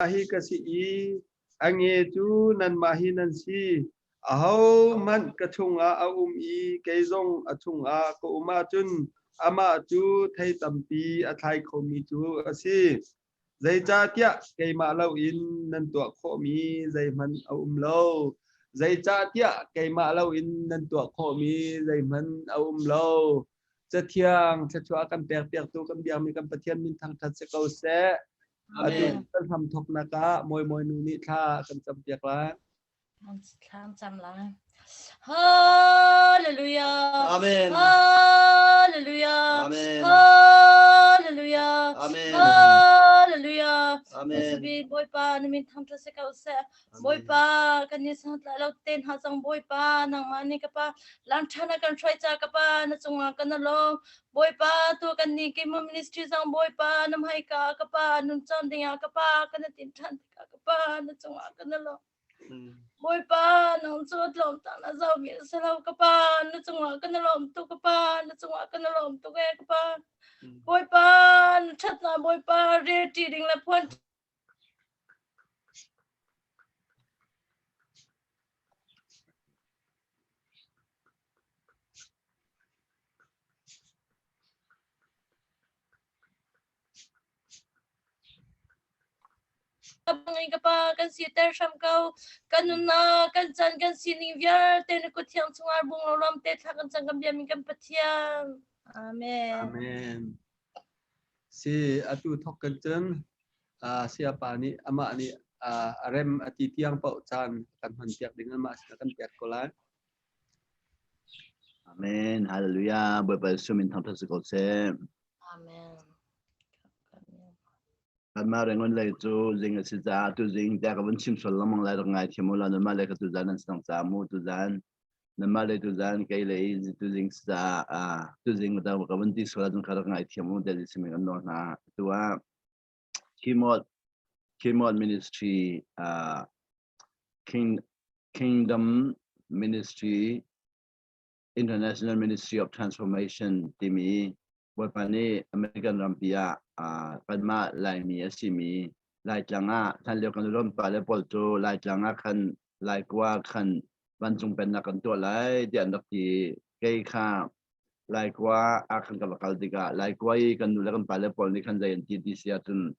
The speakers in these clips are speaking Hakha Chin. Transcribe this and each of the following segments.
Hi ka si i a nge cu nanmah hi nan si. Ahohmanh ka chungah a um i kei zong a chungah ka um ahcun amah cu thei tampi a thlai khomi cu a si. Zeicahtiah keimah loin nan tuah khawhmi zeihmanh a um lo. Zeicahtiah keimah loin nan tuah khawhmi zeihmanh a um lo. Cathiang thluachuah kan pekpiaktu kan biakmi kan Pathian min thangṭhat si ko seh. Atu kan hramthawknak ah Mawi Nu nih thla kan campiak lai. Thla an cam lai. Hallelujah. Amen. Hallelujah. Amen. Hallelujah. Amen. Hallelujah. Amen. Sabi Bawipa na min thangṭhat si ko seh. Bawipa kan ni sangtla lo te hna zong Bawipa nangmah nih ka pa lam ṭha na kan hruai ca ka pa na cungah kan lawm. Bawipa tu kan nih Kimo Ministry zong Bawipa na hmaika ka pa nun cawm dingah ka pa kan tin ṭhan tikah ka pa na cungah kan lawm. Bawipa nang cu tlawm ta na zoh mi si lo ka pa na cungah kan lawm tuk ka pa na cungah kan lawm tuk e ka pa. Bawipa na ṭhatnak Bawipa rel ṭi ding le phuan Ka pa kan siter hram ko. Kan nunnak, kan chan, kan sining vialte na kut thiang chungah bung lo lam te thla kan cang kan biami kan Pathian. Amen. Amen. Si atu thok kan cun siapa nih amah nih a rem a ti tiang paoh caan kan hman piak ding amah sin kan pek ko lai. Amen. Hallelujah. Bawipa Jesuh min thangṭhat si ko seh. Amen. Kanmah Rangoon lei cu zing a si caah tuzing tiah ka vun chim sual lengmang lai rak ngai thiam u law nanmah lei kha tuzan nan sang caah mu tuzan nanmah lei tuzan kei lei tuzing si caah tuzing ka vun ti sual ahcun kha rak ngai thiam u tiah Jesuh min kan nawl hna. Atu ah Kimot Kimot Ministry King, Kingdom Ministry International Ministry of Transformation timi Bawipa nih American rampi ah kanmah Laimi a simi Laitlang ah hlanlio kan ram pa le pawl cu Laitlang ah khan Laikua khan vancung pennak kan tuah lai tiah an rak ti. Kei kha Laikua ah khan ka va kal tikah Laikua i kan nu le kan pa le pawl nih khan zei an ti ti si ahcun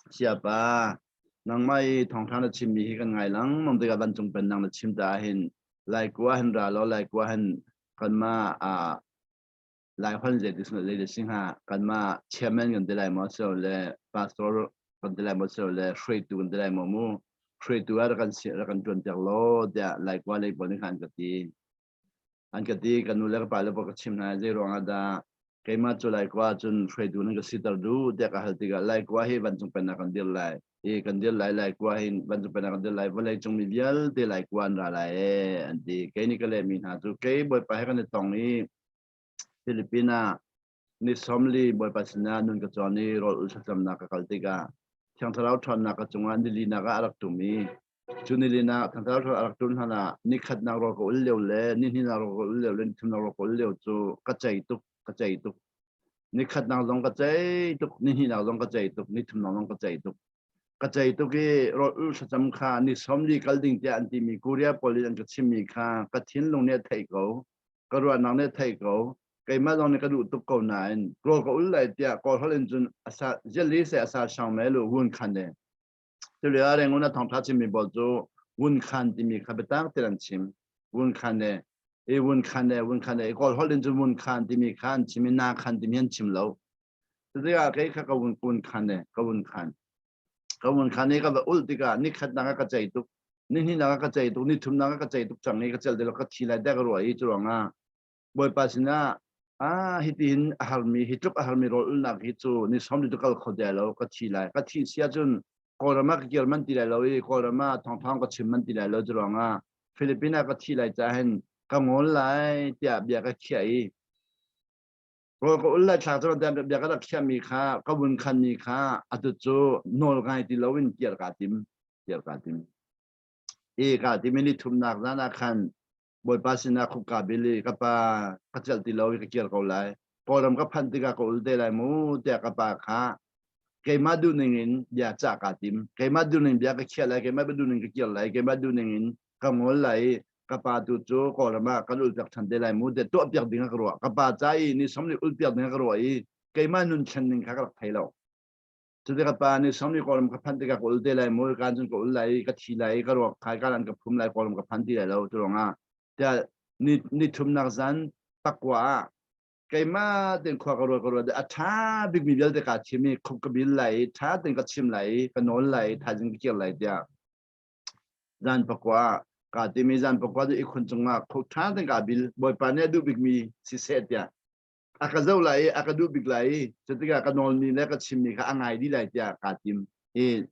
siapa nangmah i thawngṭha na chimmi hi kan ngai lengmang tikah vancung pennak na chim caah hin Laikua hin ra law Laikua hin kanmah Lai hon zei ti zei ti si hnga kanmah chairman kan ti lai maw so le pastor kan ti lai maw so le hruaitu kan ti lai maw mu hruaitu ah rak kan si rak kan ṭuan piak law tiah Laikua lei pawl nih khan an ka ti an ka ti kan nu le ka pa le pawl ka chim hna zei ruang ah dah keimah cu Laikua cun hruaitu nan ka siter duh tiah ka hal tikah Laikua hi vancung pennak kan dir lai i kan dir lai Laikua hin vancung pennak kan dir lai vawlei cung mi vialte Laikua an ra lai ee an ti kei nih ka lehmi hna cu kei Bawipa he kan i tong i Philippines ah ni 40 Bawipa sinah nun ka cawn i rawl ul thlacamnak ka kal tikah Thiang Thlarau ṭhawnnak ka cungah nilinak ah a rak ṭum i cu nilinak Thiang Thlarau ṭhawn a rak ṭum hlan ah nikhatnak rawl ka ul lio le nihnihnak rawl ka ul lio le nithumnak rawl ka ul lio cu ka cei tuk ka cei tuk nikhatnak zong ka cei tuk nihnihnak zong ka cei tuk nithumnak zong ka cei tuk ka cei tuk i rawl ul thlacam kha ni 40 kal ding tiah an timi Korea pawl in an ka chimmi kha ka thinlung nih a theih ko ka ruahnak nih thei ko keimah zong nih ka duh tuk ko nain rawl ka ul lai tiah kawl holh in cun asa jeli se asa shang me lu wun khan ne tulio rengun a thongtha chimmi pawl cu wun khan timi kha biatak ti an chim wun khan ne i wun khan ne wun khan ne i kawl holh in cun wun khan timi kha an chim i na khan timi an chim lo cutikah kei kha ka wun kun khan ne ka wun khan ka wun khan i ka va ul tikah nikhat nak ah ka cei tuk ni hnih nak ah ka cei tuk ni thum nak ah ka cei tuk cang i ka cel ti lo ka thi lai dek ruah i cu ruangah bawipa sinah ah hitihin a harmi hi tluk a harmi rawl ulnak hi cu ni som tu kal kho dai lo ka thi lai ka thi sia cun kawlram ah ka kir man ti lai lo i kawlram ah thawngthawng ka chim man ti lai lo cu ruangah Philippines ah ka thi lai ca hin ka ngol lai tiah bia ka khiah i Rawl ka ul lai thlak cu bia ka rak khiahmi kha ka vun khanmi kha atu cu nawl ngai ti loin kir kaa tim kir kaa tim i kaa tim i ni thumnak zan ah khan Bawipa sinah khuk kaa bil i ka pa ka celh ti lo i ka kir ko lai Kawlram ka phanh tikah ka ul te lai mu tiah ka pa kha. Keimah duhning in bia cah kaa tim. Keimah duhning bia ka khiah lai, keimah duhning ka kir lai, keimah duhning in ka ngol lai i ka pa tu cu Kawlram ah kan ulpiak ṭhan te lai mu tiah tuahpiak ding a ka ruah. Ka pa ca i ni som nih ulpiak ding a ka ruah i keimah nun thlen ning kha ka rak thei lo. Cuti ka pa nih som nih Kawlram ka phanh tikah ka ul te lai mu, kaan cun ka ul lai i ka thi lai i ka ruak khai ka lan ka phum lai Kawlram ka phan ti lai lo tu ruangah tiah ni ni thumnak zan pakua ah keimah ten khua ka ruat ka ruat a ṭha bikmi vialte kaa thim i khup ka bil lai i ṭha ten ka chim lai i ka nawl lai i thaizing ka kir lai tiah zan pakua kaa timi zan pakua cu ihkhun cungah khup ṭha ten kaa bil Bawipa nih a duh bikmi siseh tiah a ka zoh lai i a ka duh bik lai i cutikah ka nawlmi le ka chimmi kha a ngai dih lai tiah kaa tim i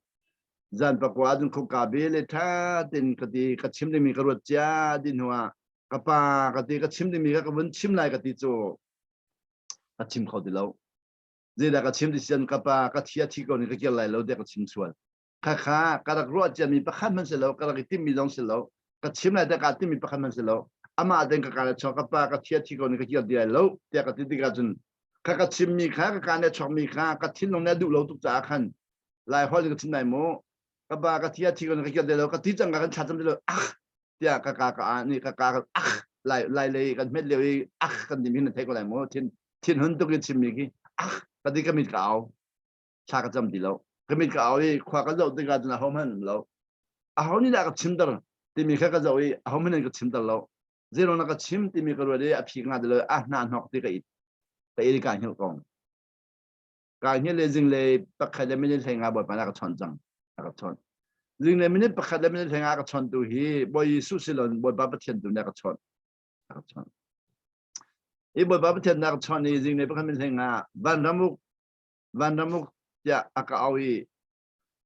zan pakua cun khup kaa bil i ṭha ten ka ti ka chim dingmi ka ruat cia dih hnuah ka pa ka ti ka chim dingmi kha ka vun chim lai ka ti cu ka chim kho ti lo zeidah ka chim ti sian ka pa ka thi a thi ko ni ka kir lai lo tiah ka chim sual kha kha ka rak ruah ciami pakhat hmanh si lo ka rak i timmi zong si lo ka chim lai tiah kaa timmi pakhat hmanh si lo amah ten ka kaa le chuak ka pa ka thi a thi ko ni ka kir ti lai lo tiah ka ti tikah cun kha ka chimmi kha ka kaa le chuakmi kha ka thinlung nih a duh lo tuk caah khan lai holh in ka chim lai mu ka pa ka thi a thi ko ni ka kir ti lo ka ti cang ka kan thla cam ti lo ah tiah ka ka ka nih ka ka ah lai lai lei kan hmet lio i ah kan dim hin na thei ko lai mu thin thin hun tuk in chimmi khi ah ka ti ka mit ka au thla ka cam ti lo ka mit ka au i khua ka zoh tikah cun aho hmanh um lo aho nih dah ka chimter timi kha ka zoh i aho hmanh in ka chimter lo zeiruang na ka chim timi ka ruat i a phi ka ngah ti lo a hna hnok ti ka it ka it ka hngilh ko Ka hngilh le zinglei pakhat le minute 15 Bawipa nih a ka chawnh cang. A ka chawnh. Zinglei minute pakhat le minute 15 a ka chawntu hi Bawi Jesuh silon Bawipa Pathian tu nih a ka chawnh. A ka chawnh. Hi Bawipa Pathian nih a ka chawnh i zinglei pakhat minute 15 vanramuk vanramuk tiah a ka au i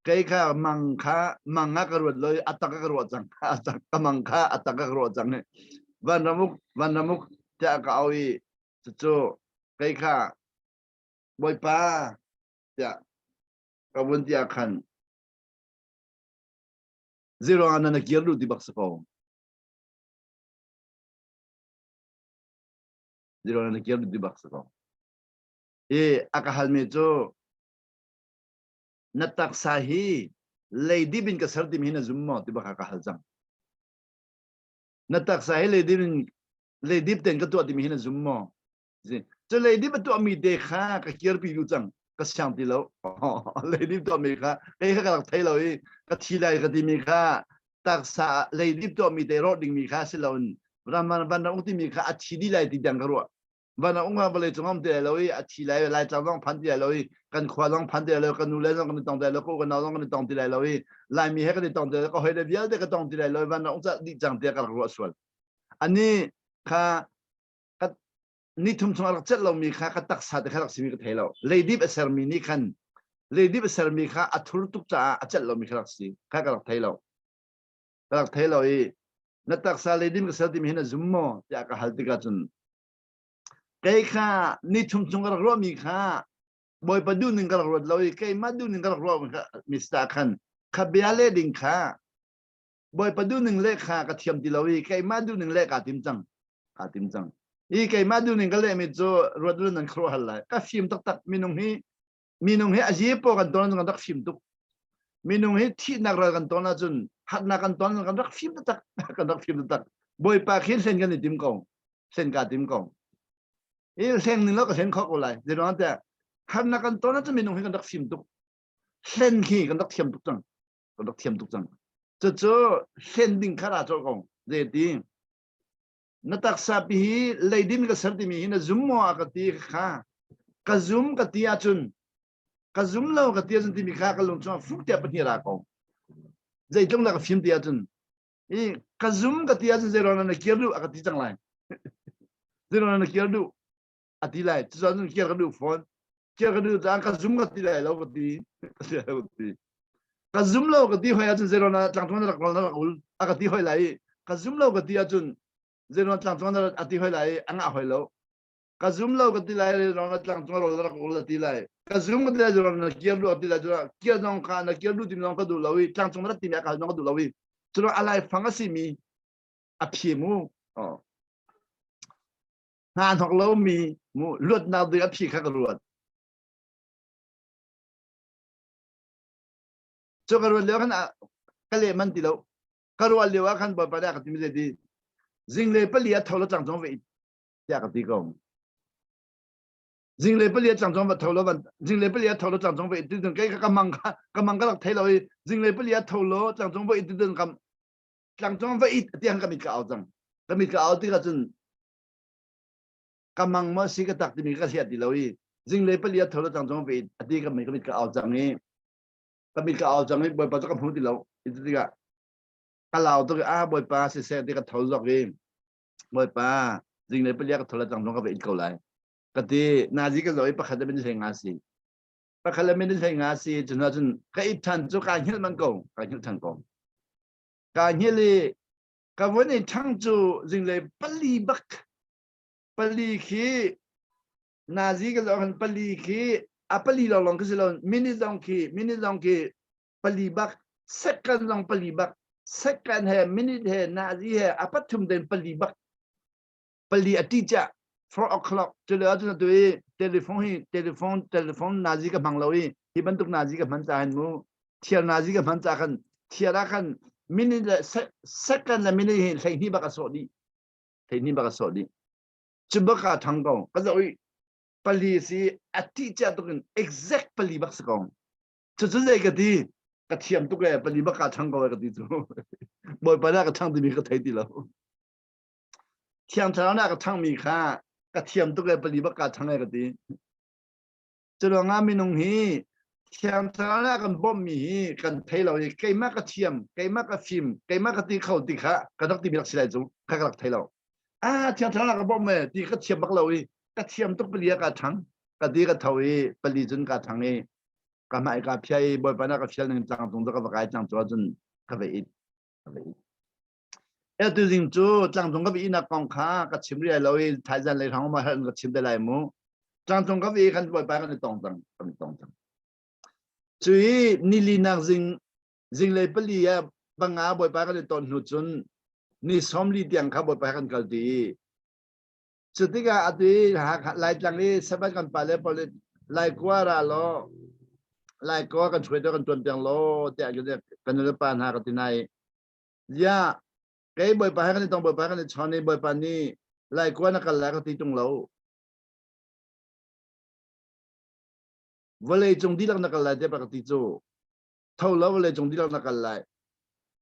kei kha mang kha mang ah ka ruat lo i a tak ka ruah cang a tak ka mang kha a tak ka ruah cang i vanramuk vanramuk tiah a ka au i cucu kei kha Bawipa tiah ka vun ti ah khan zeiruangah na na kir duh ti bak si ko. Zeiruangah na kir duh ti bak si ko. I a ka halmi cu na taksa hi leidip in ka ser timi hi na zum maw ti bak a ka hal cang. Na taksa hi leidip in leidip ten ka tuah timi hi na zum maw? Cu leidip a tuahmi te kha ka kirpi lu cang ka siang ti lo leidip tuahmi kha kei kha ka rak thei lo i ka thi lai ka timi kha taksa leidip tuahmi te rawh dingmi kha si loin van van ung timi kha a thi dih lai ti tiang ka ruah van ung ah vawlei cung um ti lai lo i a thi lai lai tlang zong phan ti lai lo i kan khua zong phan ti lai lo kan nu le zong kan i tong ti lai lo ko kan nau zong kan i tong ti lai lo i laimi he kan i tong ti lai lo ka hoi le vialte ka tong ti lai lo i van ung ca dih cang tiah ka rak ruah sual ani kha ka ni thum chung a rak celh lomi kha ka taksa te kha rak simi ka thei lo leidip a sermi nih khan leidip a sermi kha a thur tuk caah a celh lomi kha rak si kha ka rak thei lo ka rak thei lo i na taksa leidip ka ser timi hi na zum maw tiah ka hal tikah cun kei kha ni thum chung ka rak ruahmi kha bawipa duhning ka rak ruat lo i keimah duhning ka rak ruah mi si khan kha bia le ding kha Bawipa duhning le kha ka thiam ti lo i keimah duhning le kaa tim cang. Kaa tim cang. I keimah duhning ka lehmi cu ruat lu nan khuaruah hal lai. Ka fim taktak minung hi minung hi a po kan ton kan rak fim tuk. Minung hi thihnak ral kan ton ahcun hatnak kan ton kan rak fim taktak kan rak fim taktak. Bawipa khi hlen kan i tim ko. Hlen kaa tim ko. I hleng ning lo ka hlen kho ko lai. Zeiruang tiah harnak kan ton ahcun minung hi kan rak fim tuk. Hlen khi kan rak thiam tuk cang. Kan rak thiam tuk cang. Cucu hlen ding kha ra colh ko. Zeiti? Na taksa pi hi leidin ka ser timi hi na zum maw a ka ti kha. Ka zum ka ti ahcun ka zum lo ka ti ahcun timi kha ka lung chungah fuk tiah pahnih ra ko. Zeitluk na ka fim ti ahcun i ka zum ka ti ahcun zeiruang na kir duh a ka ti cang lai. Zeiruang na kir duh a ti lai. Cucaah kir ka duh fawn. Kir ka duh caan ka zum ka ti lai lo ka ti. Ka ti lo ka ti. Ka zum lo ka ti hoi ahcun zeiruang na tlangcung na rak na rak ul a ka ti hoi lai i ka zum lo ka ti ahcun zeiruang tlangcung na a ti hoi lai i a ngah hoi lo. Ka zum lo ka ti lai zeiruang na tlangcung rawl na rak ul a ti lai. Ka zum ka ti lai zeiruang na kir duh a ti lai. Cucaah kir zong kha na kir duh timi zong ka duh lo i tlangcung na rat timi a ka hal zong ka duh lo i curuang a laifang a simi a phi mu. Oh. Hna hnok lomi mu luatnak ding a phi kha ka ruat. Cu ka ruat lio khan ka leh man ti lo. Ka ruah lio ah khan Bawipa nih a ka timi zei ti zinglei pali a tho lo tlangcung va it tiah ka ti ko. Zinglei pali a tlangcung va tho lo van zinglei pali a tho lo tlangcung va it ti kei ka mang ka ka mang ka rak thei lo i zinglei pali a tho lo tlangcung va it ti kam tlangcung va it tiang ka mit ka au cang. Ka mit ka au tikah cun ka mang maw si ka tak timi ka hliah ti lo i zinglei pali a tho lo tlangcung va it ati ka mit ka au cang i ka mit ka au cang i Bawipa cu ka hmu ti lo. Ti tikah ka lau tuk i ah Bawipa siseh ti ka tho zok i Bawipa zinglei palia ka tho le tlangcung ka va it ko lai. Ka ti nazi ka zoh i pakhat le minute hlei nga si. Pakhat le minute hlei nga si cun cun ka it than cu kaa hngilh man ko kaa hngilh than ko. Kaa hngilh i ka vun i ṭhang cu zinglei pali bak pali khi nazi ka zoh khan pali khi a pali lawnglawng khi si lo minute zong khi minute zong khi pali bak second zong pali bak second he minute he nazi he a pathum den pali bak pali a ti cha 4 o'clock cu le ahcun atu i telephone hi telephone telephone nazi ka hmang lo i hi bantuk nazi ka hman ca hin mu thiar nazi ka hman ca khan thiar ah khan minute le second le minute hi 12 bak a sawh dih 12 bak a sawh dih cu bak ah thang ko ka zoh i pali si a ti cia tuk in exact pali bak si ko cu cu zei ka ti ka thiam tuk e pali bak ka thang ko e ka ti cu bawipa na ka thang timi ka thei ti lo thiang thlarau na ka thang mi kha ka thiam tuk e pali bak ka thang e ka ti cu ruangah minung hi thiang thlarau na kan bawmh mi hi kan thei lo i keimah ka thiam keimah ka fim keimah ka ti kho ti kha ka rak ti mi rak si lai cu kha ka rak thei lo ah thiang thlarau na ka bawmh me ti ka thiam bak lo i ka thiam tuk pali ah ka thang ka ti ka tho i pali cun ka thang i ka hmai ka phia i bawipa na ka fial ning tlang cung ka va kai tlang cu ahcun ka va it ka va it e tu zing cu tlangcung ka vi nak kong kha ka chim riai lo i thaizan lei hrang ma ka chim te lai mu tlangcung ka vi kan bawipa kan i tong cang kan i tong cang cu i nili nak zing zinglei pali ah panga bawipa kan i ton hnu cun ni 40 tiang kha bawipa kan kal ti Cu tikah atu i Laitlang i Sabbath kan pa le pawl Laikua ra law Laikua kan hruai kan tuan piang law tiah kan nu le pa hna ka ti nai. Ya kei bawipa he kan i tong bawipa kan i chawn i bawipa nih Laikua na kal lai ka ti tung lo. Vawlei cung dihlak na kal lai tiah ka ti cu. Tho lo vawlei cung dihlak na kal lai.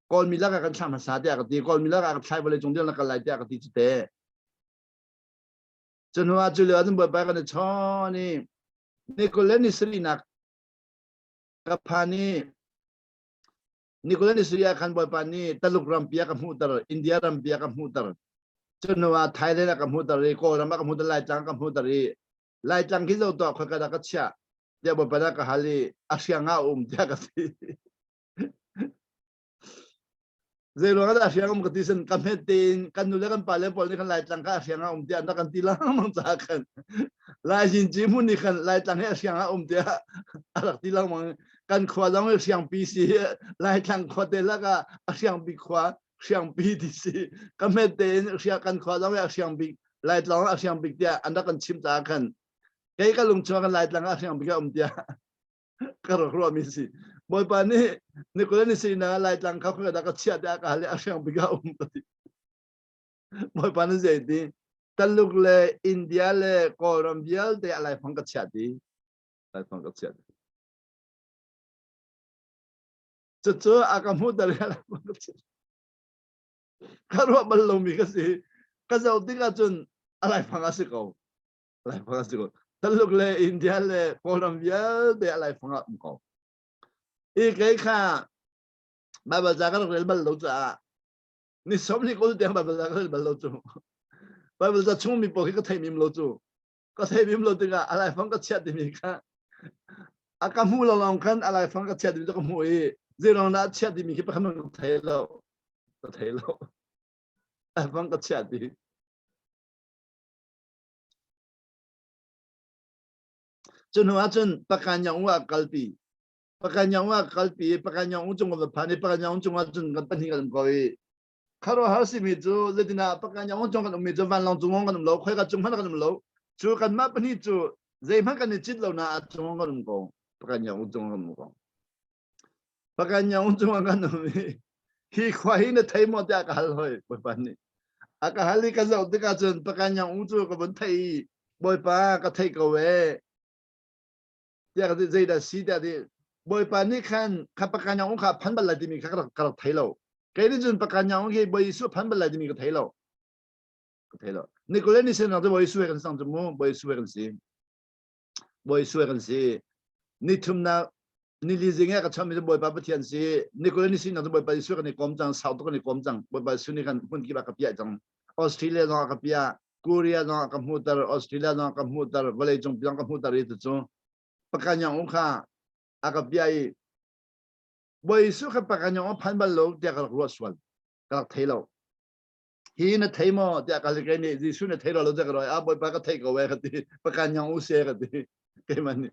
Kawlmi lakah kan thlah hmasa tiah ka ti. Kawlmi lakah ka thlai vawlei cung dihlak na kal lai tiah ka ti cu te. Cu hnu ah cu lio ah cun Bawipa kan i chawn i ni 20 le ni sarihnak ka phan i ni 20 le ni sarih ah khan Bawipa nih Taluk rampi a ka hmuhter, India rampi a ka hmuhter. Cu hnu ah Thailand a ka hmuhter i Kawlram a ka hmuhter, Laitlang a ka hmuhter i Laitlang khi zo tuah khoi ka dah ka chiah tiah Bawipa dah ka hal i a hriang ah a um tiah ka ti. Zei ruang ah dah hriang um ka ti sin ka hmet tein kan nu le kan pa le pawl nih khan Laitlang kha a hriang ah um tiah an rak kan ti lengmang caah khan Lai Jinci hmun nih khan Laitlang hi a hriang ah um tiah a rak ti lengmang kan khua zong hi hriangpi si Laitlang khua te lakah a hriangpi khua hriangpi ti si ka hmet tein hriang kan khua zong hi a hriangbik Laitlang a hriangbik tiah an rak kan chim caah khan kei ka lung chung kan Laitlang a hriangbik a um tiah ka rak ruahmi si Bawipa nih Nicola ni si na Laitlang kha khua dah ka chiah tiah ka hal i a hriangbik a um ka ti Bawipa nih zei ti Taluk le India le Kawlram vialte a laifang ka chiah ti laifang ka chiah ti Cucu a ka hmuhter i ka ruah bal lomi ka si. Ka zoh tikah cun a laifang a si ko. A laifang a si ko. Taluk le India le Kawlram vialte a laifang ah um ko. I kei kha Baibal ca ka rak rel bal lo caah ni 20 tiang Baibal ca ka rel bal lo cu. Baibal ca chung mi pawl khi ka thei mim lo cu. Ka thei mim lo tikah a laifang ka chiah timi kha a ka hmuh lo lawng khan a laifang ka chiah timi cu ka hmuh i zeiruang dah a chiah timi khi pakhat ka thei lo ka thei lo laifang ka chiah ti cu hnu ah cun pakanyang ah kalpi pakanyang ah kalpi pakanyang cung ka va phan i pakanyang cung ah cun kan pahnih kan um ko i khuaruahhar simi cu zeitinah pakanyang cung kan ummi cu vanlawng cung kan um lo khoika cung hmanh kan um lo cu kanmah pahnih cu zeihmanh kan i cit lo na a cung kan um ko pakanyang cung kan um ko. Pakan nyaung cungah kan um i hi khua hi na thei maw tiah ka hal hoi Bawipa nih. A ka hal i ka zoh tikah cun pakan nyaung cu ka vun theih i Bawipa ka theih ko ee tiah ka ti zeidah si tiah ti Bawipa nih khan kha pakan nyaung kha phan bal lai timi kha ka rak thei lo. Kei nih cun pakan nyaung hi Bawi Jesuh phan bal lai timi ka thei lo. Ka thei lo. Nikole ni sin cu Bawi Jesuh he kan sang cu mu Bawi Jesuh he kan si. Bawi Jesuh kan si. Ni thumnak nili zing ah ka chami cu Bawipa Pathian si. Nikole ni sinak cu Bawipa Jesuh kan i kom cang, sau tuk kan i kom cang. Bawipa Jesuh nih kan hmun kip ah ka piah cang. Australia zong ah ka piah, Korea zong ah ka hmuhter, Australia zong ah ka hmuhter, vawlei cung zong ka hmuhter i cucu pakanyang u kha a ka piah i Bawi Jesuh kha pakanyang u phan bal lo tiah ka rak ruah sual. Ka rak thei lo. Hi na thei maw tiah ka kei nih Jesuh na thei lo lo tiah ka roi a Bawipa ka thei ko e ka ti pakan nyang u se ka ti keimah nih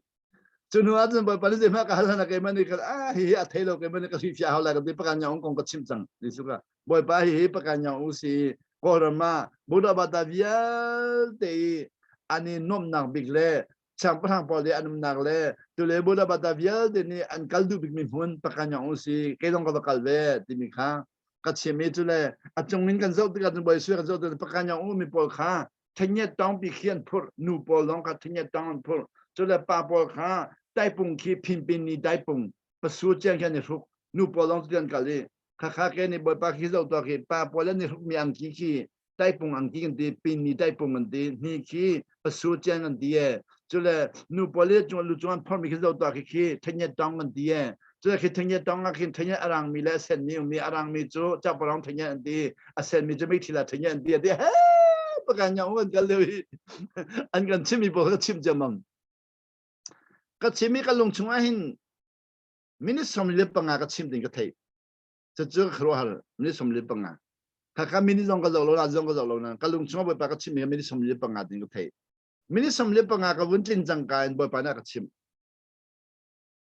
cu hnu ah cun Bawipa nih zeihmah ka hal hlan ah keimah nih ka ah hi hi a thei lo keimah nih ka hri fia hau lai ka ti pakan nyang kong ka chim cang Jesuh ka Bawipa hi hi pakan nyang u si Kawlram ah Buddha bata vialte i an i nuamhnak bik le siangpahrang pawl i an umnak le tule Buddha bata vialte nih an kal duh bikmi hmun pakan nyang u si kei zong ka va kal ve timi kha ka chim i cule a cung in kan zoh tikah cun Bawi Sui kan zoh tikah pakan yang umi pawl kha thengyet tawng pi khi an phurh nu pawl zong kha thengyet tawng an phurh cule pa pawl kha taipung khi phinpin ni taipung pasu chiang khi an i hruk nu pawl zong cu an kal i khakha ke nih Bawipa khi zoh tuah khi pa pawl an i hrukmi angki khi taipung angki kan ti pinni taipung kan ti hni khi pasu cian kan ti e cule nu pawl i cung lu cung an phormi khi zo tuah khi khi thengyet tong kan ti e cule khi thengyet tong ah khin thengyet arang mi le a sen mi mi arang mi cu chakparong thengyet an ti a sen mi cu meithila thengyet an ti ti he pakan nyong kan kal lio hi an kan chim mi pawl ka chim ciammam ka chim i ka lung chung ah hin minute 45 ka chim ding ka theih Cucu khuaruahhar minute 45. Khakha minute zong ka zoh lo na zong ka zoh lo na ka lung chungah Bawipa ka chimmi minute 45 ding ka theih. Minute 45 ka vun tlin cangka in Bawipa nih a ka chimh.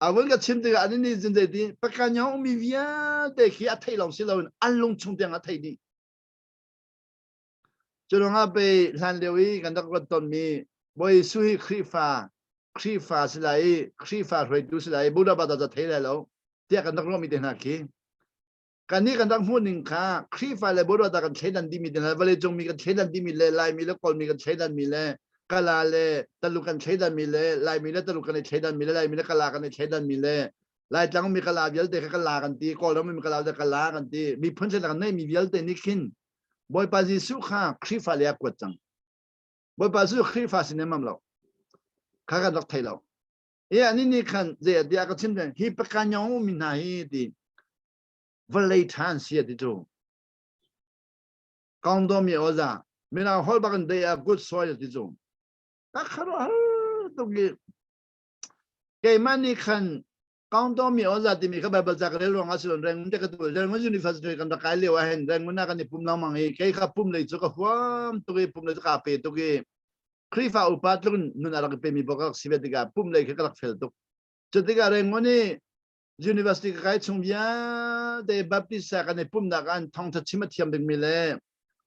A vun ka chim tikah an nih cun zeiti pakanyang ummi vialte khi a theih lawng si loin an lung chung tiang a theih dih. Cu ruangah pei hlan lio i kan rak rat tonmi Bawi Jesuh hi Khrihfa Khrihfa si lai i Khrihfa hruaitu si lai i Buddha bata ca thei lai lo tiah kan rak ruahmi te hna khi kannih kan rak hmuh ning kha Khrihfa le Buddha kan thleidan dihmi te hna vawleicung mi kan thleidan dihmi le Laimi le Kawlmi kan thleidan mi le Kala le Taluk kan thleidan mi le Laimi le Taluk kan i thleidan mi le Laimi le Kala kan i thleidan mi le Laitlang mi Kala vialte kha Kala kan ti Kawlram mi Kala vialte Kala kan ti miphun thleidan kan neih mi vialte nih khin Bawipa Jesuh kha Khrihfa le a kuat cang Bawipa Jesuh Khrihfa sin em lo kha kan rak thei lo E ani nih khan zei tiah ka chim hi pakanyong mi hna hi ti vawlei ṭhan si ti cu kaungdaw mi oza mina hol bak in they are good soil ti cu ka kharo har tuk i keimah nih khan kaungdaw mi oza timi kha Bible ca ka rel ruangah silon Rangoon te ka tu Rangoon University kan rak kai lio ah hin Rangoon ah kan i pum lengmang i kei kha pum lei cu ka huam tuk i pum lei cu ka pe tuk i Khrihfa upa tluk in nun a rak i pemi bawk ka si ve tikah pum lei kha ka rak fel tuk. Cu tikah Rangoon i University ka kai chung vialte Baptist kan i pumnak ah thawngtha chim a thiam bikmi le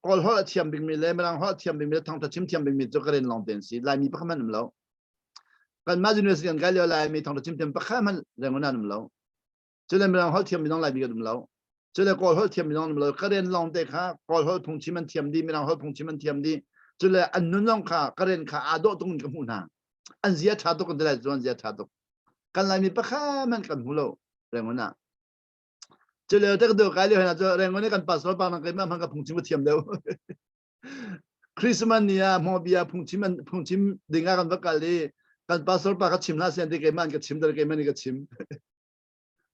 Kawl holh a thiam bikmi le Mirang holh a thiam bikmi le thawngtha chim thiam bikmi cu ka ren lawng te an si. Laimi pakhat hmanh um lo. Kanmah university kan kai lio Laimi thawngtha chim thiam pakhat hmanh Rangoon ah an um lo. Cule Mirang holh thiammi zong Laimi kan um lo. Cule Kawl holh thiammi zong an um lo. Karen lawng te kha Kawl holh phungchim an thiam dih, Mirang holh phungchim an thiam dih. Cule an nun zong kha Karen kha aa dawh tuk in ka hmuh hna. An zia ṭha tuk an ti lai cu an zia ṭha tuk. Kan Laimi pakhat hmanh kan hmu lo Rangoon ah. Cule te ka duh kai lio hna cu Rangoon i kan pastor pa nang keimah hmanh ka phungchim ka thiam deuh. Christmas ni ah hmawbia phungchim phungchim ding ah kan va kal i kan pastor pa ka chim hlah sian ti keimah an ka chim dar keimah nih ka chim.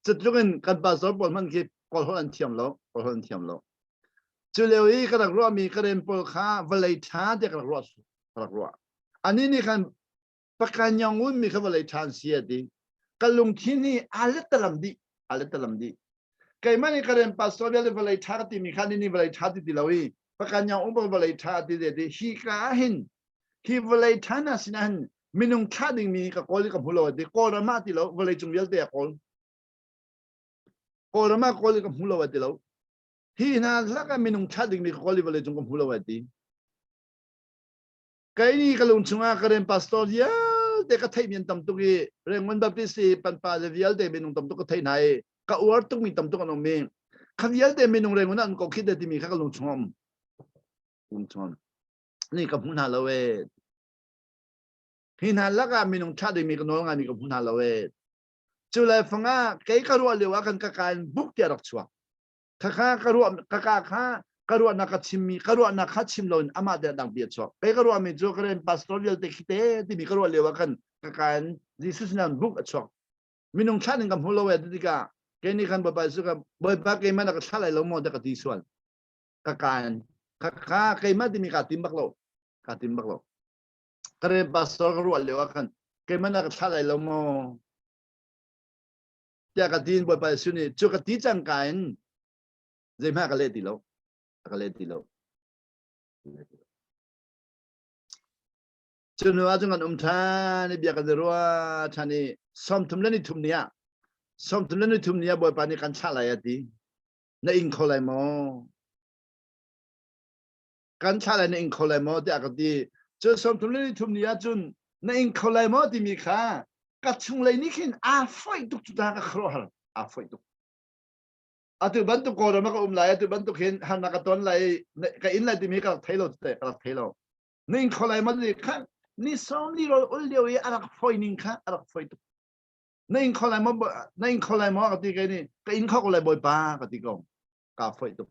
Cutluk in kan pastor pawl hmanh khi kawl holh an thiam lo, kawl holh an thiam lo. Cu lio i ka rak ruahmi ka rem pawl kha vawlei ṭha tiah ka rak ruah, ka rak ruah. Anih nih khan pakan yong mi kha vawlei ṭha an si a ti. Ka lungthin hi aa lettalam dih, aa lettalam dih. Keimah nih ka rem pastor vialte vawlei ṭha ka timi kha ni vawlei ṭha ti ti lo i pakan yong un vawlei ṭha ti ti hi ka ah hin hi vawlei ṭha na sinah hin minung thlah dingmi ka kawl i ka hmu lo a ti Kawlram ah ti lo vawlei cung vialte a kawl Kawlram ah kawl i ka hmu lo a ti lo hi hna lakah minung thlah dingmi ka kawl i vawlei cung ka hmu lo a ti kei ni ka lung chungah ka rian pastor vialte ka theih mi an tam tuk i Rangoon Baptist i panpa le vialte minung tam tuk ka theih hna i. Ka uar tukmi tam tuk an um i kha vialte minung rengun an ko khit timi kha ka lung chung um. Lung chung. Ni ka hmu hna lo e. Hi hna lakah minung ṭha dingmi ka nawl ngaimi ka hmu hna lo e. Cu le fangah kei ka ruah lio ah kan ka ka in buk tiah rak chuak. Khakha ka ruah ka ka kha ka ruahnak ka chimmi ka ruahnak kha chim loin amah te dang bia chuak. Kei ka ruahmi cu ka rian pastor vialte khi te timi ka ruah lio ah khan ka ka in Jesus nan buk a chuak. Minung thlah ning ka hmu lo e ti tikah kei nih khan Bawipa Jesuh ka Bawipa keimah na ka thlah lai lo maw tiah ka ti sual. Ka ka in khakha keimah timi kaa tim bak lo. Kaa tim bak lo. Ka rian pastor ka ruah lio ah khan keimah na ka thlah lai lo maw tiah ka ti in Bawipa Jesuh nih cu ka ti cangka in zeihmanh ka leh ti lo ka leh ti lo. Cu hnu ah cun kan um ṭhan i bia kan i ruah ṭhan i 33 le ni thum ni ah 33 le ni thum ni ah Bawipa nih kan thlah lai a ti. Na ing kho lai maw? Kan thlah lai na ing kho lai maw tiah ka ti. Cu 33 le ni thum ni ah cun na ing kho lai maw timi kha ka chunglei nih khin aa foih tuk cu ta ka khuaruahhar aa foih tuk. Atu bantuk Kawlram ah ka um lai atu bantuk hin harnak ka ton lai ka inn lai timi ka rak thei lo te ka rak thei lo. Na ing kho lai maw ti kha ni 40 rawl ul lio i a rak foi ning kha a rak foi tuk. Na ing kho lai maw na ing kho lai maw ka ti kai ni ka ing kho ko lai bawipa ka ti ko. Ka foi tuk.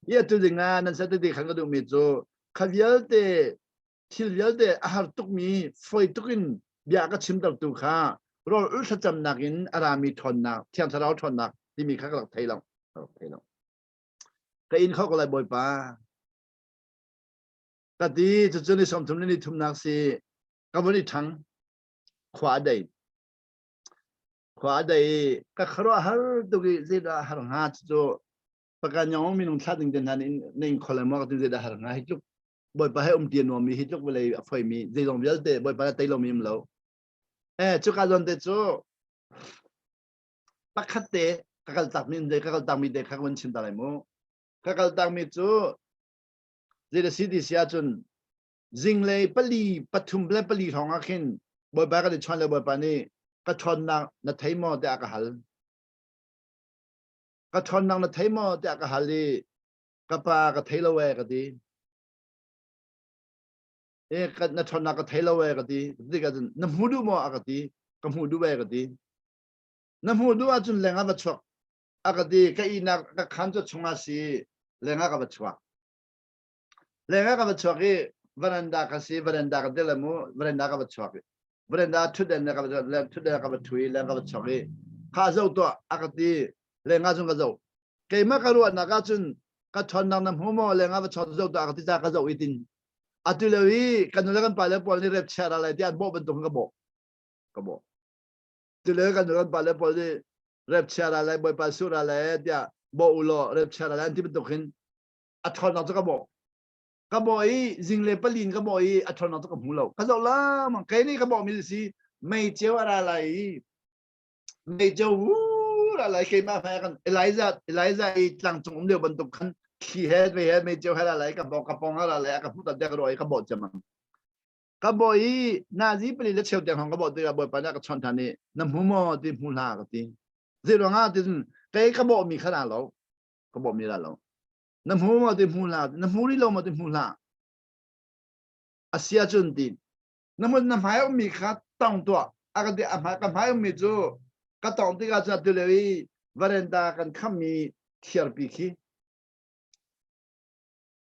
Hi atu ding ah nan set ti khan ka duhmi cu kha vialte thil vialte a har tukmi foi tuk in bia ka chimtertu kha rawl ul thlacamnak in a rami ṭhawnnak thiang thlarau ṭhawnnak timi kha ka rak thei lo ka rak thei lo ka in kho ko lai bawipa ka ti cucu ni 30 le ni thumnak si ka vun i ṭhang khua a dei khua a dei ka khuaruah har tuk i zeidah har hnga cucu pakan yong minung thla ding te hna nih ning khol maw ka ti zeidah har hnga hi tluk bawipa he um ti nuam mi hi tluk vawlei a foi mi zeizong vialte bawipa le tei lo mi um lo eh cuka zawn te cu pakhat te ka kal tak mi ka kal tak mi te kha ka van chim ta lai mu ka kal tak mi cu zei si ti si ahcun zinglei pali pathum le pali hrawng ah khin bawipa kan i chawn le bawipa nih ka ṭhawnnak na thei maw tiah ka hal ka ṭhawnnak na thei maw tiah ka hal i ka pa ka thei lo ee ka ti e ka na ṭhawnnak ka thei lo ee ka ti tikah cun na hmu duh maw a ka ti ka hmu duh ee ka ti na hmu duh ahcun leng ah va chuak a ka ti ka ihnak ka khan cu chungah si leng ah ka va chuak leng ah ka va chuak i veranda ka si veranda ka til mu veranda ka va chuak i veranda thutden ka va thutden ka va thui leng ka va chuak i kha zo tuah a ka ti leng ah cun ka zo keimah ka ruahnak ah cun ka ṭhawnnak na hmu maw leng ah va chuak zo tuah ka ti ca ka zo i tin atu lio i kan nu le kan pa le pawl nih rep chia ra lai tiah an bawh bantuk ka bawh ka bawh tu le kan nu kan pa le pawl nih rep chia ra lai bawipa su ra lai tiah bawh u law rep chia ra lai an ti bantuk hin a ṭhawnnak cu ka bawh ka bawh i zingle palin ka bawh i a ṭhawnnak cu ka hmu lo ka zoh lamang kei nih ka bawh mi si mei ceu a ra lai i mei ceu wu ra lai keimah hmai kan Elijah Elijah i tlangcung um lio bantuk khan thli he mei he mei ceu he ra lai ka bawh ka pong a ra lai a ka hmuh ta dek ro i ka bawh cemang ka bawh i nazi pali le cheu tiang hong ka bawh tikah bawipa nih a ka chawnh ṭhan i na hmu maw ti hmu hlah ka ti zei ruangah ti cun kei ka bawh mi kha ra lo ka bawh mi ra lo na hmu maw ti hmu hlah na hmu rih lo maw ti hmu hlah a si ahcun ti na hmun na hmai ummi kha tong tuah a ka ti a hmai ka hmai ummi cu ka tong tikah cun atu lio i varenda kan khammi thiarpi khi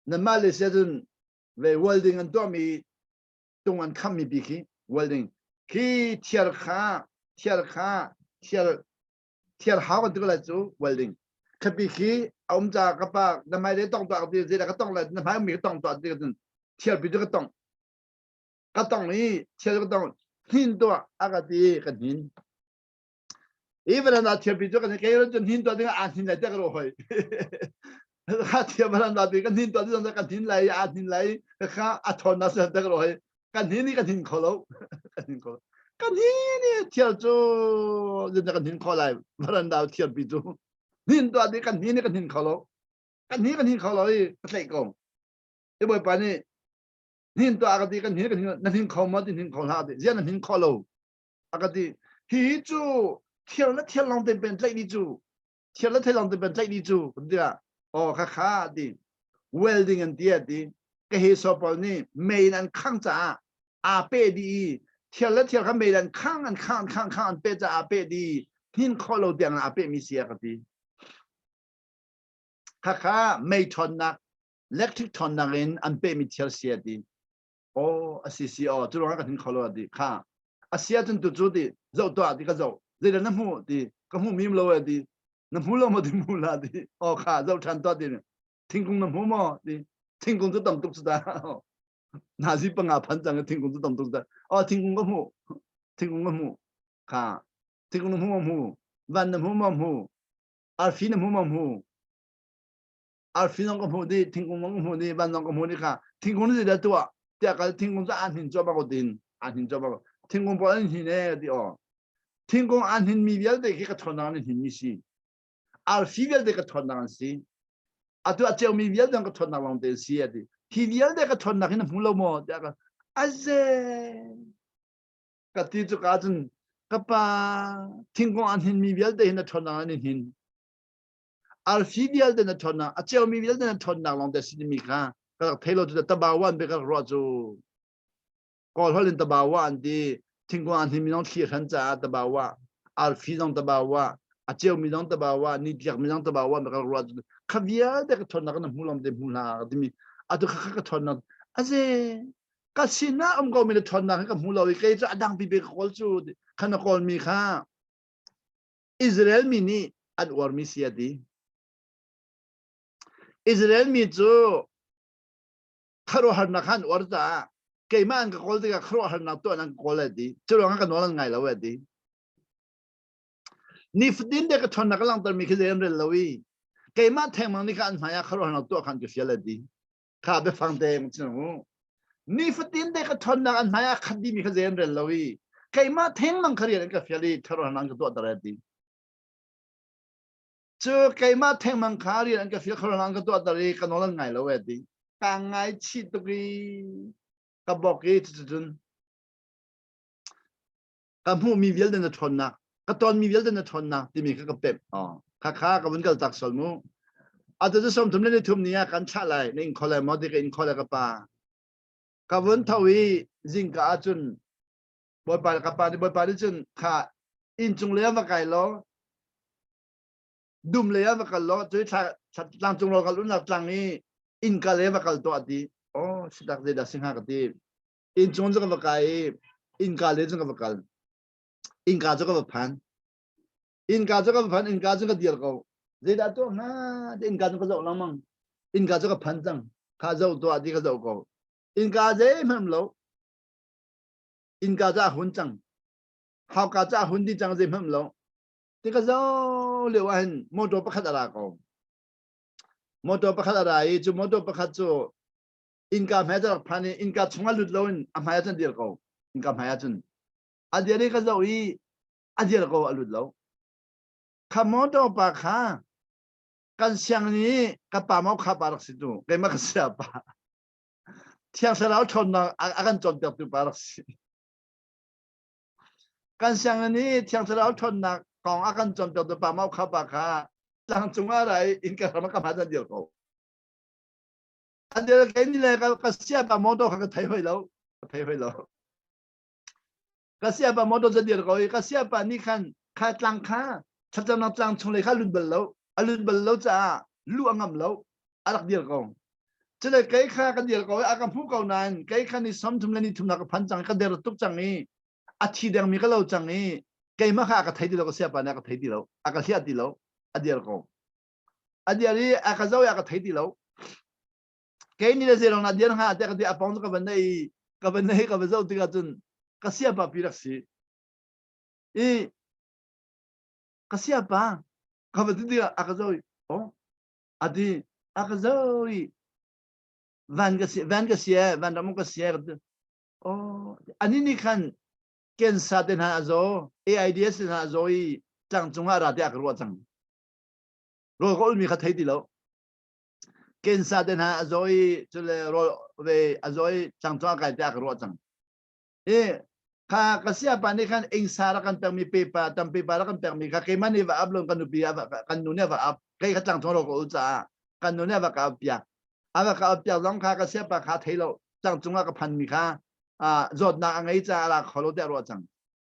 nanmah le si ahcun ve welding an tuahmi tung an khammi pi khi welding khi thiar kha thiar kha thiar thiar hau kan ti ko lai cu welding khapi khi a um ca ka pa na hmai le tong tuah ka ti zeidah ka tong lai na hmai ummi ka tong tuah ti ka cun thiar pi cu ka tong ka tong i thiar ka tong hnin tuah a ka ti ka hnin i veranda thiar pi cu kan kei cun hnin tuah ding ah aa hnin lai tiah ka ruah hoi kha thiar veranda pi kan hnin tuah ding kan hnin lai aa hnin lai kha a thawn na tiah ka ruah hoi kan hnin i kan hnin kho lo kan hnin kho lo kan hnin i thiar cu zin kan hnin kho lai veranda thiar pi cu hnin tuah ding kan hnin i kan hnin kho lo kan hnin kan hnin kho lo i ka tlaih ko i bawipa nih hnin tuah ka ti kan hnin kan hnin na hnin kho ma ti hnin kho hlah ti ziah na hnin kho lo a ka ti hi cu. Thir le thir lawng te pen tlaih ni cu thir le thir lawng te pen tlaih ni cu tiah aw kha kha ti welding an ti ti ka he so pawl nih mei in an khang caah aa pe dih i thir le thir kha mei in an khang an khang an khang khang an pe caah aa pe dih hnin khawh lo tiang aa pe mi si a ka ti. Khakha mei ṭhawnnak, electric ṭhawnnak in an pehmi thil si a ti. Aw a si si aw cu ruangah ka hnin kho lo a ti. Kha a si ahcun tu cu ti zoh tuah ti ka zoh. Zeidah na hmuh ti ka hmuh mim lo e ti. Na hmu lo maw ti hmu la ti. Aw kha zoh ṭhan tuah ti. Thingkung na hmu maw ti. Thingkung cu tam tuk cu ta. Nazi panga phan cang thingkung cu tam tuk ta. Aw thingkung ka hmuh. Thingkung ka hmuh. Kha thingkung na hmu maw hmu. Van na hmu maw hmu. Arfi na hmu maw hmu? Arfi zong ka hmuh dih, thingkung zong ka hmuh dih, van zong ka hmuh dih kha. Thingkung nih zeidah tuah? Tiah kal thingkung cu aa hnin cuahmah ko tin. Aa hnin cuahmah ko. Thingkung pawl an hnin ee ti aw. Thingkung aa hnin mi vialte khi ka ṭhawnnak an hnin mi si. Arfi vialte ka ṭhawnnak an si. Atu a ceumi vialte ka ṭhawnnak lawng te an si a ti. Hi vialte ka ṭhawnnak hi na hmu lo maw? Tiah ka aze ka ti cu ka cun ka pa thingkung an hnin mi vialte hi na ṭhawnnak an i hnin. Arfi vialte na ṭhawnnak, a ceumi vialte na ṭhawnnak lawng te si timi kha ka rak thei lo cu tabawa an bia ka rak ruah cu. Kawl holh in tabawa an ti. Thingkung an hnin mi zong thli a hran caah tabawa, arfi zong tabawa, a ceumi zong tabawa, nitliak mi zong tabawa an ka rak ruah cu. Kha vialte ka ṭhawnnak na hmu lawng te hmu hlah timi atu kha kha ka ṭhawnnak aze ka sinah um ko mi na ṭhawnnak hi ka hmu lo i kei cu a dang pipe ka kawl cu kha na kawl mi kha Israel mi nih an uarmi si a ti. Israel mi cu khuaruahharnak kha an uar caah keimah an ka kawl tikah khuaruahharnak tuah an ka kawl a ti. Cu ruangah ka nawl an ngai lo a ti. Nifatin te ka ṭhawnnak ka langhtermi khi zei an rel lo i keimah thengmang nih kha an hmai ah khuaruahharnak tuah khan ka fial a ti. Kha biafang te mu. Nifatin te ka ṭhawnnak an hmai ah khat dihmi kha zei an rel lo i keimah thengmang kha rian an ka fial i ṭharuahnak an ka tuahter a ti. Cu keimah thengmang kha rian an ka fial khuaruahnak an ka tuahter i ka nawl an ngai lo a ti. Ka ngaichih tuk i ka bok i cuticun ka hmuhmi vialte na ṭhawnnak ka tonmi vialte na ṭhawnnak timi kha ka pemh. Kha kha ka vun kal tak sual mu. Atu cu 33 ni ah kan thlah lai na ing kho lai maw ti ka in kho lai ka pa. Ka vun tho i zingka ahcun Bawipa ka pa nih Bawipa nih cun kha inncung lei ah va kai law dum lei ah va kal law cui thla tlangcung rawl kal unnak tlang i innka lei va kal tuah ti. Oh sitak zeidah si hnga ka ti. Inncung cu ka va kai i innka lei cun ka va kal. Innka cu ka va phan. Innka cu ka va phan, innka cu ka dir ko. Zeidah tuah hnga ti innka cu ka zoh lengmang. Innka cu ka phan cang. Kha zoh tuah ti ka zoh ko. Innka zeihmanh lo. Innka cu a hun cang. Hauka cu a hun dih cang zeihmanh lo. Ti ka zoh lio ah hin motor pakhat a ra ko. Motor pakhat a ra i cu motor pakhat cu innka hmai cu rak phan i innka chungah lut loin a hmai ah cun dir ko. Innka hmai ah cun a dir i ka zoh i a dir ko a lut lo. Kha motor pa kha kan sianginn i ka pa mau kha pa rak si tu keimah ka sia pa Thiang Thlarau ṭhawnnak a kan cawnpiaktu pa rak si. Kan sianginn i Thiang Thlarau ṭhawnnak kong a kan cawnpiaktu pa mau kha pa kha tlangcung ah ra i innka hram ah ka hmai ah dir ko. An dir kei ni le ka sia pa motor kha ka thei hoi lo ka thei hoi lo. Ka sia pa motor ca dir ko i ka sia pa nih khan kha tlang kha thlacamnak tlang chung lei kha lut bal lo a lut bal lo caah luh a ngam lo a rak dir ko. Cule kei kha ka dir ko i a ka hmuh ko nain kei kha ni 33 le ni thumnak ka phan cang ka der tuk cang i a thi dengmi ka lo cang i keimah kha a ka thei ti lo ka siapa nih a ka thei ti lo a ka hliah ti lo a dir ko. A dir i a ka zoh i a ka thei ti lo. Kei nih le zeirong na dir hnga tiah ka ti a pawng cu ka van nei i ka van nei ka va zoh tikah cun ka siapa pi rak si. I ka siapa ka va ti tikah a ka zoh i oh a ti a ka zoh i van ka si van ka si e van ram ka si e ka ti. Oh ani nih khan cancer te hna a zaw AIDS te hna a zaw i tlangcung ah ra tiah ka ruah cang. Rawl ka ulmi kha thei ti lo. Cancer te hna a zaw i cule rawl ve a zaw i tlangcung ah kai tiah ka ruah cang. I. Kha ka siapa nih khan ingsa rak kan pekmi pepa tam pepa rak kan pekmi kha keimah nih va ap lo kan nupi kan nu nih va ap kei kha tlang thong ro ka ul caah kan nu nih va ka ap piak a va ka ap piak zong kha ka siapa kha thei lo tlang cungah ka phan mi kha zawtnak a ngei caah a la kho lo tiah ruah cang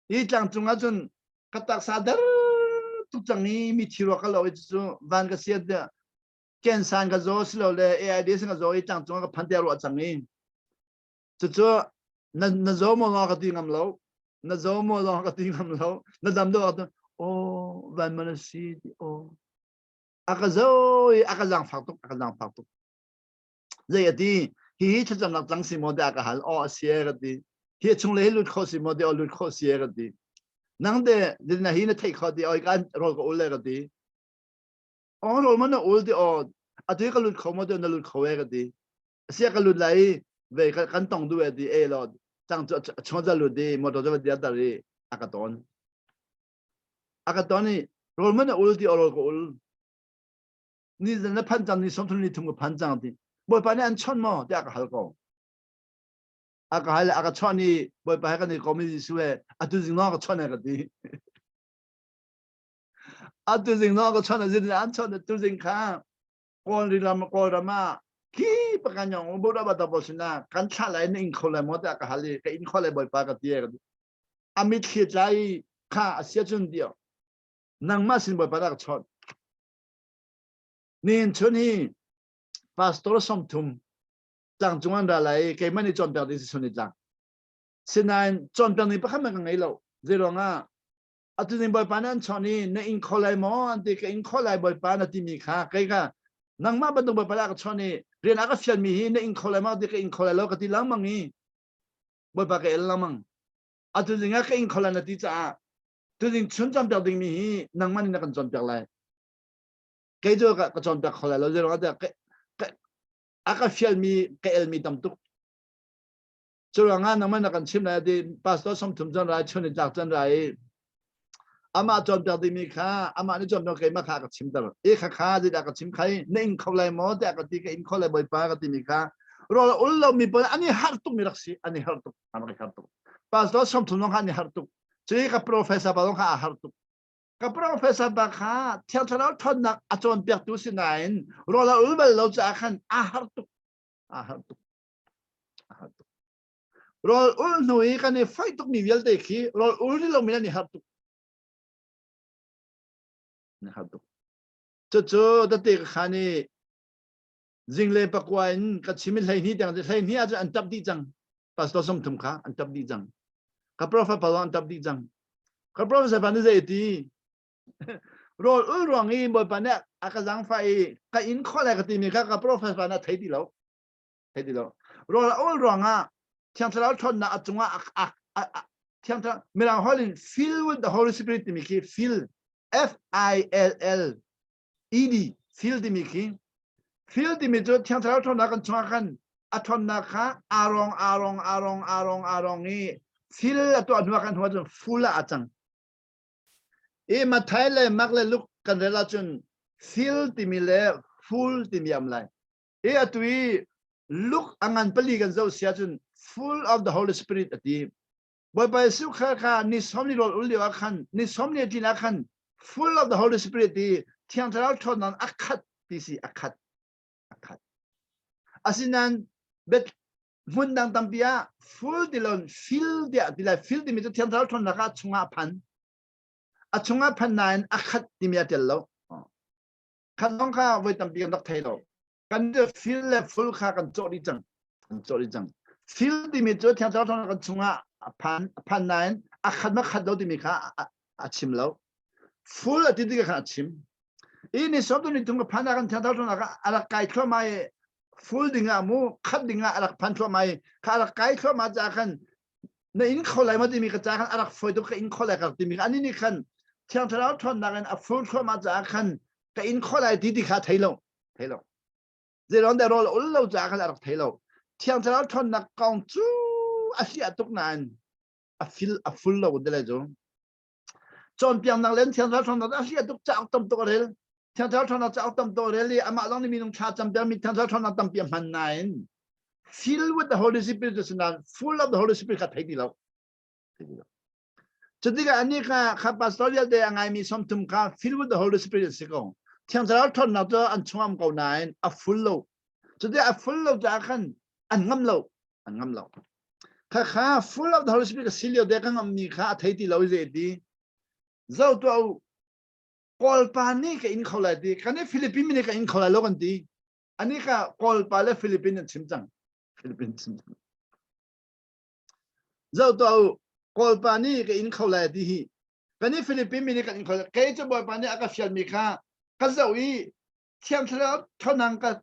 hi tlang cungah cun ka taksa der tuk cang i mi thi rua ka lo i cu van ka siat kensan ka zaw silo le AIDS ka zaw i tlang cungah ka phan tiah ruah cang i Cucu na na zaw maw nga ka ti ngam lo. Na zaw maw zong ka ti ngam lo. Na dam deuh ah oh van man a si ti oh. A ka zo i a ka zaangfak tuk a ka zaangfak tuk. Zei a ti hi hi thlacamnak tlang si maw tiah a ka hal. Aw a si e ka ti. Hi a chung le hi lut kho si maw ti aw lut kho si e ka ti. Nang te na hi na theih kho ti oi kan rawl ka ul le ka ti. Aw rawl man na ul ti aw atu ka lut kho maw ti na lut kho e ka ti. Sia ka lut lai i ve kan tong duh e ti e lo cang cu chung za lut i motor cu va tar i a ka ton a ka ton i rawl man a ul ti rawl ka ul ni na phan cang ni 30 ni thum ka phan cang ti bawipa nih an chon maw tiah ka hal ko a ka hal a ka chon i bawipa he kan i kom i Jesuh he atu zing ka chon e ka ti atu zing ka chon a zin an chon tu zing kha Kawl ram Kawlram ah khi pakan yong bu da ba da bo sina kan thla lai na in kho lai mo ta ka hal i ka in kho lai bawipa ka ti ka amit thli tlai kha asia chun dio nangmah sin bawipa rak chon nin chun hi pastor 30 tlang cung an ra lai keimah nih cawnpiak ding si chun i tlang sinain cawnpiak ning pakhat man ka ngei lo zeiruangah Atu ning Bawipa nih an chawnh i na ing kho lai maw an ti ka ing kho lai Bawipa na timi kha kei kha nangmah bantuk Bawipa dah ka chawnh i rian a ka fialmi hi na ing kho lai maw ti ka ing kho lai lo ka ti lengmang i Bawipa ka el lengmang. Atu zing ah ka ing kho lai na ti caah tuzing chun cawnpiak dingmi hi nangmah nih na kan cawnpiak lai. Kei cu ka cawnpiak kho lai lo zeiruang ah tiah a ka fialmi ka elmi tam tuk. Curuangah nangmah na kan chim lai ti pastor 30 cun rai chun in tlak cun rai i amah cawnpiak dingmi kha amah nih cawnpiak keimah kha a ka chimter i kha kha zeidah ka chim khai na ing kho lai maw tiah ka ti ka ing kho lai bawipa ka timi kha rawl ul lomi pawl an i harh tuk mi rak si an i harh tuk an rak i harh tuk pastor 30 zong kha an i harh tuk cui ka professor pa zong kha aa harh tuk ka professor pa kha thiang thlarau ṭhawnnak a cawnpiaktu si nain rawl a ul bal lo caah khan aa harh tuk aa harh tuk Rawl ul hnu i kan i foih tukmi vialte khi rawl ul rih lomi an i harh tuk. An i harh tuk. Cucu tete ka khan i zingle pakua in ka chim i 12 tiang 12 ahcun an tap dih cang. Pastor 30 kha an tap dih cang. Ka prophet pa an tap dih cang. Ka prophet pa nih zei ti? Rawl ul ruang i Bawipa nih a ka zaangfah i ka inn khawh lai ka timi kha ka prophet pa nih a thei ti lo. Thei ti lo. Rawl a ul ruangah Thiang Thlarau ṭhawnnak a cungah Thiang Thlarau Mirang holh in fill with the Holy Spirit timi khi fill F I L L E D fill timi khi fill timi cu Thiang Thlarau ṭhawnnak kan chungah khan a ṭhawnnak kha aa rong aa rong aa rong aa rong aa rong i fill a tuah hnuah kan hnuah cun full ah a cang. I Matthai le Mark le Luke kan rel ahcun fill timi le full timi am lai. Hi atu i Luke a ngan pali kan zoh si ahcun full of the Holy Spirit a ti. Bawipa Jesuh kha kha ni 40 rawl ul lio ah khan ni 40 a tlin ah khan full of the Holy Spirit ti Thiang Thlarau ṭhawnnak a khat ti si a khat a khat. Asinain bet hmun dang tampi ah full ti lon fill tiah ti lai fill timi cu Thiang Thlarau ṭhawnnak ah chungah a phan. A chungah phan nain a khat timi a tel lo. Khat zong kha voi tampi kan rak thei lo. Kan fill le full kha kan cawh dih cang. Kan cawh dih cang. Fill timi cu Thiang Thlarau thawng kan chungah a phan a phan nain a khat ma khat lo timi kha a chim lo. Full a ti tikah khan a chim. I ni som tu ni thum ka phan ah kan Thiang Thlarau thawng a rak kai thluahmah i full ding ah mu khat ding ah a rak phan thluahmah i kha a rak kai thluahmah caah khan na in kho lai ma timi ka ca khan a rak fawi tuk ka in kho lai ka timi ani nih khan Thiang Thlarau ṭhawnnak in a fur thluahmah caah khan ka in kho lai ti ti kha thei lo thei lo zeiron dah rawl ul lo caah khan a rak thei lo Thiang Thlarau ṭhawnnak kong cu a hliah tuk nain a fil a ful lo te lai cu cawnpiaknak len Thiang Thlarau ṭhawnnak a hliah tuk cauk tam tuk a rel Thiang Thlarau ṭhawnnak cauk tam tuk a rel i amah zong nih minung thla camter mi Thiang Thlarau ṭhawnnak tampi a hman nain fill with the Holy Spirit cu sinain full of the Holy Spirit kha thei ti lo. Thei ti lo. Cutikah anih kha kha pastor vialte a ngaimi 30 kha fill with the Holy Spirit an si ko. Thiang Thlarau ṭhawnnak cu an chungah um ko nain a full lo. Cutikah a full lo caah khan an ngam lo. An ngam lo. Kha kha full of the Holy Spirit ka si lio te ka ngammi kha a thei ti lo i zei ti. Zo tuah u. Kawlpa nih ka in kho lai ti. Kan i Philippine mi nih ka in kho lai lo kan ti. Ani kha Kawlpa le Philippine an chim cang. Philippine chim cang. Zoh tuah u, Kawlpa nih ka in kho lai ti hi. Kan i Philippine mi nih kan in kho lai. Kei cu Bawipa nih a ka fialmi kha ka zoh i Thiang Thlarau ṭhawnang ka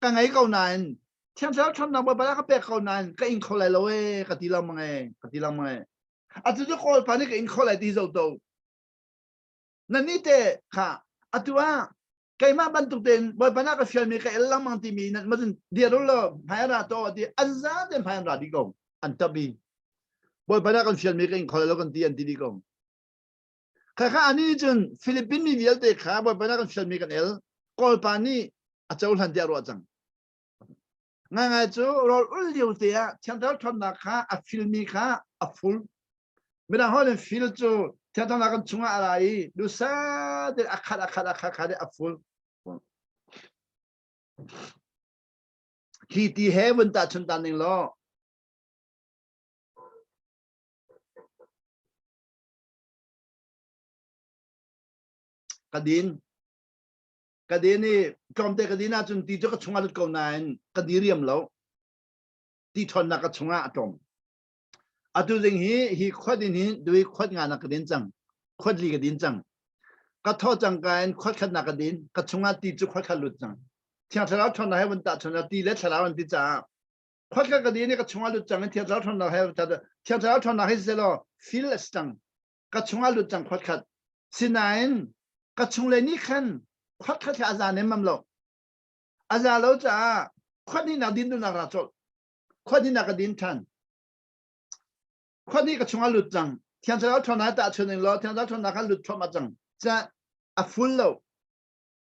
ka ngei ko nain Thiang Thlarau ṭhawnnak Bawipa nih a ka pek ko nain ka in kho lai lo ee ka ti lengmang ee ka ti lengmang ee. Atu cu Kawlpa nih ka in kho lai ti zoh tuah u. Nannih te kha atu ah keimah bantuk tein Bawipa nih a ka fialmi ka el lengmang timi nan macun dir u law hmai ra to ti an za te hmai an ra dih ko an tap i Bawipa nih a kan fialmi ka in kho lo kan ti an ti dih ko kha kha ani nih cun Philippine mi vialte kha Bawipa nih a kan fialmi kan el Kawlpa nih a cohlan tiah ruah cang ngai cu rawl ul lio te ah thiangthar ṭhawnnak kha a filmi kha a ful midang holh in fil cu thiangthar kan chungah a ra i dusa te a khat a khat a khat khat a ful hi ti he vun ta chun ta ning law ka din Ka din i tlawmte ka din ahcun ti cu ka chungah lut ko nain ka diriam lo. Ti ṭhawnnak ka chungah a tlawm. Atu ding hi hi khuat in hin dui khuat nga nak ka din cang. Khuat li ka din cang. Ka thaw cang ka in khuat khat nak ka din. Ka chungah ti cu khuat khat lut cang. Thiang Thlarau ṭhawnnak he vun tahchun ti le thlarau an ti caah khuat khat ka din i ka chungah lut cang in Thiang Thlarau ṭhawnnak he Thiang Thlarau ṭhawnnak hi selaw feel a si cang. Ka chungah lut cang khuat khat. Sinain ka chunglei nih khan khuat khat kha a za nemmam lo. A za lo caah khuat hnihnak din duhnak ra colh. Khuat hnihnak ka din ṭhan. Khuat hnih ka chungah lut cang. Thiang Thlarau ṭhawnnak tahchun ning law Thiang Thlarau ṭhawnnak kha lut thluahmah cang. Ca a full lo.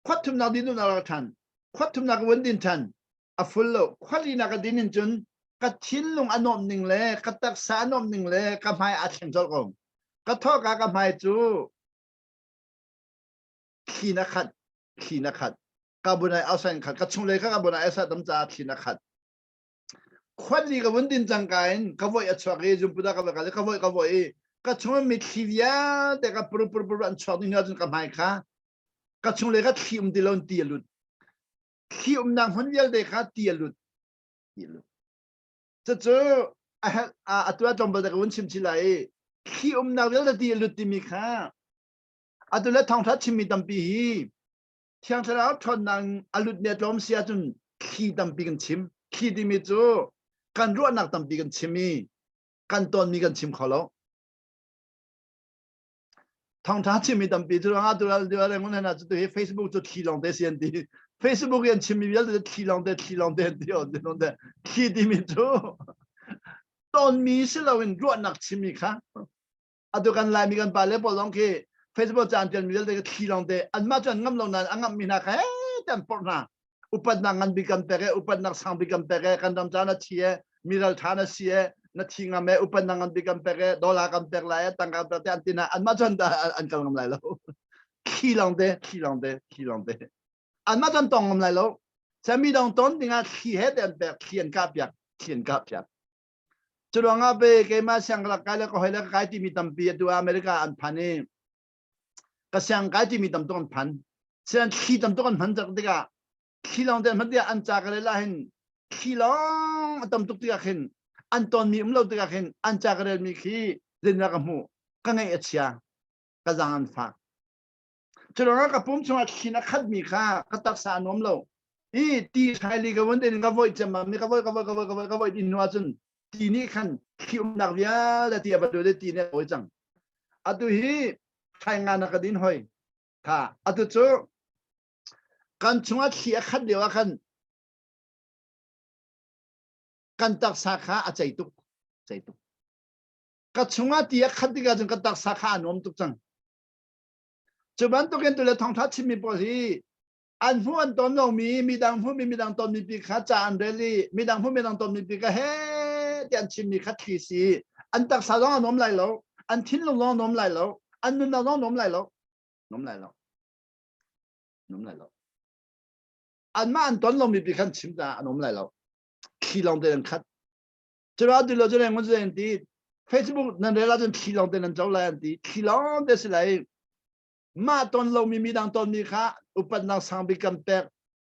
Khuat thumnak din duhnak ra ṭhan. Khuat thumnak ka vun din ṭhan. A full lo. Khuat linak ka din in cun ka thinlung a nuamh ning le ka taksa a nuamh ning le ka hmai aa thleng colh ko. Ka thawka ka hmai cu thli na khat, thli na khat. Carbon dioxide khat, ka chunglei kha carbon dioxide tam caah thli na khat. Khuat li ka vun din cang ka in ka voi a chuak i zumpuda ka voi ka voi ka voi i ka chung mitthli vialte ka pur pur pur an chuak ding hnu cun ka hmai kha ka chunglei kha thli um ti lo ti a lut. Thli umnak hmun vialte kha ti a lut. Ti a lut. Cucu a atu ah tlawmpal te ka vun chim chih lai i thli umnak vialte ti a lut timi kha atu le thawngṭha chimmi tampi hi Thiang Thlarau ṭhawnnak a lutmi a tlawm si ahcun thli tampi kan chim. Thli timi cu kan ruahnak tampi kan chim i kan tawnmi kan chim kho lo. Thawngṭha chimmi tampi cu ruangah tu ngun hna cu tu hi Facebook cu thli lawng te si an ti. Facebook i an chimmi vialte cu thli lawng te thli lawng te an ti on ti te. Thli timi cu tawnmi si loin ruahnak chimmi kha atu kan Laimi kan pale pawl zong khi Facebook ca an ṭialmi vialte khi thli lawng te anmah cu an ngam lo nain a ngammi hna kha he an porh hna. Upatnak ngan bik kan pek e upatnak sang bik kan pek e kan ram ca na thi e mi ralṭha na si e na thi ngam e upatnak ngan bik kan pek e dollar kan pek lai e tangka kan pek te an ti hna anmah cu an kal ngam lai lo thli lawng te thli lawng te thli lawng te anmah cu an tong ngam lai lo mi dang ton dingah thli he te an pek thli an kah piak thli an kah piak cu ruangah pe keimah siangrak kai le ka hoi le ka kai timi tampi atu America an phan i ka siang kai timi tam tuk an phan sian thli tam tuk an hman cak tikah thli lawng te hman tikah an ca ka rel ah hin thli lawng a tam tuk tikah khin an tonmi um lo tikah khin an ca ka relmi khi zeitindah ka hmuh ka ngaih a chia ka zaang an fak cu ruangah ka pum chungah thli na khatmi kha ka taksa a nuam lo i ti hraili ka vun in ka voih cem mi ka voih ka voih ka voih ka voih ka voih din hnu ahcun ti nih khan thli umnak vialte ti a va dul i ti nih a voih cang Atu hi hrai nga na ka din hoi. Tha. Atu cu kan chungah thli a khat lio ah khan kan taksa kha a cei tuk. Cei tuk. Ka chungah ti a khat tikah cun ka taksa kha a nuam tuk cang. Cu bantukin tule thawngtha chimmi pawl hi an hmuh an ton lomi midang hmuhmi midang tonmi pi kha ca an rel i midang hmuh midang tonmi pi kha he ti an chimmi kha thli si. An taksa zong a nuam lai lo, an thinlung zong a nuam lai lo, an nunnak zong a nuam lai lo. Nuam lai lo. Nuam lai lo. Anmah an ton lomi pi khan chim ta an um lai lo. Thli lawng te an khat. Cura ti lo cu reng an ti. Facebook nan rel ahcun thli lawng te nan co lai an ti. Thli lawng te si lai. Mah ton lomi mi dang tonmi kha upatnak sang bik kan pek.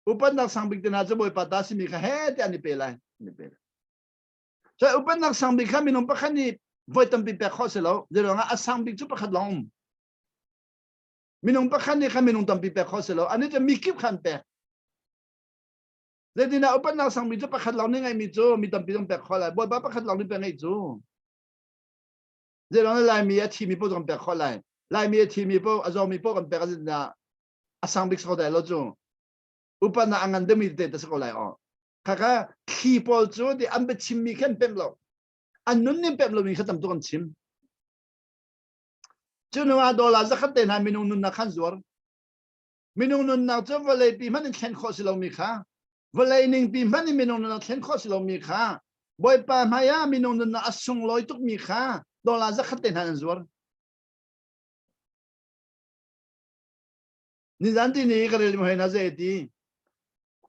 Upatnak sang bik te hna cu Bawipa ta simi kha he ti an i pe lai. An i pe lai. So upatnak sang bik kha minung pakhat nih voi tampi pek khawh si lo. Zeiruangah a sang bik cu pakhat lawng um. Minung pakhat nih khan minung tampi pek khawh si lo. Ani cu mikip kha an pek. Zeitindah upatnak sangmi cu pakhat lawng nih ngeihmi cu mi tampi zong pek khawh lai. Bawipa pakhat lawng nih pek ngeih cu. Zeiruang Laimi a thimi paoh zong pek khawh lai. Laimi a thimi paoh a zawmi paoh kan pek a a sang bik si ko dai lo cu. Upatnak a ngan deuhmi te te si ko lai aw. Khakha thli pawl cu ti an biachimmi khan pemh lo. An nun ning pemh lomi kha tam tuk an chim. Cu hnu ah dollar zakhat te hna minung nunnak khan zuar. Minung nunnak cu vawlei pi hmanh in thlen khawh si lomi kha, vawlei ning pi hmanh in minung nunnak thlen khawh si lomi kha, Bawipa hmai ah minung nunnak a sunglawi tukmi kha dollar zakhat te hna an zuar. Nizan ti ni ka rel hoi na zei ti.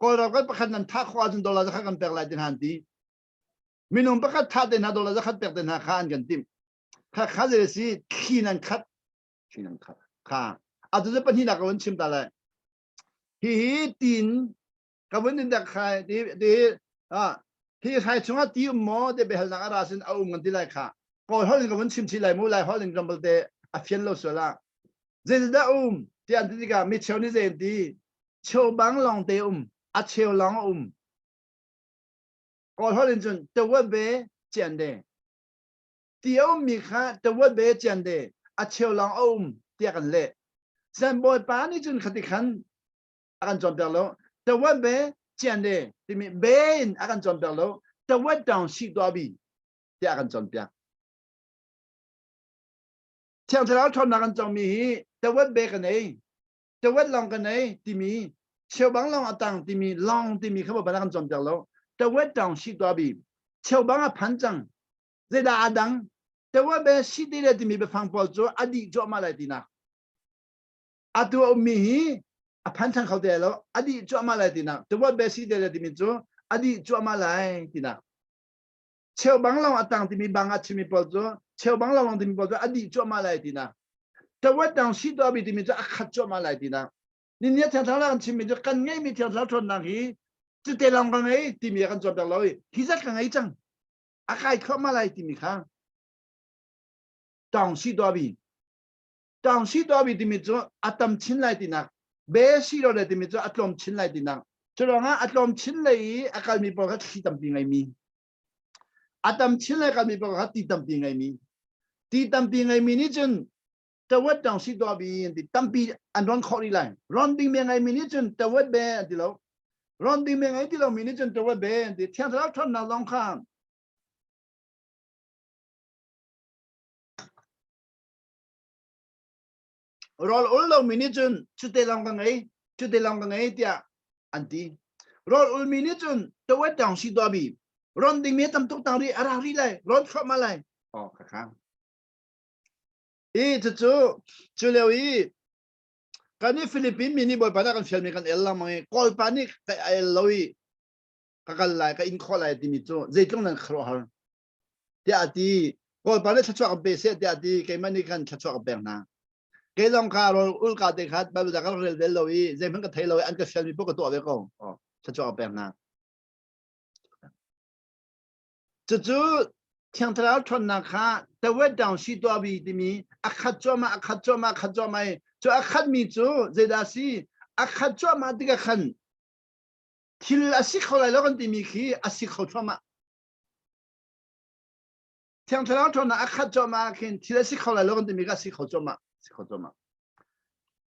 Kawlram kan pakhat nan thah khawh ahcun dollar zakhat kan pek lai ti hna an ti. Minung pakhat thah te hna dollar zakhat pek te hna kha an kan timh. Kha kha zei si thli nan khat thli nan khat kha atu cu pahnihnak ka vun chim ta lai. Hi hi tin ka vun in dak khai ti ti ah hi hrai chungah ti um maw te biahalnak a ra sin a um kan ti lai kha. Kawl holh in ka vun chim chih lai mu lai holh in tlawmpal te a fian lo sual ah. Zeidah um ti an ti tikah mi cheu nih zei an ti cheubang lawng te um a cheu lawng a um. Kawl holh in cun tawat be cian de. Ti a ummi kha tawat be cian de a cheu lawng a um tiah kan leh. San Bawipa nih cun khati khan a kan cawnpiak lo. Tawat be cian de timi be in a kan cawnpiak lo. Tawat taung si tuah bi tiah a kan cawnpiak. Thiang Thlarau ṭhawnnak kan cawngmi hi tawat be ka nei, tawat lawng ka nei timi cheubang lawng a tang timi lawng timi kha Bawipa nih a kan cawnpiak lo. Tawat taung si tuah bi cheubang a phan cang Zeidah aa dang? Tewabe si le timi biafang pawl cu a dih cuahmah lai tinak. Atu a ummi hi a phan ṭhan kho te lo, a dih cuahmah lai tinak. Tewabe si le timi cu a dih cuahmah lai tinak. Cheubang lawng a tang timi bang a chimmi pawl cu cheubang lawng timi pawl cu a dih cuahmah lai tinak. Tawat dang si tuah bi timi cu a khat cuahmah lai tinak. Ninia thiang thlarau kan chimmi cu kan ngeihmi thiang thlarau ṭhawnnak hi cite lawng ka ngei timi a kan cawnpiak lo i hi zat ka ngei cang. A kai thluahmah lai timi kha tawng si tuah bi tawng si tuah bi timi cu a tam chin lai tinak be si lo le timi cu a tlawm chin lai tinak cu ruangah a tlawm chin lei i a kalmi pawl kha thli tampi ngeimi a tam chin lei kalmi pawl kha ti tampi ngeimi ti tampi ngeimi nih cun tawat tawng si tuah bi an ti tampi an ron khawh rih lai ron ding me ngeimi nih cun tawat be an ti lo ron ding me ngei ti lomi nih cun tawat be an ti thiang thlarau ṭhawnnak zong kha rawl ul lomi nih cun cute lawng ka ngei cute lawng ka ngei tiah an ti rawl ulmi nih cun tawat tawng si tuah bi ron ding me tam tuk tang rih a ra rih lai ron thluahmah lai oh kha kha I cucu cu lio i kan i Philippine mi nih Bawipa nih a kan fialmi kan el lengmang i Kawlpa nih ka el lo i ka kal lai ka in khawh lai timi cu zeitluk nan khuaruahhar tiah a ti. Kawlpa nih thluachuah kan pe seh tiah a ti. Keimah nih khan thluachuah ka pek hna. Kei zong kha rawl ulka te kha Bible ca ka rak rel bel lo i zeihmanh ka thei lo i an ka fialmi paoh ka tuah ve ko. Oh, thluachuah ka pek hna. Cucu Thiang Thlarau ṭhawnnak kha tawet down si tuah bi timi a khat cuahmah, a khat cuahmah, a khat cuahmah i cu a khatmi cu zeidah a si? A khat cuahmah tikah khan thil a si kho lai lo kan timi khi a si kho thluahmah. Thiang Thlarau ṭhawnnak a khat cuahmah ah khin thil a si kho lai lo kan timi kha a si kho cuahmah, si kho cuahmah.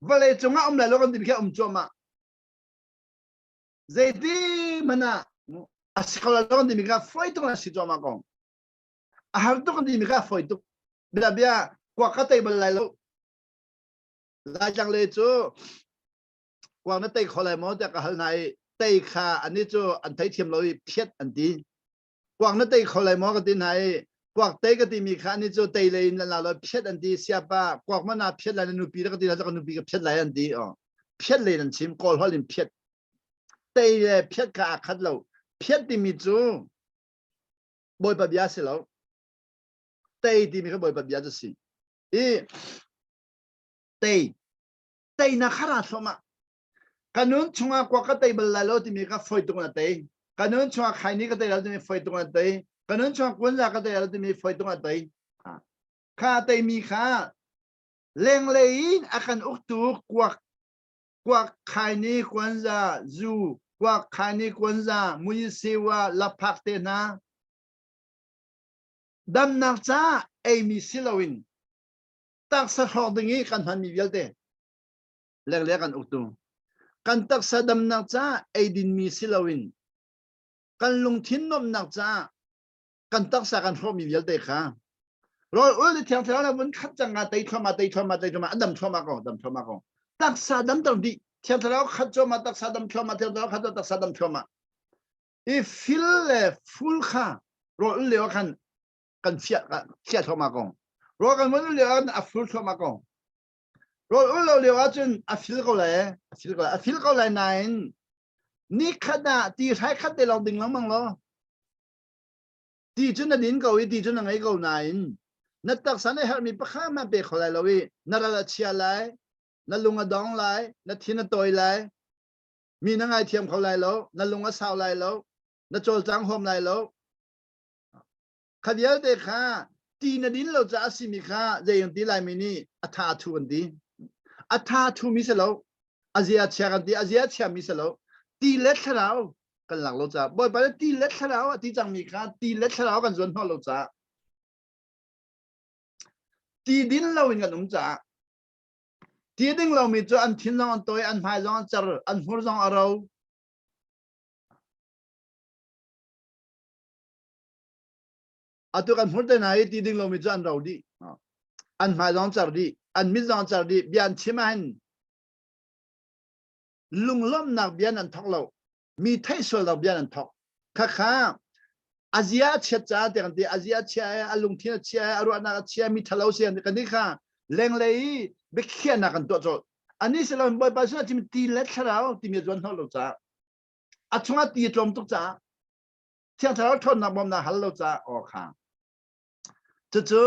Vawlei cungah um lai lo kan timi khi a um cuahmah. Zeiti hmanh ah a si kho lo timi kha fawi tuk in a si cuahmah ko. A har tuk timi kha fawi tuk. Bia bia kuak ka tei bal lai lo. Laitlang le cu kuak na tei kho lai maw tiah ka hal hna i tei kha ani cu an theithiam lo i phiat an ti. Kuak na tei kho lai maw ka ti hna i. Kuak tei ka timi kha ani cu tei lei in la lo phiat an ti siapa kuak mana phiat lai na nupi ka ti la ka nupi ka phiat lai an ti oh phiat lei nan chim kawl hol in phiat tei le phiat kha aa khat lo phiat timi cu bawipa bia si lo tei timi kha bawipa bia cu si i tei tei na khara thluahmah Ka nun chungah kuak ka tei bal lai lo timi kha foi tuk na tei. Ka nun chungah khaini ka tei lo timi foi tuk na tei. Ka nun chungah kunza ka tei lo timi foi tuk na tei. Kha teimi kha lenglei in a kan uktu kuak kuak khaini kuanza zu kuak khaini kuanza muisewa laphak te hna damnak ca eimi si loin taksa hrawk ding i kan hmanmi vialte lenglei kan uktu kan taksa damnak caah eidinmi si loin kan lungthin nuamhnak caah kan taksa kan hrawhmi vialte kha rawl ul le thiang thlarau le vun khat cang nga tei thluahmah tei thluahmah tei thluahmah a dam thluahmah ko dam thluahmah ko taksa damter dih thiang thlarau khat cuahmah taksa dam thluahmah thiang thlarau khat taksa dam thluahmah i fil le ful kha rawl ul lio khan kan fiah fiah thluahmah ko rawl kan vun ul lio ah a ful thluahmah ko Rawl ul lo lio ahcun a fil ko lai a fil ko lai a fil ko lai nain ni khat ah ti hrai khat te lawng ding lengmang law ti cu na din ko i ti cu na ngei ko nain na taksa na herhmi pakhat hmanh pe kho lai lo i na ral a chia lai na lung a dong lai na thin a tawi lai mi na ngaithiam kho lai lo na lung a sau lai lo na cawlcang huam lai lo Kha vialte kha ti na din lo caah a simi kha zei an ti laimi nih a tha a thu an ti. A tha a thumi si lo. A zia chia kan ti. A zia chiami si lo. Ti le thlarau kan lak lo caah Bawipa nih ti le thlarau a ti cangmi kha ti le thlarau kan zuan hnawh lo caah ti din lo in kan um caah ti ding lomi cu an thin zong an tawi an hmai zong an cer an hmur zong a ro Atu kan hmur te hna i ti ding lomi cu an ro dih. An hmai zong cer dih, an mit zong cer dih, bia an chim ahhin lunglawmhnak bia nan thawk lo. Mi theih sual lo bia nan thawk. Khakha a zia a chiat caah te kan ti a zia a chia a lungthin a chia a ruahnak a chia mi thalo si kan ti kha lenglei i biakhiahnak kan tuah colh. Ani si lo Bawipa sinah chim ti le thlarau timi a zuan hnawh lo caah a chungah ti a tlawm tuk caah Thiang Thlarau ṭhawnnak bawmnak hal lo caah aw kha. Cucu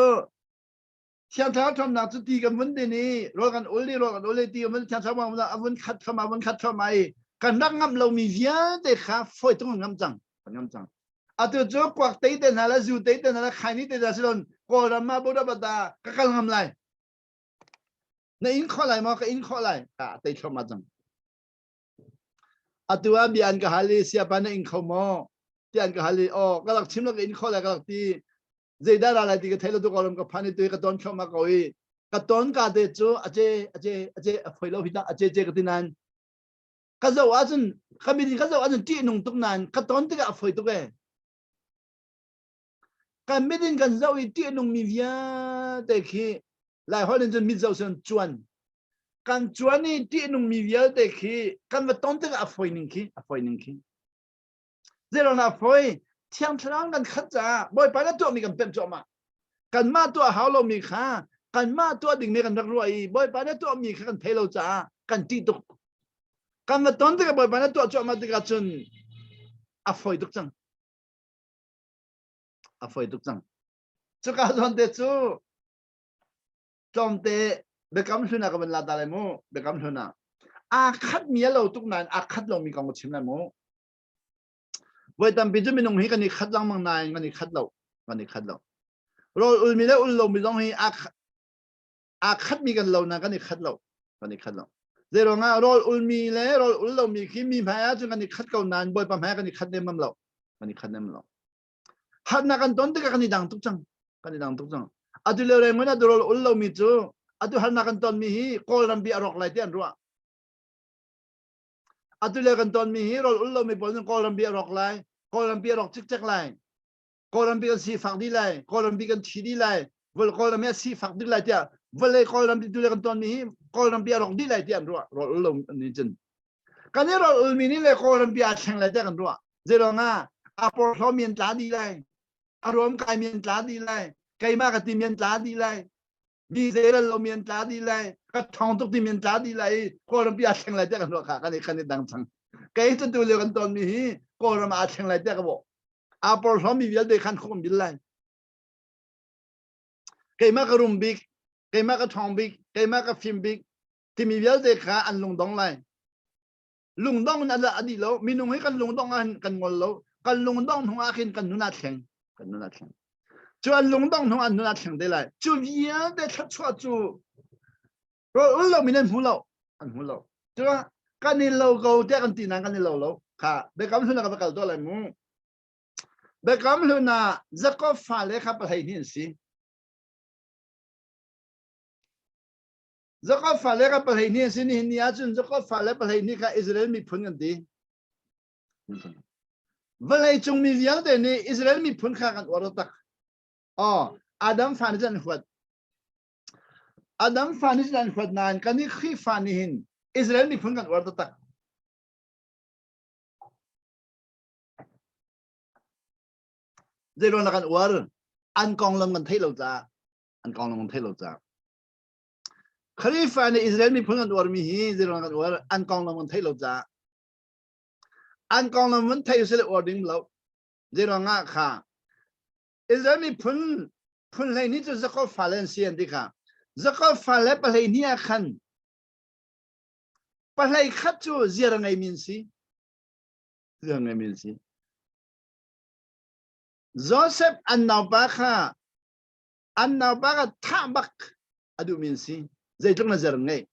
Thiang Thlarau ṭhawnnak cu ti kan vun din i rawl kan ul i rawl kan ul i ti kan vun Thiang Thlarau bawmnak a vun khat thluahmah a vun khat thluahmah i kan rak ngamh lomi vialte kha fawi tung ngam cang kan ngam cang. Atu cu kuak tei te hna le zu tei te hna le khaini te hna silon Kawlram ah Buddha bata ka kal ngam lai. Na in khawh lai maw ka in khawh lai ka tei thluahmah cang. Atu ah bia an ka hal i siapa na ing kho maw? Tiah an ka hal i aw ka rak chim lo ka in kho lai ka rak ti. Zeidah ra lai ti ka thei lo tu ko ka phan i tu ka ton thluahmah ko i ka ton ka te cu a ce a ce a ce a foi lo hi dah a ce ce ka ti nain ka zoh ahcun ka mit in ka zoh ahcun ṭih nung tuk nain ka ton tikah a foi tuk ee. Kan mit in kan zoh i ṭih nungmi vialte khi Laiholh in cun mit zoh cun cuan. Kan cuan i ṭih nungmi vialte khi kan va ton tikah a fawi ning khi a fawi ning khi. Zeiruang a fawi? Thiang Thlarau kan khat caah Bawipa na tuahmi kan pemh cuahmah. Kanmah tuah hau lomi kha kanmah tuah dingmi kan rak ruah i Bawipa na tuahmi kha kan thei lo caah kan ṭih tuk. Kan va ton tikah Bawipa na tuah cuahmah tikah cun a fawi tuk cang. A fawi tuk cang. Cuka zawn te cu tlawmte biakam hlun ah ka van la ta lai mu. Biakam hlun ah. Aa khat mi a lo tuk nain aa khat lomi kong ka chim lai mu. Voi tampi cu minung hi kan i khat lengmang nain kan i khat lo. Kan i khat lo. Rawl ulmi le ul lomi zong hi aa aa khatmi kan lo na kan i khat lo kan i khat lo zeiruangah rawl ulmi le rawl ul lomi khi mi hmai ahcun kan i khat ko nain bawipa hmai kan i khat nemam lo kan i khat nem lo harnak kan ton tikah kan i dang tuk cang kan i dang tuk cang atu le reng atu rawl ul lomi cu atu harnak kan tonmi hi kawlram bi a rawk lai ti an ruah atu le kan tonmi hi rawl ul lomi pawl nih kawlram bi a rawk lai kawlram bi a rawk cikcek lai Kawlram bi kan sifak dih lai, Kawlram bi kan thi dih lai, Kawlram hi a sifak dih lai tiah vawlei Kawlram tu le kan tuanmi hi Kawlram bi a rawk dih lai tiah an ruah rawl ul lo nih cun. Kan i rawl ulmi nih le Kawlram bi aa thleng lai tiah kan ruah. Zeiruangah a porhlawmi an tla dih lai. A ruam kai mi an tla dih lai. Keimah ka ti mi an tla dih lai. Mi zeiral lo mi an tla dih lai. Ka ṭhawng tuk ti mi an tla dih lai i Kawlram pi aa thleng lai tiah kan ruah kha kan i kan i dang cang. Kei cu tu lio kan ton mi hi Kawlram aa thleng lai tiah ka bawh. Aa porhlaw mi vialte khan khuk an bil lai. Keimah ka rum bik, keimah ka ṭhawng bik, keimah ka fim bik timi vialte kha an lungdong lai. Lungdong in a dih lo. Minung hi kan lungdong ah kan ngol lo. Kan lungdong hnu ah khin kan nun aa thleng. Kan nun aa thleng. Cu an lungdong hnu an nun aa thleng te lai. Cu vialte thluachuah cu rawl ul lo min an hmu lo. An hmu lo. Cu kan i lo ko tiah kan ti nain kan i lo lo. Kha biakam hlun ah ka va kal tuah lai mu. Biakam hlun ah Jakob fale kha pahlei hnih an si. Jakob fale kha pahlei hnih an si. Nihin ni ahcun Jakob fale pahlei hnih kha Israel miphun kan ti. Vawlei cung mi vialte nih Israel miphun kha kan uar tak. Oh, Adam fa nih cun an huat. Adam fa nih cun an huat nain kan nih Khrihfa nih hin Israel miphun kan uar taktak. Zeiruang kan uar? An konglam kan theih lo caah. An konglam kan theih lo caah. Khrihfa nih Israel miphun kan uarmi hi zeiruang kan uar? An konglam kan theih lo caah. An konglam van theih usile uar ding lo. Zeiruang ah kha Israel miphun phun 12 cu Jakob fale an si an ti kha. Jakob fale pahlei hnih ah khan pahlei khat cu ziar a ngeimi an si. Ziar a ngeimi an si. Joseph an naupa kha an naupa kha thah bak a duhmi an si. Zeitluk na ziar an ngeih?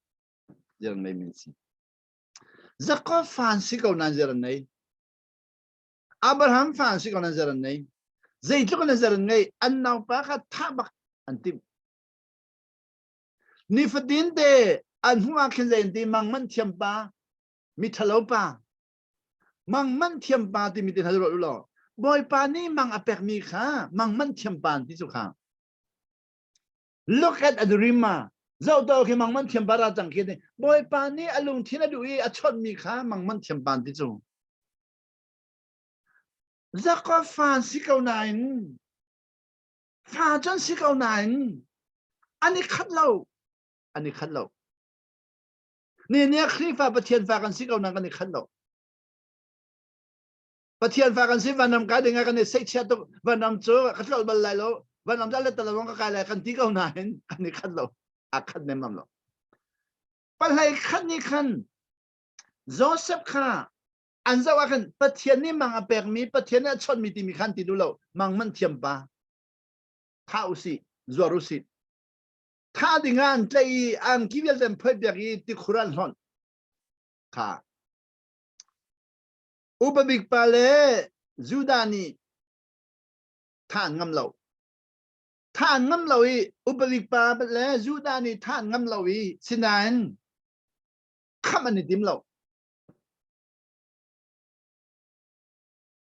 Ziar an ngeimi an si. Jakob fa an si ko nain ziar an ngei. Abraham fa an si ko nain ziar an ngei. Zeitluk na ziar an ngei? An naupa kha thah bak an timh. Nifatin te an hmuh ah khin zei an ti mang man thiam pa mi ṭhalo pa Mang manh thiam pa timi te hna ruah u law Bawipa nih mang a pekmi kha mang manh thiam pa an ti cu kha. Look at a dreamer. Zoh to khi mang manh thiam pa ra cang khi ti. Bawipa nih a lungthin a duh i a chawnhmi kha mang manh thiam pa an ti cu. Jacob fa si ko nain fa cun si ko nain an i khat lo an i khat lo Ni nih Khrihfa Pathian fa kan si ko nain kan i khat lo. Pathian fa kan si vanram kai ding ah kan i seihchiat tuk vanram cu ka tlolh bal lai lo vanram cu a let talawng ka kai lai kan ti ko nain kan i khat lo a khat nemmam lo. Pahlei khat nih khan Joseph kha an zoh ah khan Pathian nih mang a pekmi Pathian nih a chawnhmi timi khan ti duh lo mang man thiam pa thah usih zuar usih Thah ding ah an tlaih i angki vialte an phoihpiak i tikhur an hlonh. Kha. Upa bik pa le Judah nih thah an ngam lo. Thah an ngam lo i upa bik pa le Judah nih thah an ngam lo i sinain khamh an i tim lo.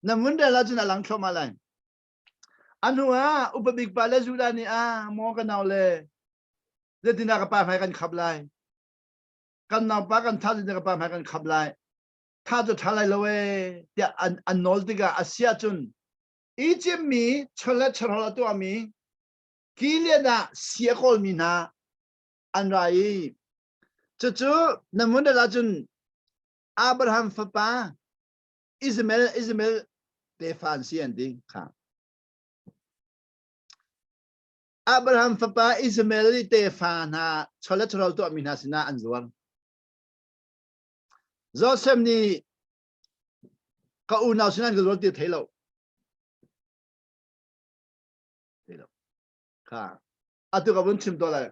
Na vun rel ahcun a lang thluahmah lai. A hnu ah upa bik pa le Judah nih ah maw ka nau le zeitindah ka pa hmai kan khap lai kan naupa kan thah zeitindah ka pa hmai kan khap lai tha cu tha lai lo ee tiah an, an nawl tikah a si ahcun Egypt mi chawlet chawhrawl a tuahmi Gilead ah si a kawlmi hna an ra i cucu na mun ahcun Abraham fapa Ismael Ismael tefa an si an ti kha. Abraham fapa Ismael i tefa hna chawlet tuahmi hna sinah an zuar. Joseph nih ka unau sinah an ka zuar ti thei lo. Thei lo. Kha. Atu ka vun chim to lai.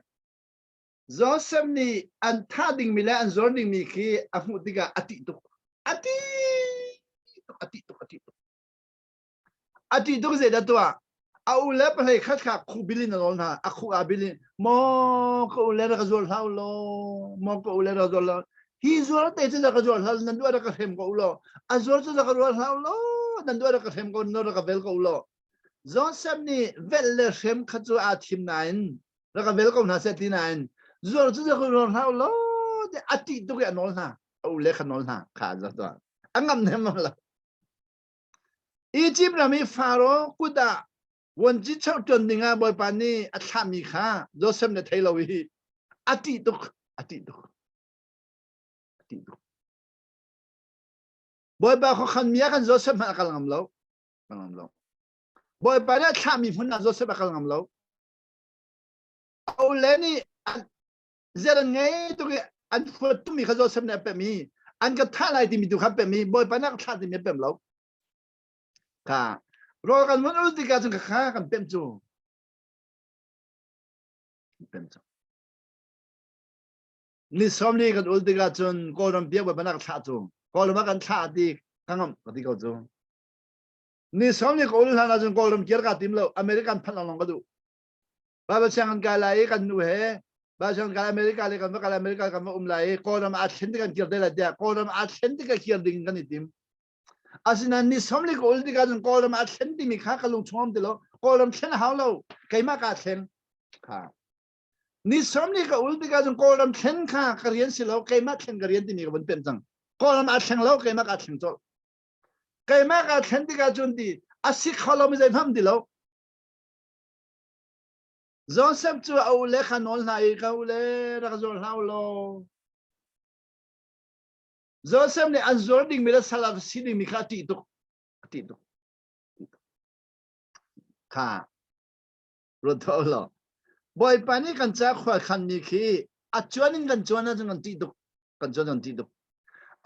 Joseph nih an thah dingmi le an zuar dingmi khi a hmuh tikah a ṭih tuk. A ṭih tuk, a ṭih tuk, a ṭih tuk. A ṭih tuk zeidah tuah? A u le pahlei khat kha khuh bil in a nawl hna. A khuh ah bil in, maw ka u le rak ka zuar hlah u law, maw ka u le rak zuar law. Hi zuar te cu rak ka zuar hlah, nan duh ah rak ka hrem ko u law. A zuar cu rak ka zuar hlah u law, nan duh ah rak ka hrem ko, nan rak ka vel ko u law. Joseph nih velh le hrem kha cu aa thim nain rak ka vel ko hna seh ti nain zuar cu ka zuar hlah law ti a ṭih tuk i a nawl hna a u le kha nawl hna kha an tuah a ngam nem lo Egypt ram i Faro kut ah. Vuanci cheu ṭuan dingah Bawipa nih a thlahmi kha Josef nih a thei lo i a ṭih tuk, a ṭih tuk, a ṭih tuk. Bawipa khuakhanmi ah khan Josef hmanh a kal ngam lo, kal ngam lo. Bawipa nih a thlahmi hmun ah Josef a kal ngam lo. A ule nih zer an ngei tuk i an huat tumi kha Josef nih a pemh i an ka thah lai timi tu kha a pemh i Bawipa nih a ka thlah timi a pemh lo. Kha rawl kan vun ul tikah cun kha kan pemh cu. Pemh cu. Ni sawmli kan ul tikah cun Kawlram piak Bawipa nih a ka thlah cu. Kawlram ah kan thlah ti ka ngamh ka ti ko cu. Ni sawmli ka ul hlan ahcun Kawlram kir kaa tim lo. American phanh lawng ka duh. Bible siang kan kai lai i kan nu he Bible siang kai America le kan va kal America kan va um lai i Kawlram aa thlen tik kan kir te lai tiah Kawlram aa thlen tik ka kir ding kan i tim. Asinain ni sawmli ka ul tikah cun Kawlram aa thlen timi kha ka lung chung um ti lo. Kawlram thlen a hau lo. Keimah kaa thleng. Kha. Ni sawmli ka ul tikah cun Kawlram thlen kha ka rian si lo. Keimah thlen ka rian timi ka vun pemh cang. Kawlram aa thleng lo, keimah kaa thleng colh. Keimah kaa thlen tikah cun ti a si kho lo mi zeihmanh ti lo. Joseph cu a ule kha nawl hna i ka ule rak zuar hlah u law. Joseph nih an zuar dingmi le sal a si dingmi kha a ṭih tuk. A ṭih tuk. Kha ruat tuah u law. Bawipa nih kan ca khual khanmi khi a cuan in kan cuan ahcun kan ṭih tuk. Kan cuan kan ṭih tuk.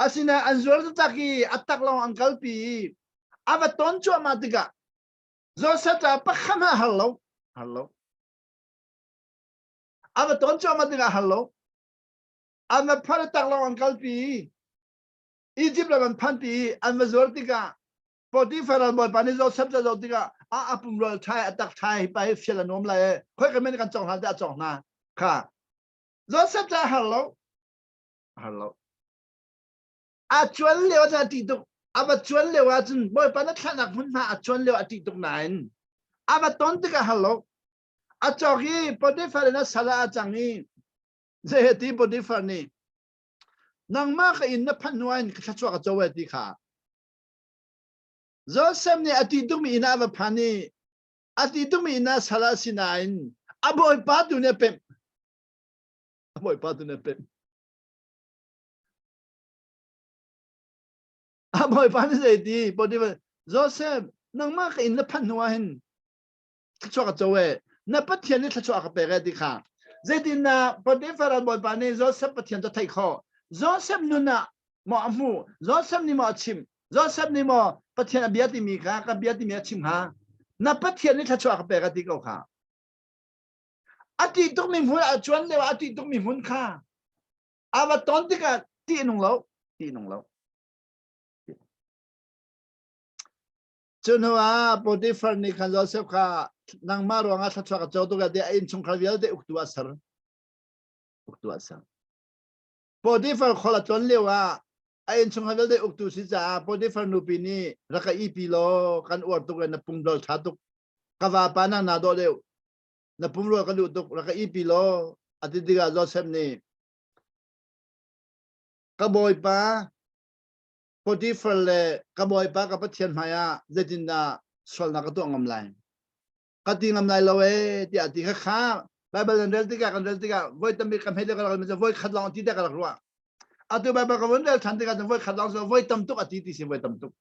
Asinain an zuar taktak i a tak lawng an kalpi i a va ton cuahmah tikah Joseph ca pakhat hmanh har lo. Har lo. A va ton cuahmah tikah har lo. An va phar tak lawng an kalpi. Egypt ram an phanpi i an va zuar tikah Potiphar ral bawipa nih Joseph ca zoh tikah a a pumrual ṭhai a tak ṭhai hi pa hi fial a nuam lai e khoi ka men kan cawk hna tiah a cawk hna kha Joseph ca har lo har lo A cuan lio ah a ṭih tuk. A va cuan lio ahcun Bawipa na thlahnak hmunhma a cuan lio a ṭih tuk nain a va ton tikah har lo. A cawk i Potifar in a sal ah a cang i zei ti Potifar nih nangmah ka inn na phanh hnu ah hin ka thluachuah ka co e ti kha. Joseph nih a ṭih tukmi inn ah a va phan i a ṭih tukmi inn ah sal ah si nain a bawipa tu nih a pemh. A bawipa tu nih a pemh. A bawipa nih zei ti Potifar Joseph nangmah ka inn na phanh hnu ah hin thluachuah ka co e na Pathian nih thluachuah ka pek e ti kha zeitin na Potifar an bawipa nih Joseph Pathian cu theih khawh Joseph nun ah maw a hmuh Joseph nih maw a chimh Joseph nih maw Pathian a bia timi kha ka bia timi a chim hnga na Pathian nih thluachuah ka pek a ti ko kha a ti tukmi hmun a cuan lio a ti tukmi hmun kha A va ton tikah tih nung lo, tih nung lo. Cu hnu ah Potifar nih khan Joseph kha nangmah ruangah thluachuah ka co tuk tiah a innchungkhar vialte uktu ah ser. Uktu ah ser. Potifar khol a tlon lio ah a innchungkhar vialte uktu si caah Potifar nupi nih rak ka ipi law kan uar tuk le na pumdol ṭha tuk. Ka vapa nang naa dawh deuh. Na pumrua ka duh tuk rak ka ipi law a ti tikah Joseph nih ka bawipa Potifar le ka bawipa ka Pathian hmaiah zeitindah sualnak ka tuah ngam lai ka ti ngam lai lo ee tiah a ti kha kha Bible kan rel tikah kan rel tikah voi tampi ka hmei ka rak voi khat lawng ti te ka rak ruah atu Bible ka vun rel than tikah voi khat lawng voi tam tuk a ti ti si voi tam tuk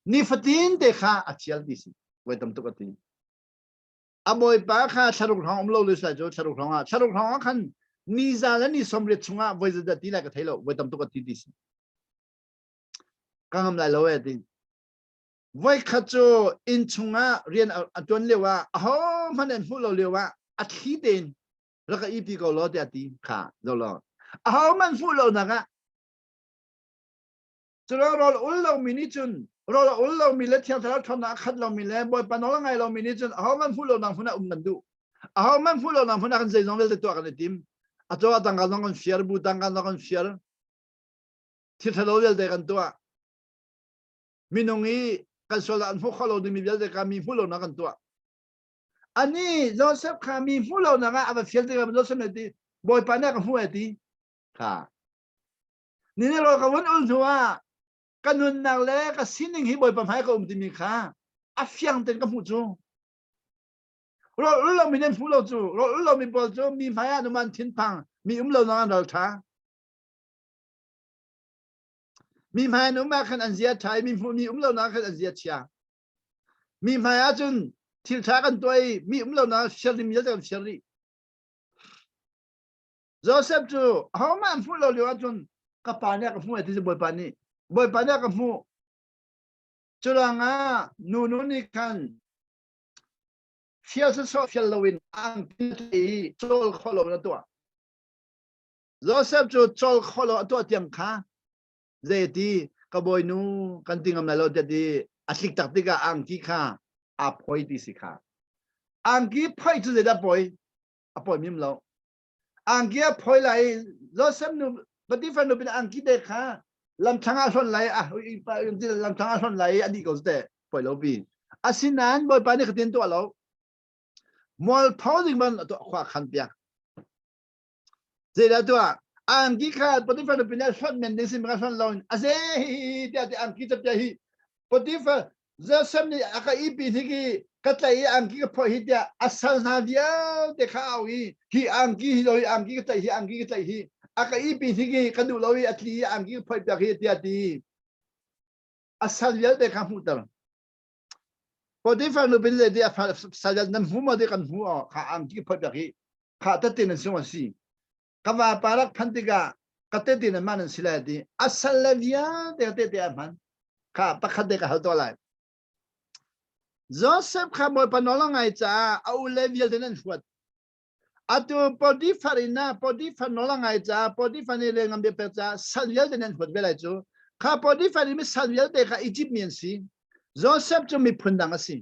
nifatin te kha a thial ti si voi tam tuk a ti A bawipa kha thlaruk hrawng um lo le sai cu thlaruk hrawng ah thlaruk hrawng ah khan ni za le ni 80 chungah voi zeizat ti lai ka thei lo voi tam tuk a ti ti si ka ngam lai lo e ti voi khat cu inn chungah rian a tuan lio ah aho hmanh an hmuh lo lio ah a thli tein rak ka ipi ko law tiah ti kha zo lo aho hmanh hmuh lo nak ah Culo rawl ul lomi nih cun rawl a ul lomi le Thiang Thlarau ṭhawnnak a khat lomi le Bawipa nawl a ngai lomi nih cun ahohmanh hmuh lonak hmun ah um nan duh. Ahohmanh hmuh lonak hmun ah kan zeizong vialte tuah kan i tim. A caw tangka zong kan fiar, bu tangka zong kan fiar. Thil ṭhalo vialte kan tuah. Minung i kan sual an hmuh kho lo dingmi vialte kha mi hmuh lonak kan tuah. Ani Joseph kha mi hmuh lonak ah a va fial tikah Joseph nih ti Bawipa nih a ka hmuh ai ti. Kha Nini rawl ka vun ul hnu ah ka nunnak le ka sining hi Bawipa hmai ka um timi kha a A fiang ten ka hmuh cu. Rawl ul lomi nan hmu lo cu. Rawl ul lomi pawl cu mi hmai ah numan thinphang, mi um lo nang an ral ṭha. Mi hmai an um ah khan an zia ṭha i mi hmuh mi um lo nak khan an zia chia. Mi hmai ah cun thil ṭha kan tuah i mi um lo nak fiar rim vialte kan fiar rih. Joseph cu ahohmanh an hmuh lo lio ahcun ka pa nih a ka hmuh ai ti cu Bawipa nih. Bawipa nih a ka hmuh. Curuangah nunu nih khan fial sawsawh fial loin angki i cawl khawh lo in a tuah. Joseph cu cawl khawh lo a tuah tiang kha zei ti ka bawinu kan ti ngam lai lo tiah ti a tlik tak tikah angki kha aa phoi ti si kha. Angki phoi cu zeidah poi? A poi mim lo. Angki a phoi lai i Joseph nu Potiphar nu pin angki te kha lamthlang ah hlonh lai a lamthlang ah hlonh lai i a dih ko te poi lo pi. Asinain Bawipa nih khatin tuah lo. Mualpho ding ban a tuah khua khan piak. Zeidah tuah? Angki kha Potiphar nupi nih a hlonh men ding sin ka hlonh lo in a ze hi tiah ti angki capia hi Potiphar Joseph nih a ka ipi hnik i ka tlaih i angki ka phoih hi tiah a sal hna vialte kha a au i hi angki hi lo hi angki ka tlaih hi angki ka tlaih hi a ka ipi hnik i ka duh lo i a tli i angki ka phoih piak hi tiah ti a sal vialte kha hmuhter Potiphar nupi nih zeiti a sal nan hmu maw ti kan hmu aw kha angki phoih piak hi kha tete nan sung a si ka vapa rak phan tikah ka tete nan man an si lai ti a sal le vialte ka tete a hman kha pakhat te ka hal to lai Joseph kha Bawipa nawl a ngai caah a u le vialte nan huat atu Potiphar in ah Potiphar nawl a ngai caah Potiphar nih le ngam bia pek caah sal vialte nan huat ve lai cu kha Potiphar nih mi sal vialte kha Egypt mi an si Joseph cu miphun dang a si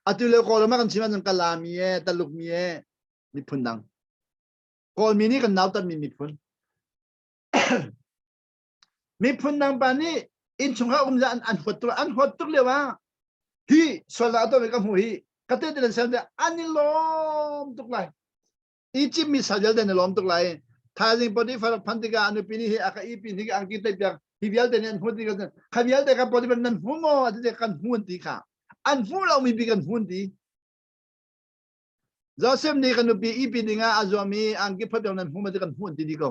atu le Kawlram ah kan chim ahcun Kala mi e Taluk mi e miphun dang Kawlmi nih kan nautatmi miphun miphun dang pa nih innchungkhar um an an huat tuk an huat tuk lio ah hi sualnak a tuahmi ka hmuh hi ka te te sel an i lawm tuk lai Egypt mi sal vialte an i lawm tuk lai thaizing Potiphar phan tikah a nupi nih hi a ka ipi hi angki tlaih piak hi vialte nih an hmuh tikah kha vialte kha Potiphar nan hmu maw a ti kan hmu an ti kha an hmuh lomi bi kan hmu an ti Joseph nih ka nupi ipi dingah a zuam i angki phot nan hmu ma ti kan hmu an ti di ko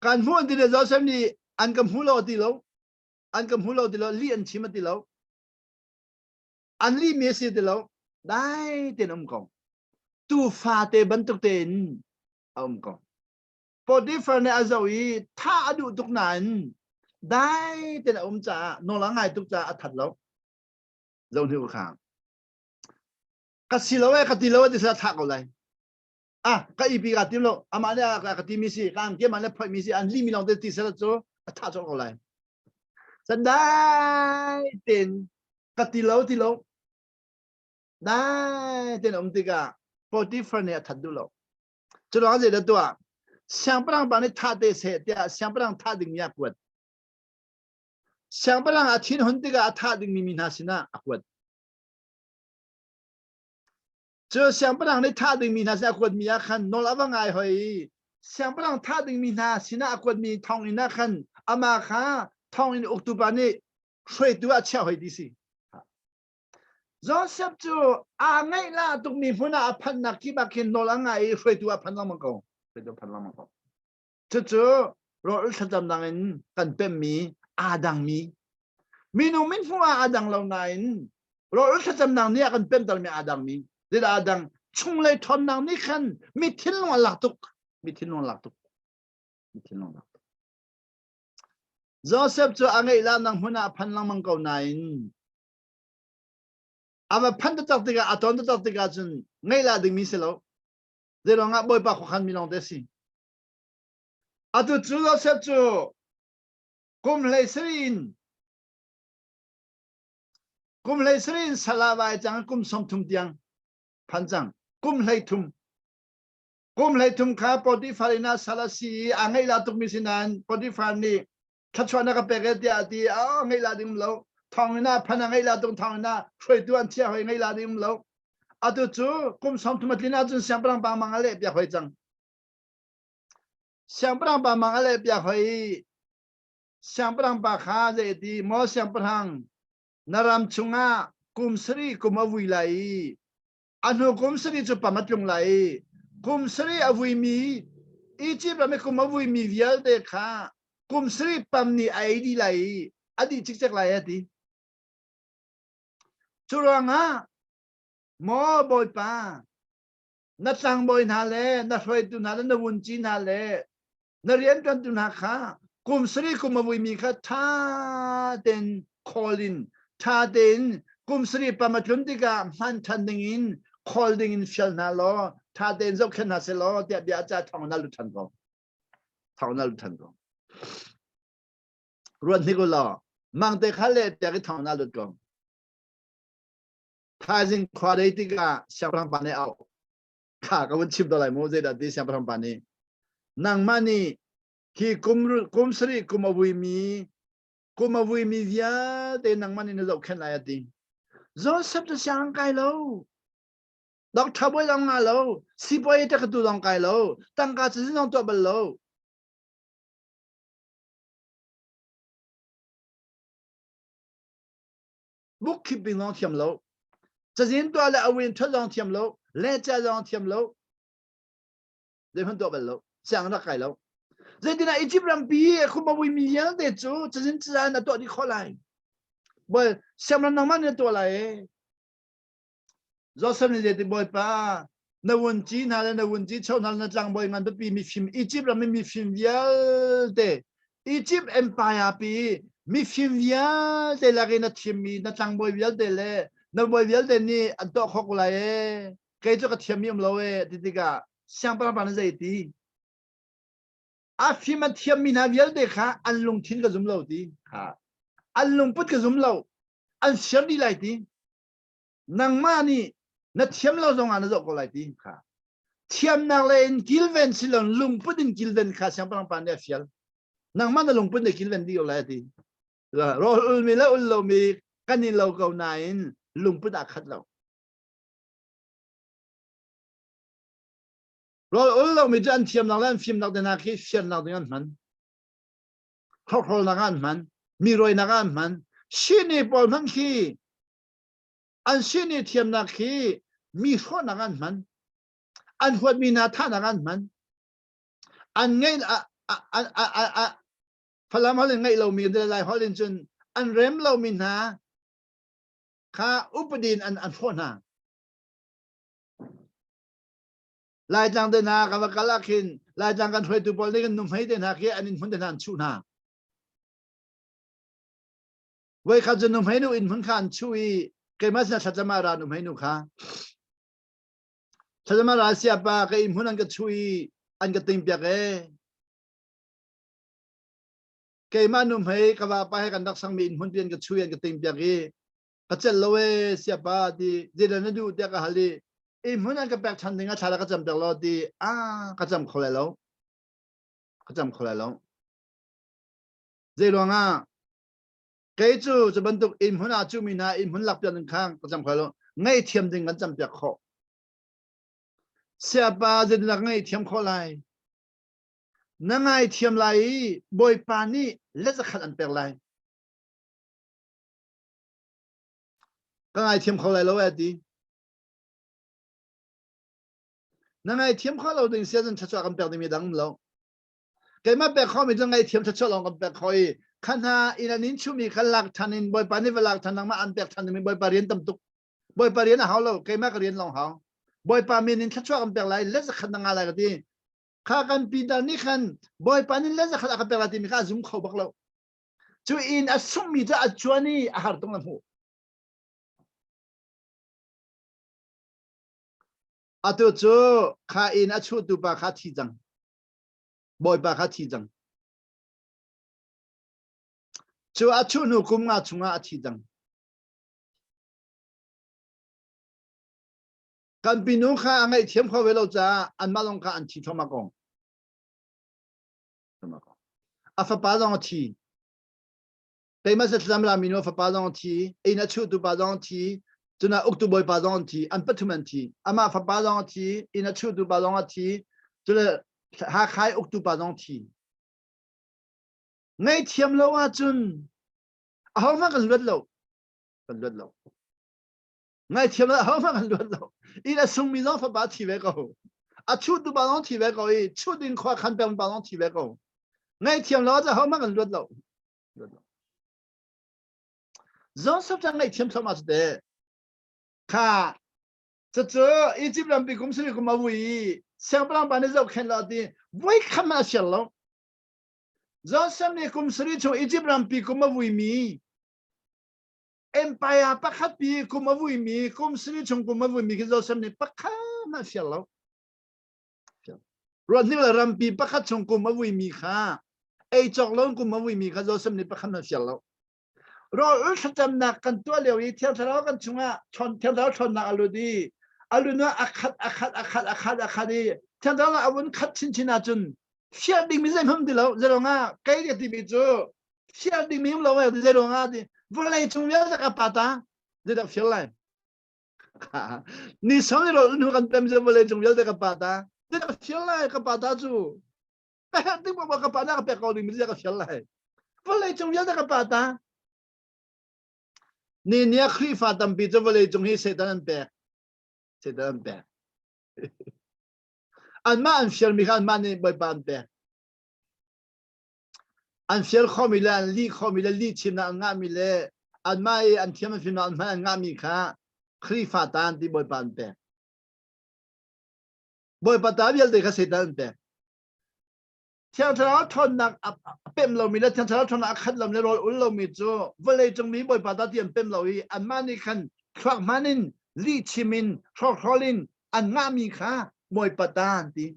kan hmu an ti le Joseph nih an ka hmu lo ti lo an ka hmu lo ti lo lih an chim ti lo an lih mi a si ti lo dai tein um ko tufa te bantuk tein a um ko Potiphar nih a zoh i tha a duh tuk nain dai tein a um caah nawl a ngai tuk caah a that lo zo hni kha ka si lo e ka ti lo e ti sila thah ko lai ah ka ipi ka tim lo amah nih a ka ti mi si ka angki amah nih phoih mi si an li mi lawng te ti sila cu a thah cawk ko lai sandai ten ka ti lo ti lo dai ten um tikah Potiphar nih a that duh lo cu ruang zei dah tuah siangpahrang pa nih thah te seh tiah siangpahrang thah ding mi a kuat siangpahrang a thin hun tikah a thah ding mi mi hna sinah a kuat Cu siangpahrang nih thah dingmi hna sinah a kuatmi ah khan nawl a va ngai hoi i siangpahrang thah dingmi hna sinah a kuatmi thonginn ah khan amah kha thonginn uktu pa nih hruaitu ah chiah hoi ti si. Joseph cu aa ngaih la tukmi hmun ah a phanhnak kip ah khin nawl a ngai i hruaitu ah phan lengmang ko. Hruaitu phan lengmang ko. Cucu rawl thlacamnak in kan pemmi aa dangmi minung min hmuh ah aa dang lo nain rawl thlacamnak nih a kan pemtermi aa dangmi zeidah aa dang chunglei ṭhawnnak nih khan mi thinlung a lak tuk mi thinlung a lak tuk mi thinlung a lak tuk Joseph cu a ngeih lanang hmun ah a phan lengmang ko nain a va phan taktak tikah a ton taktak tikah cun ngeih la dingmi si lo zeiruangah Bawipa khuakhan mi lawng te si Atu cu Joseph cu kum 17 in kum 17 in sal ah vai cang kum 30 tiang phan cang kum 13 kum 13 kha Potiphar inn ah sal a si i a ngeih la tukmi si nain Potiphar nih thluachuah na ka pek e tiah a ti a ngeih la ding lo thong inn ah phan a ngeih la tung thong inn ah hruaitu an chiah hoi ngeih la ding lo atu cu kum 30 a tlin ahcun siangpahrang pa mang a leh piak hoi cang Siangpahrang pa mang a leh piak hoi i siangpahrang pa kha zei a ti maw siangpahrang Na ram chungah kum sarih kum a vui lai i a hnu kum sarih cu pam a tlung lai i kum sarih a vuimi Egypt ram i kum a vuimi vialte kha kum sarih pam nih a ei dih lai i a dih cikcek lai a ti. Cu ruangah maw Bawipa na tlangbawi hna le na hruaitu hna le na vunci hna le na rianṭuantu hna kha kum sarih kum a vuimi kha ṭha tein khawl in ṭha tein kum sarih pam a tlun tikah hman ṭhan dingin khawl dingin fial hna law ṭha tein zohkhenh hna seh law tiah bia a cah thawng na lut ṭhan ko. Thawng na lut ṭhan ko. Ruat hnik u law mangte kha le tiah i thawng na lut ko. Thaizing khua dei tikah siangpahrang pa nih a auh. Kha ka vun chim to lai mu zeidah ti siangpahrang pa nih nangmah nih hi kum kum sarih kum a vuimi kum a vuimi vialte nangmah nih na zohkhenh lai a ti. Joseph cu siang kai lo. Doctor bawi zong nga lo, sibawi te ka tu zong kai lo, tangka cazin zong tuah bal lo. Bookkeeping zong thiam lo. Cazin tuah le awin ṭhat zong thiam lo, lehca zong thiam lo. Zeihmanh tuah bal lo. Siang rak kai lo. Zeitinah Egypt rampi khuabawi mi vialte cu cazin cazan a tuah dih khawh lai. Bawi siamram nangmah nih na tuah lai e. Joseph nih zeiti Bawipa na vunci hna le na vunci cho hna le na tlangbawi ngan pipi mifim Egypt ram i mifim vialte Egypt empire pi mifim vialte lak i na thimmi na tlangbawi vialte le na bawi vialte nih an tuah khawh ko lai ee kei cu ka thiammi um lo ee ti tikah siangpahrang pa nih zei ti a fim a thiammi hna vialte kha an lungthin ka zum lo ti kha an lungput ka zum lo an siam dih lai ti nangmah nih na thiam lo zongah na zoh ko lai ti kha thiamnak le in kilven si lo lungput in kilven kha siangpahrang pa nih a fial nangmah na lungput na kilven dih ko lai ti rawl ulmi le ul lomi kan i lo ko nain lungput aa khat lo rawl ul lomi cu an thiamnak le an fimnak te hna khi fiannak ding an hman hrokhrawlnak ah an hman mi rawinak ah an hman sini pawl hmanh khi an sini thiamnak khi mi hrawhnak an hman an huatmi hna thahnak an hman an ngeih Falam holh in ngeih lomi Lai holh in cun an rem lomi hna kha upadi in an an hrawh hna Laitlang te hna kan va kal ah khin Laitlang kan hruaitu pawl nih kan nuhmei te hna khi an inn hmun te hna an chuh hna. Voikhat cu nuhmei nu inn hmun kha an chuh i keimah sinah thlacam ah ra nuhmei nu kha. Thlacam ah ra siapa ka inn hmun an ka chuh i an ka ting piak ee. Keimah nuhmei ka vapa he kan rak sangmi inn hmun pi an ka chuh i an ka ting piak i ka celh lo ee siapa ti zeidah na duh tiah ka hal i i hmun an ka pek ṭhan ding ah thla ka cam piak law ti a ka cam kho lai lo ka cam kho lai lo zei ruangah kei cu cu bantuk inn hmun ah cu mi hna inn hmun lak piak ding kha ka cam kho lai lo ngaihthiam ding kan cam piak khawh siapa zeitindah ka ngaihthiam khawh lai na ngaithiam lai i bawipa nih let zakhat an pek lai Ka ngaithiam kho lai lo eh ti. Na ngaithiam kho lo ding sia cun thluachuah kan pek dingmi dang um lo. Keimah pek khomi cu ngaithiam thluachuah lawng kan pek kho i kha hna inn an in chumi kha lak than in Bawipa nih va lak than nangmah an pek than dingmi Bawipa rian tam tuk. Bawipa rian a hau lo keimah ka rian lawng hau. Bawipa min in thluachuah kan pek lai let zakhat na nga lai ka ti. Kha kan Peter nih khan Bawipa nih let zakhat a ka pek lai timi kha a zum kho bak lo. Cu inn a sunghmi cu a cuan i a har tung a hmuh. Atu cu kha inn a chuhtu pa kha thi cang. Bawipa kha thi cang. Cu a chuh hnu kum nga chungah a thi cang. Kan pinu kha a ngaihthiam kho ve lo caah anmah zong kha an thi thluahmah ko. A fapa zong a thi. Keimah satlam la minu a fapa zong a thi. Inn a chuhtu pa zong a thi. Cuna uktu bawipa zong an thi. An pathum an thi. Amah fapa zong a thi. Inn a chuhtu pa zong a thi. Cule Hakha i uktu pa zong thi. Ngaihthiam lo ahcun ahohmanh kan luat lo. Kan luat lo. Ngaithiam lo ahohmanh kan luat lo. Inn a sungmi zong fapa thi ve ko. A chutu pa zong thi ve ko i chut ding khua khan peng pa zong thi ve ko. Ngaithiam lo ahcun ahohmanh kan luat lo. Luat lo. Joseph cu ngaihthiam thluahmah cu te. Kha cucu Egypt rampi kum sarih kum a vui i siangpahrang pa nih zohkhenh lo ti voi khat hmanh a sial lo. Joseph nih kum sarih chung Egypt rampi kum a vuimi empire pakhat pi kum a vuimi kum sarih chung kum a vuimi khi Joseph nih pakhat hmanh a sial lo. Ruat hnik le rampi pakhat chung kum a vuimi kha ei cawk lo kum a vuimi kha Joseph nih pakhat hmanh a sial lo. Rawl thlacamnak kan tuah lio i Thiang Thlarau kan chungah Thiang Thlarau ṭhawnnak a lut i a lut ah a khat a khat a khat a khat a khat i Thiang Thlarau a vun khat chinchin ahcun fial dingmi zeihmanh ti lo zeiruangah kei ka timi cu fial dingmi um lo zeiruangah ti vawlei cung vialte ka pa ta zeidah fial lai ni song i rawl hnu kan pem cu vawlei cung vialte ka pa ta zeidah fial lai ka pa ta cu ka herh ding ka pa na ka pek ko ding mi ka fial lai vawlei cung vialte ka pa ta ni nia Khrihfa tampi cu vawlei cung hi Satan an pek Satan an pek anmah an fial mi kha anmah nih Bawipa an pek an fial khomi le an lih khomi le lih chimnak an ngahmi le anmah i an thiam an fimnak an hman an ngahmi kha Khrihfa ta an ti Bawipa an pek Bawipa ta vialte kha Satan an pek Thiang Thlarau ṭhawnnak a pem lomi le Thiang Thlarau ṭhawnnak a khat lomi le rawl ul lomi cu vawleicung mi Bawipa ta ti an pem lo i anmah nih khan thluak hman in lihchim in hrawkhrol in an ngahmi kha Bawipa ta an ti.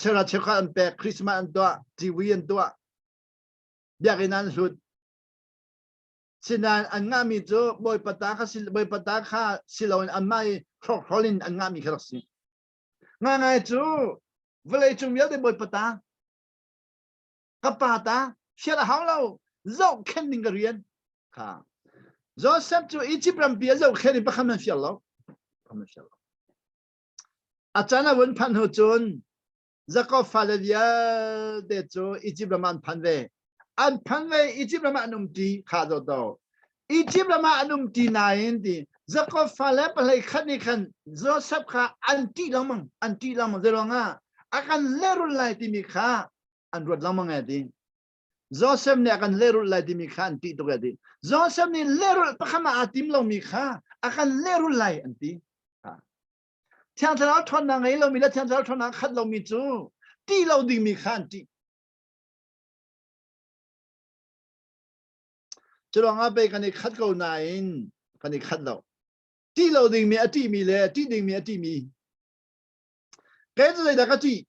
Chera cheukhat an pek, Christmas an tuah, civui an tuah, biakinn an hlut. Sinain an ngahmi cu Bawipa ta kha Bawipa ta kha si loin anmah i hrawkhrol in an ngahmi kha rak si. Ngaingai cu vawleicung vialte Bawipa ta, ka pa ta, fial a hau lo, zohkhenh ding ka rian. Kha. Joseph cu Egypt rampi a zohkhenh i pakhat man fial lo. Pakhat man fial lo. A can a vun phanh hnu cun Jakob fale vialte cu Egypt ram ah an phan ve. An phan ve Egypt ram ah an um ti kha do do. Egypt ram ah an um ti nain ti Jakob fale pahlei khat nih khan Joseph kha an ṭih lengmang an ṭih lengmang zeiruangah a kan lehrulh lai timi kha an ruat lengmang e ti. Joseph nih a kan lehrulh lai timi kha an ṭih tuk e ti. Joseph nih lehrulh pakhat ah aa tim lomi kha a kan lehrulh lai an ti. Thiang Thlarau ṭhawnnak ngei lomi le Thiang Thlarau ṭhawnnak khat lomi cu ṭih lo dingmi kha an ṭih. Cu ruangah pei kan i khat ko nain kan i khat lo. Ṭih lo dingmi a ṭihmi le ṭih dingmi a ṭihmi. Kei cu zeidah ka ṭih?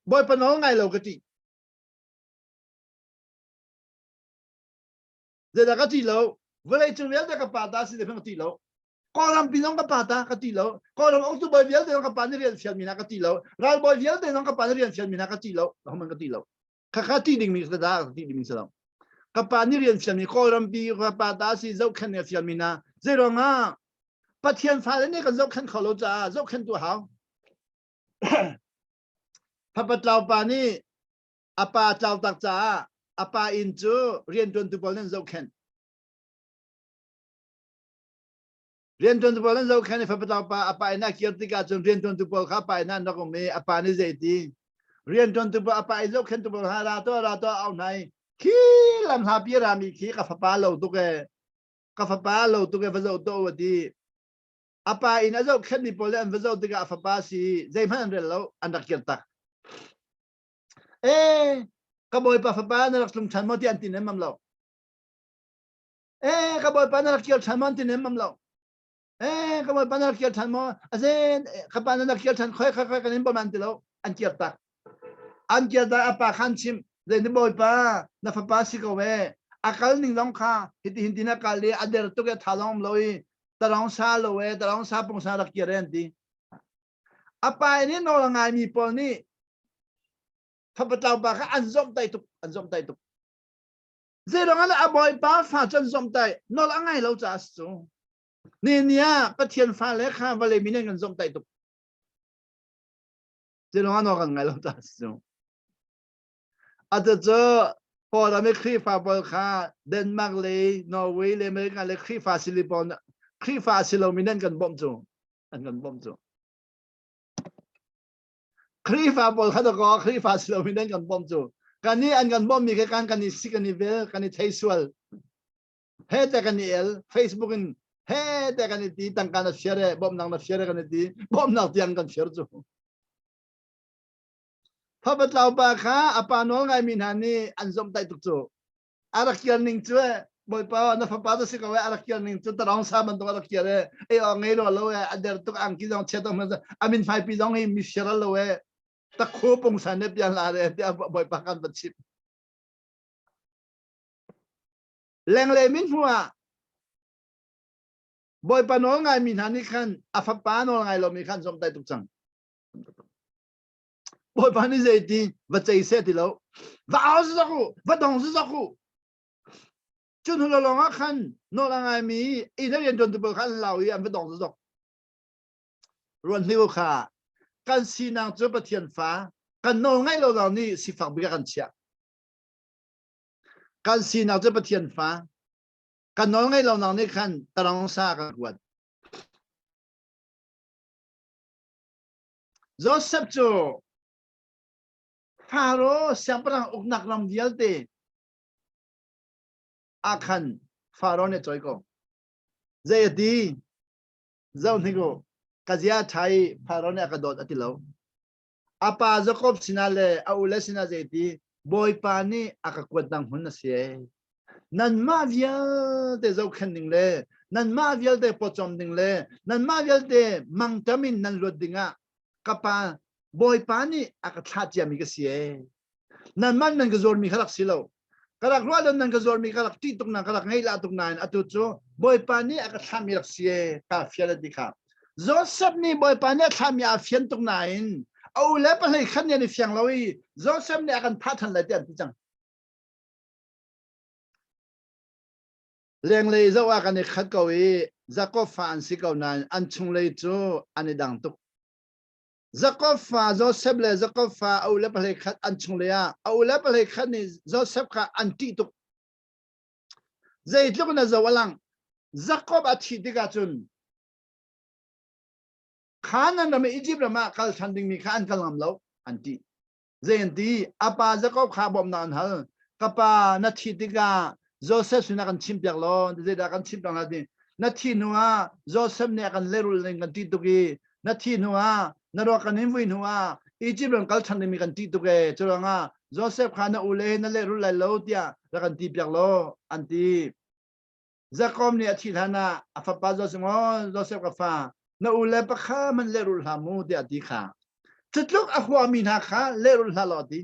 Bawipa nawl ngai lo ka ṭih. Zeidah ka ṭih lo? Vawleicung vialte ka pa ta si te ka ṭih lo. Kawlram pi zong ka pa ta ka ti lo. Kawlram uktu bawi vialte zong ka pa nih rian fialmi hna ka ti lo. Ralbawi vialte zong ka pa nih rian fialmi hna ka ti lo. Homan ka ti lo. Khakha ti dingmi ka da ka ti dingmi si lo. Ka pa nih rian fialmi Kawlram pi ka pa ta si zohkhenh nih fialmi hna. Zeiruang ah Pathian fale nih kan zohkhenh kho lo caah zohkhenh tu hau. Phapatlau pa nih a pa tlau tak caah a pa inn cu riantuantu pawl nih an zohkhenh. Rianṭuantu pawl an zohkhenh i fapa pa a pa inn ah kir tikah cun rianṭuantu pawl kha a pa inn ah an rak um i a pa nih zeiti rianṭuantu pawl a pa i zohkhenhtu pawl kha ra tuah ra tuah au hna i khi lam hla pi rami khi ka fapa lo tuk e ka fapa lo tuk e va zoh tuah u a ti a pa inn a zohkhenhmi pawl le an va zoh tikah a fapa si zeihmanh an rel lo an rak kir tak e ka bawipa fapa na rak tlung ṭhan maw ti an ti nemmam lo Eh, ka bawipa na rak kir ṭhan maw an ti nemmam lo. Eh, ka bawipa na rak kir ṭhan maw? Azen, ka pa na rak kir ṭhan khoi khoi khoi kan in bawm an ti lo. An kir tak. An kir tak a pa khan chim. Zei ni bawipa na fapa si ko e. A kal ning zong kha hiti hin tin a kal i a der tuk e tha zong um lo i tarong sa lo e tarong sa pung sa rak kir e an ti. A pa nih nawl a ngaimi pawl nih fapatlau pa kha an zomhtaih tuk an zomhtaih tuk. Zeiruang ah a bawipa fa cu an zomhtaih nawl a ngai lo caah a si cu. Ni ni ah Pathian fale kha vawlei mi nih an kan zomhtaih tuk. Zeiruang ah nawl kan ngai lo caah a si cu. Atu cu Kawlram i Khrihfa pawl kha Denmark le Norway le America le Khrihfa sili pawl Khrihfa si lomi nan kan bawmh cu an kan bawmh cu. Khrihfa pawl kha dakaw Khrihfa si lomi nan kan bawmh cu. Kan nih an kan bawmhmi kha kan kan i sik kan i vel kan i thei sual. He te kan i el Facebook in he te kan i ti tangka na share e bawmhnak na share kan i ti bawmhnak tiang kan share cu. Fapatlau pa kha a pa nawl ngaimi hna nih an zomhtaih tuk cu. A rak kir ning cu Bawipa na fapa cu si ko a rak kir ning cu tarong sa bantuk a rak kir e ei awk ngei lo lo e a der tuk angki zong chia tuk a min faipi zong hi mi siaral lo e takhu pungsan ne pian la re tiah Bawipa kan va chimh. Lenglei min hmu ah Bawipa nawl ngaimi hna nih khan a fapa nawl ngai lomi khan zomhtaih tuk cang. Bawipa nih zeiti va cei seh ti lo va au zok u va dong zok u cu hnu lawng ah khan nawl a ngaimi inn a rian ṭuantu pawl kha an lau i an va dong zok ruan hliu kha kan sinak cu Pathian fa kan nawl ngaih lo lawng nih sifak bik ah kan chiah kan sinak cu Pathian fa kan nawl ngaih lo nak nih khan tarang sa kan kuat Josef cu Faro siangpahrang uknak ram vialte ah khan Faro nih a cawi ko. Zei a ti? Zoh hnik u, ka zia ṭha i Faro nih a ka dawt a ti lo. A pa Jakob sinah le a ule sinah zei ti? Bawipa nih a ka kuatnak hmun a si ee. Nanmah vialte zohkhenh ding le nanmah vialte pawcawm ding le nanmah vialte mangṭam in nan luat dingah ka pa Bawipa nih a ka thlah ciami ka si ee. Nanmah nan ka zuarmi kha rak si lo. Ka rak ruah lo nan ka zuarmi ka rak ṭih tuk na ka rak ngaihlah tuk nain atu cu Bawipa nih a ka thlahmi rak si ee ka fial a ti kha. Joseph nih Bawipa nih a thlahmi aa fian tuk nain a u le pahlei khan nih an i fiang lo i Joseph nih a kan thah ṭhan lai ti an ti cang. Lenglei zoh ah kan i khat ko i Jakob fa an si ko nain an chunglei cu an i dang tuk. Jakob fa Josef le Jakob fa a ule pahlei khat an chunglei ah a ule pahlei khat nih Josef kha an ṭih tuk. Zeitluk in a zo a lang. Jakob a thih tikah cun Kanaan ram i Egypt ram ah kal ṭhan dingmi kha an kal ngam lo, an ṭih. Zei an ti? A pa Jakob kha bawmhnak an hal. Ka pa, na thih tikah Josef sinah kan chimpiak law, zeidah kan chimh piak hna ti? Na thih hnu ah Josef nih a kan lehrulh ning kan ṭih tuk i na thih hnu ah na ruak kan in vui hnu ah Egypt ram kal ṭhan dingmi kan ṭih tuk ee. Cu ruangah Josef kha na ule na lehrulh lai lo tiah rak kan ti piak law an ti. Jakob nih a thih hlan ah a fapa Josef maw Josef ka fa na u le pakha man lehrulh hlah mu tiah a ti kha. Cutluk a huami hna kha lehrulh hlah law a ti.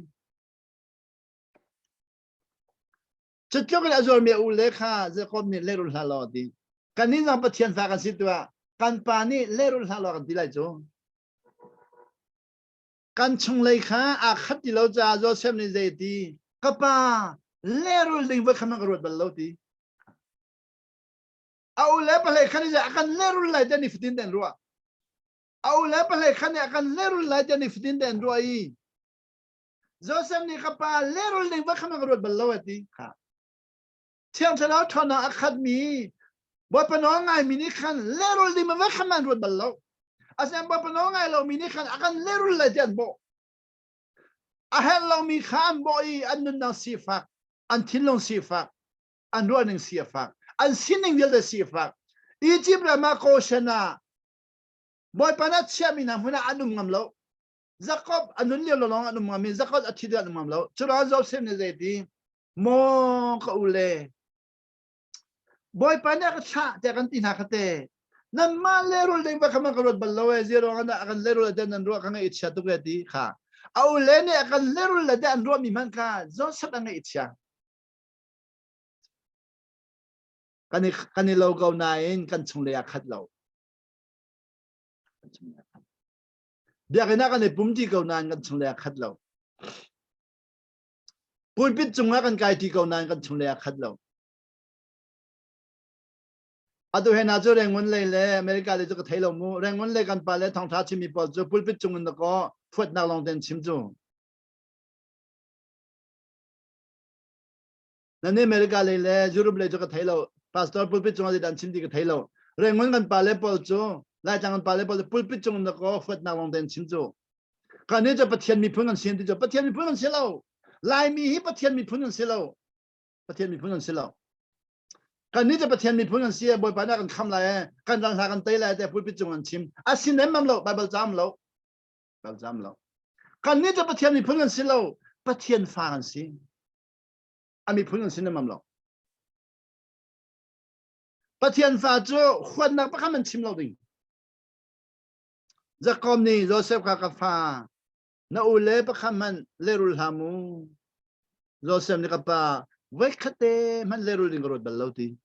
Cutluk in a zuarmi a u le kha Jakob nih lehrulh hlah law a ti. Kannih zong Pathian fa kan si tuah kan pa nih lehrulh hlah law kan ti lai cu. Kan chunglei kha aa khat ti lo caah Josef nih zei a ti? Ka pa lehrulh ding voi khat hmanh ka ruat bal lo ti. A u le pahlei khan a kan lehrulh lai tiah nifatin te an ruah. A u le pahlei khan nih a kan lehrulh lai tiah nifatin te an ruah i Josef nih ka pa lehrulh ding voi khat hmanh ka ruat bal lo a ti. Thiang Thlarau ṭhawnnak a khatmi Bawipa nawl ngaimi nih khan lehrulh ding va khan an ruat bal lo. Asinain Bawipa nawl ngai lomi nih khan a kan lehrulh lai ti an bawh. A herh lomi kha an bawh i an nunnak sifak, an thinlung sifak, an ruahning si a fak, an sining vialte si a fak. Egypt ram ah Goshen ah Bawipa nih a chiahmi hna hmun ah an um ngam lo. Jacob a nun lio lawng an um ngam i Jacob a thi an um ngam lo. Curuangah Joseph nih zei ti? Maw ka u le Bawipa nih a ka thlah tiah kan ti hna kha te nanmah lehrul ding va kha man ka ruat bal lo e ziaruang ah a kan lehrul te nan ruah ka ngaih chia tuk e ti kha a u le nih a kan lehrul le te an ruah mi hmanh kha Joseph a ngaih chia kan i kan i lo ko nain kan chunglei ah khat lo biakinn ah kan i pum ti ko nain kan chunglei ah khat lo Pulpit cungah kan kai ṭi ko nain kan chunglei ah khat lo. Atu he na cu Rangoon lei le America lei cu ka thei lo mu. Rangoon lei kan pa le thawngṭha chimmi pawl cu pulpit cung in dakaw phuatnak lawng ten chim cu. Nan America lei le Europe lei cu ka thei lo. Pastor pulpit cungah zeidah an chim ti ka thei lo. Rengon kan pa le pawl cu Laitlang kan pa le pawl cu pulpit cung na ko huatnak lawng te an chim cu. Kan nih cu Pathian miphun kan si ti cu Pathian miphun kan si lo. Laimi hi Pathian miphun kan si lo. Pathian miphun kan si lo. Kan nih cu Pathian miphun kan si Bawipa nih kan kham lai kan ral hna kan tei lai te pulpit cung an chim. A sin em lo Bible cam lo. Bible cam lo. Kan nih cu Pathian miphun kan si lo. Pathian fa kan si. A miphun kan si nem lo. Pathian fa cu huatnak pakhat man chim lo ding. Jakob nih Joseph kha ka fa na u le pakhat hmanh lehrul hlah mu. Joseph nih ka pa voikhat te hmanh lehrul ding ka ruat bal lo ti.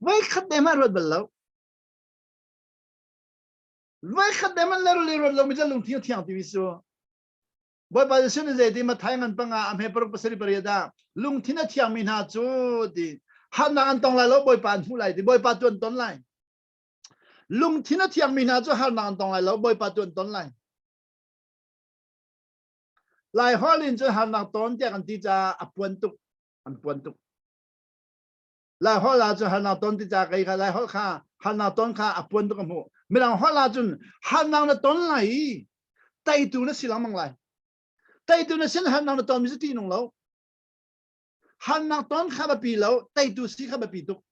Voikhat te hmanh ruat bal lo. Voikhat te hmanh lehrul i ruat lo mi cu lungthin a thiang ti mi cu. Bawipa Jesuh nih zeiti Matthai ngan panga a hme paruk pasarih pariat ah lungthin a thiangmi hna cu ti harnak an tong lai lo Bawipa an hmuh lai ti Bawipa tu an ton lai. Lungthin a thiangmi hna cu harnak an tong lai lo Bawipa tu an ton lai. Lai holh in cun harnak ton tiah kan ti caah a puan tuk an puan tuk. Lai holh ah cun harnak ton ti caah kei kha Lai holh kha harnak ton kha a puan tuk a hmuh. Mirang holh ah cun harnak na ton lai i teitu na si lengmang lai. Teitu na sin harnak na ton mi cu ti nung lo. Harnak ton kha biapi lo, teitu si kha biapi tuk.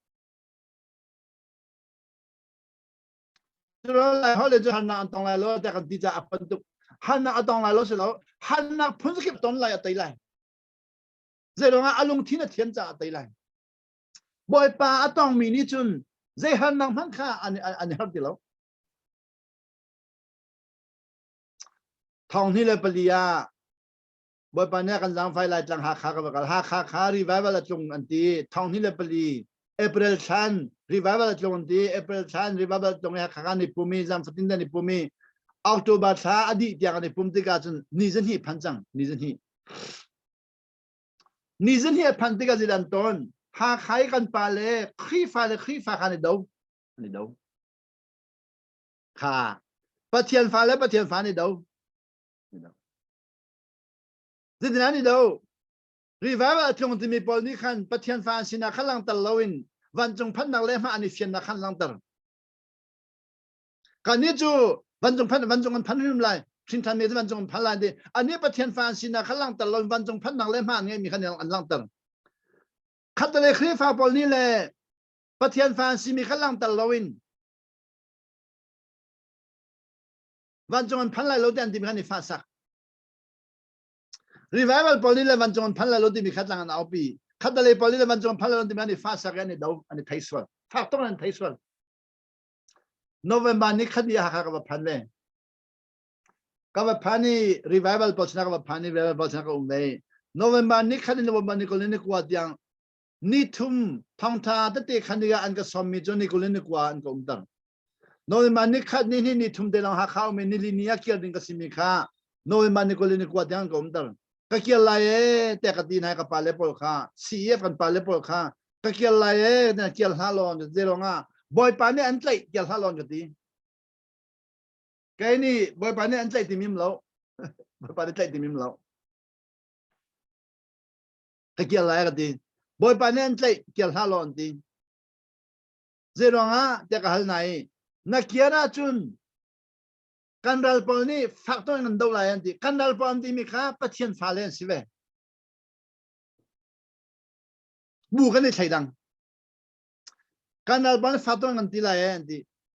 Lai holh cu harnak an tong lai lo tiah kan ti caah a pon tuk. Harnak a tong lai lo si lo. Harnak phun zakip ton lai a tei lai. Zeiruangah a lungthin a thian caah a tei lai. Bawipa a tongmi nih cun zei harnak hmanh kha an, an i har ti lo. Thong hnih le pali ah Bawipa nih a kan zaangfai lai tlang Hakha ka va kal. Hakha kha revival a tlung an ti. Thong hnih le pali April thlan revival a tlung an ti. April thlan revival a tlung i Hakha kan i pum i zan fatin an i pum i October thla a dih tiang an i pum tikah cun ni zahnih phan cang. Ni zahnih. Ni zahnih a phan tikah zeidah an ton? Hakha i kan pa le Khrihfa le Khrihfa kha an i do. An i do. Kha Pathian fa le Pathian fa an i do. Zeitin an i do? Revival a tlung timi pawl nih khan Pathian fa an sinak kha langhter loin vancung phannak le hmah an i fiannak khan langhter. Kannih cu vancung phan vancung an phan hrim lai. Hrin mi cu vancung an phan lai ti. Anih Pathian fa an sinak kha langhter loin vancung phannak le hmah an ngeihmi khan an langhter. Khatte Khrihfa pawl nih le Pathian fa an simi kha langhter loin vancung an phan lai lo ti an timi khan i fa sak. Revival pawl nih le vancung an phan lai lo timi kha tlang an aupi. Khatalei pawl nih le vancung an phan lai lo timi an i fa sak i an i do, an i thei sual. Fak tuk an thei sual. November ni khat ni Hakha ka va phan ve. Ka va phan i revival pawl sinah ka va phan i revival pawl sinah ka um ve. November ni khat in November ni kul ni kua tiang ni thum thawngtha tete khan ah an ka sawmmi cu ni kul ni kua an ka umter. November ni khat ni hnih ni thum te lawng Hakha um i nili ni ah kir ding ka simi kha November ni kul ni kua tiang ka umter. Ka kir lai e tiah ka ti hna ka pale pawl kha CEF kan pale pawl kha ka kir lai e na kir hlah law zei ah Bawipa nih an tlaih kir hlah law ka ti. Kei nih Bawipa nih an tlaih ti mim lo. Bawipa nih tlaih ti mim lo. Ka kir lai ka ti. Bawipa nih an tlaih kir hlah law an ti. Zeiruangah tiah ka hal hna i na kiar ahcun kan ral pawl nih fak tuk in an doh lai an ti. Kan ral pawl an timi kha Pathian fale an si ve. Bu kan i thleidang. Kan ral pawl nih fak tuk in an ti lai an ti.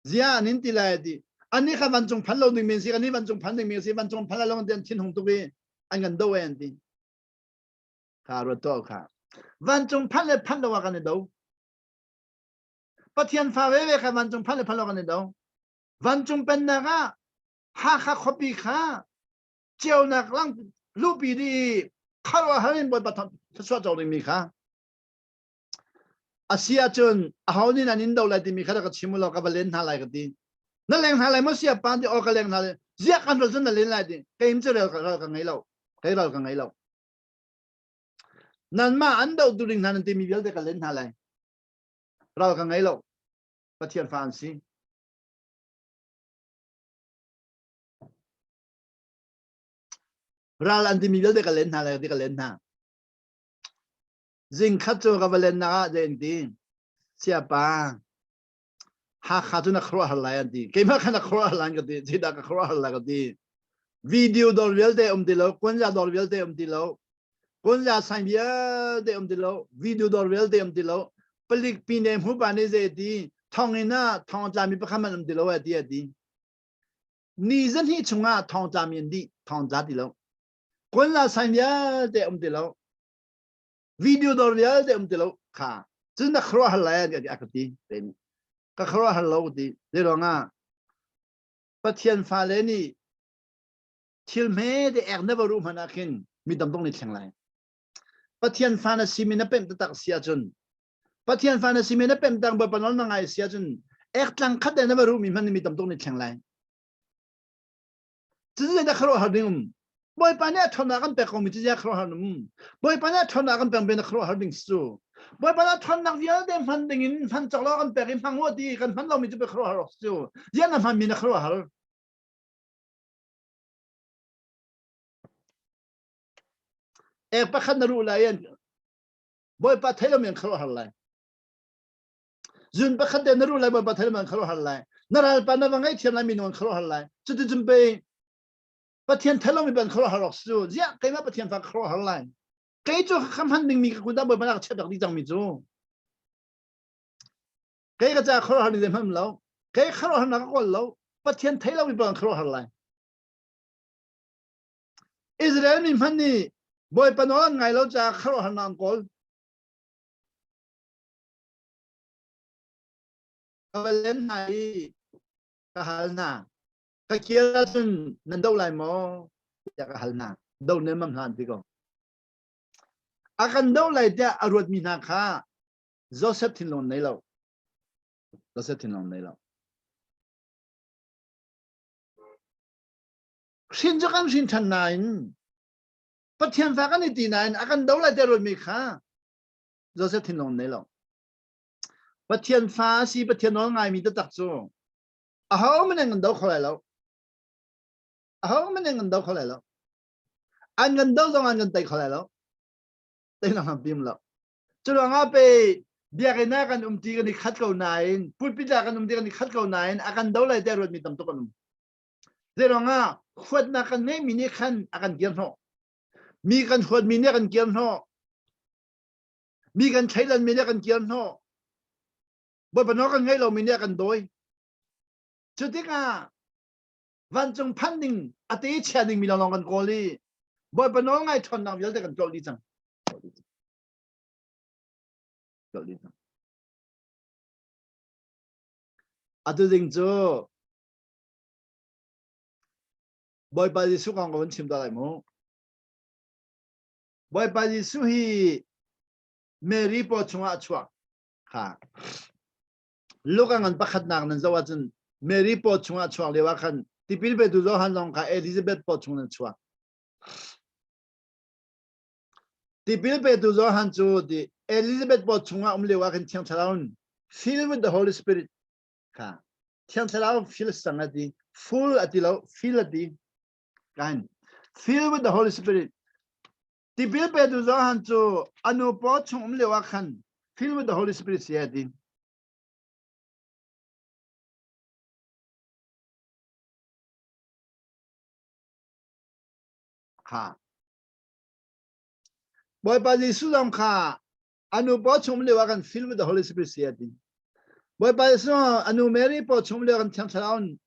Zia an in ti lai an ti. Annih kha vancung phan lo ding mi an si, kannih vancung phan ding mi an si, vancung phan lai lo an ti an thinhung tuk i an kan doh an ti. Kha ruat tuah kha. Vancung phan le phan lo ah kan i do. Pathian fa veve kha vancung phan le phan lo kan i do. Vancung pennak ah Hakha khuapi kha ceunak lang lupi di khuaruahhar in Bawipa thluachuah cawk dingmi kha a si ahcun aho nih nan in do lai timi kha ka chim law ka va len hna lai ka ti. Na leng hna lai maw sia pa ti aw ka leng hna lai. Ziah kan ral cun na len lai ti. Keim cu ral ka ngei lo. Kei ral ka ngei lo. Nanmah an doh tu ding hna nan timi vialte ka len hna lai. Ral ka ngei lo. Pathian fa an si. Ral an timi vialte ka len hna lai ti ka len hna. Zing khat cu ka va lennak ah zei an ti? Siapa, Hakha cu na khuaruahhar lai an ti. Keimah kha na khuaruahhar lai ka ti. Zeidah ka khuaruahhar lai ka ti. Video dawr vialte um ti lo, kuanza dawr vialte um ti lo, kuanza sign vialte um ti lo, video dawr vialte um ti lo, palik pine hmu pa nih zei ti, thong in ah thong tlami pakhat man um ti lo a ti a ti. Ni zahnih chungah thong tlami an dih, thong tla ti lo. Kuanza sign vialte um ti lo. Video dawr vialte um ti lo kha. Cun na khuaruahhar lai a ka ti. Ka khuaruahhar lo ti. Zei ruangah Pathian fale nih thil hme te ek na va ruh hmanh ah khin mi tam tuk nih thleng lai. Pathian fa na si mi na pemh taktak si ahcun Pathian fa na si mi na pemh tak Bawipa nawl na ngai si ahcun ek tlang khat te na va ruh mi hmanh mi tam tuk nih thleng lai. Cucu zeidah khuaruahhar ding um? Bawipa nih a ṭhawnnak kan pek komi cu zeidah khuaruahhar um? Bawipa nih a ṭhawnnak kan pek mi na khuaruahhar ding si cu. Bawipa nih a ṭhawnnak vialte hman ding in hman cawk lo kan pek i hmang u ti kan hman lomi cu khuaruahhar awk si cu. Ziah na hmanmi na khuaruahhar? Ek pakhat na ruh lai in Bawipa thei lomi an khuaruahhar lai. Zun pakhat te na ruh lai Bawipa thei lomi an khuaruahhar lai. Na ralpa na va ngaihthiam lai minung an khuaruahhar lai. Cuticun pei Pathian thei lomi ban khuaruahhar awk si cu. Ziah keimah Pathian fa ka khuaruahhar lai. Kei cu ka hman dingmi ka kun dah Bawipa nak ka chiah dih cangmi cu. Kei ka ca khuaruahhar ni zeihmanh lo. Kei khuaruahhar nak ka kawl lo. Pathian thei lomi ban khuaruahhar lai. Israel mi hmanh nih Bawipa nawl an ngai lo caah khuaruahharnak an kawl. Ka va len hna i ka hal hna. Ka kir ahcun nan doh lai maw? tiah ka hal hna. Do nemmam hna an ti ko. A kan doh lai tiah a ruatmi hna kha Joseph thinlung nei lo. Joseph thinlung nei lo. Hrin cu kan hrin ṭhan nain Pathian fa kan i ti nain a kan do lai tiah ruatmi kha Joseph thinlung nei lo. Pathian fa a si Pathian nawl ngaimi taktak cu aho hmanh an kan do kho lai lo. Aho hmanh an kan do kho lai lo. An kan do zong an kan tei kho lai lo. Teinak lam pim lo. Cu ruangah pe biakinn ah kan um ti kan i khat ko nain pulpit ah kan um ti kan i khat ko nain a kan do lai tiah ruatmi tam tuk an um. Zei ruangah huatnak kan ngeihmi nih khan a kan kir hnawh. Mi kan huatmi nih a kan kir hnawh. Mi kan thleidanmi nih a kan kir hnawh. Bawipa nawl kan ngaih lomi nih a kan dawi. Cu tikah vancung phanh ding a te chia dingmi lawnglawng kan kawl i Bawipa nawl ngai ṭhawnnak vialte kan tlolh dih cang. Tlolh dih cang. Atu ding cu Bawipa Jesuh kong ka vun chim ta lai mu. Bawipa Jesuh hi Mary paw chungah a chuak kha. Luka ngan pakhatnak nan zoh ahcun Mary paw chungah chuak lio ah khan tipil petu Johan zong kha Elizabeth paw chung in chuak. Tipil petu Johan cu ti Elizabeth paw chungah um lio ah khan Thiang Thlarau in fill with the Holy Spirit kha Thiang Thlarau fill sang a ti full a ti lo fill a ti kan fill with the Holy Spirit Tipil petu Johan cu a nu paw chung um lio ah khan fill with the Holy Spirit si a ti. Kha. Bawipa Jesuh zong kha a nu paw chung um lio ah khan fill with the Holy Spirit si a ti. Bawipa Jesuh a nu Mary paw chung um lio khan Thiang Thlarau in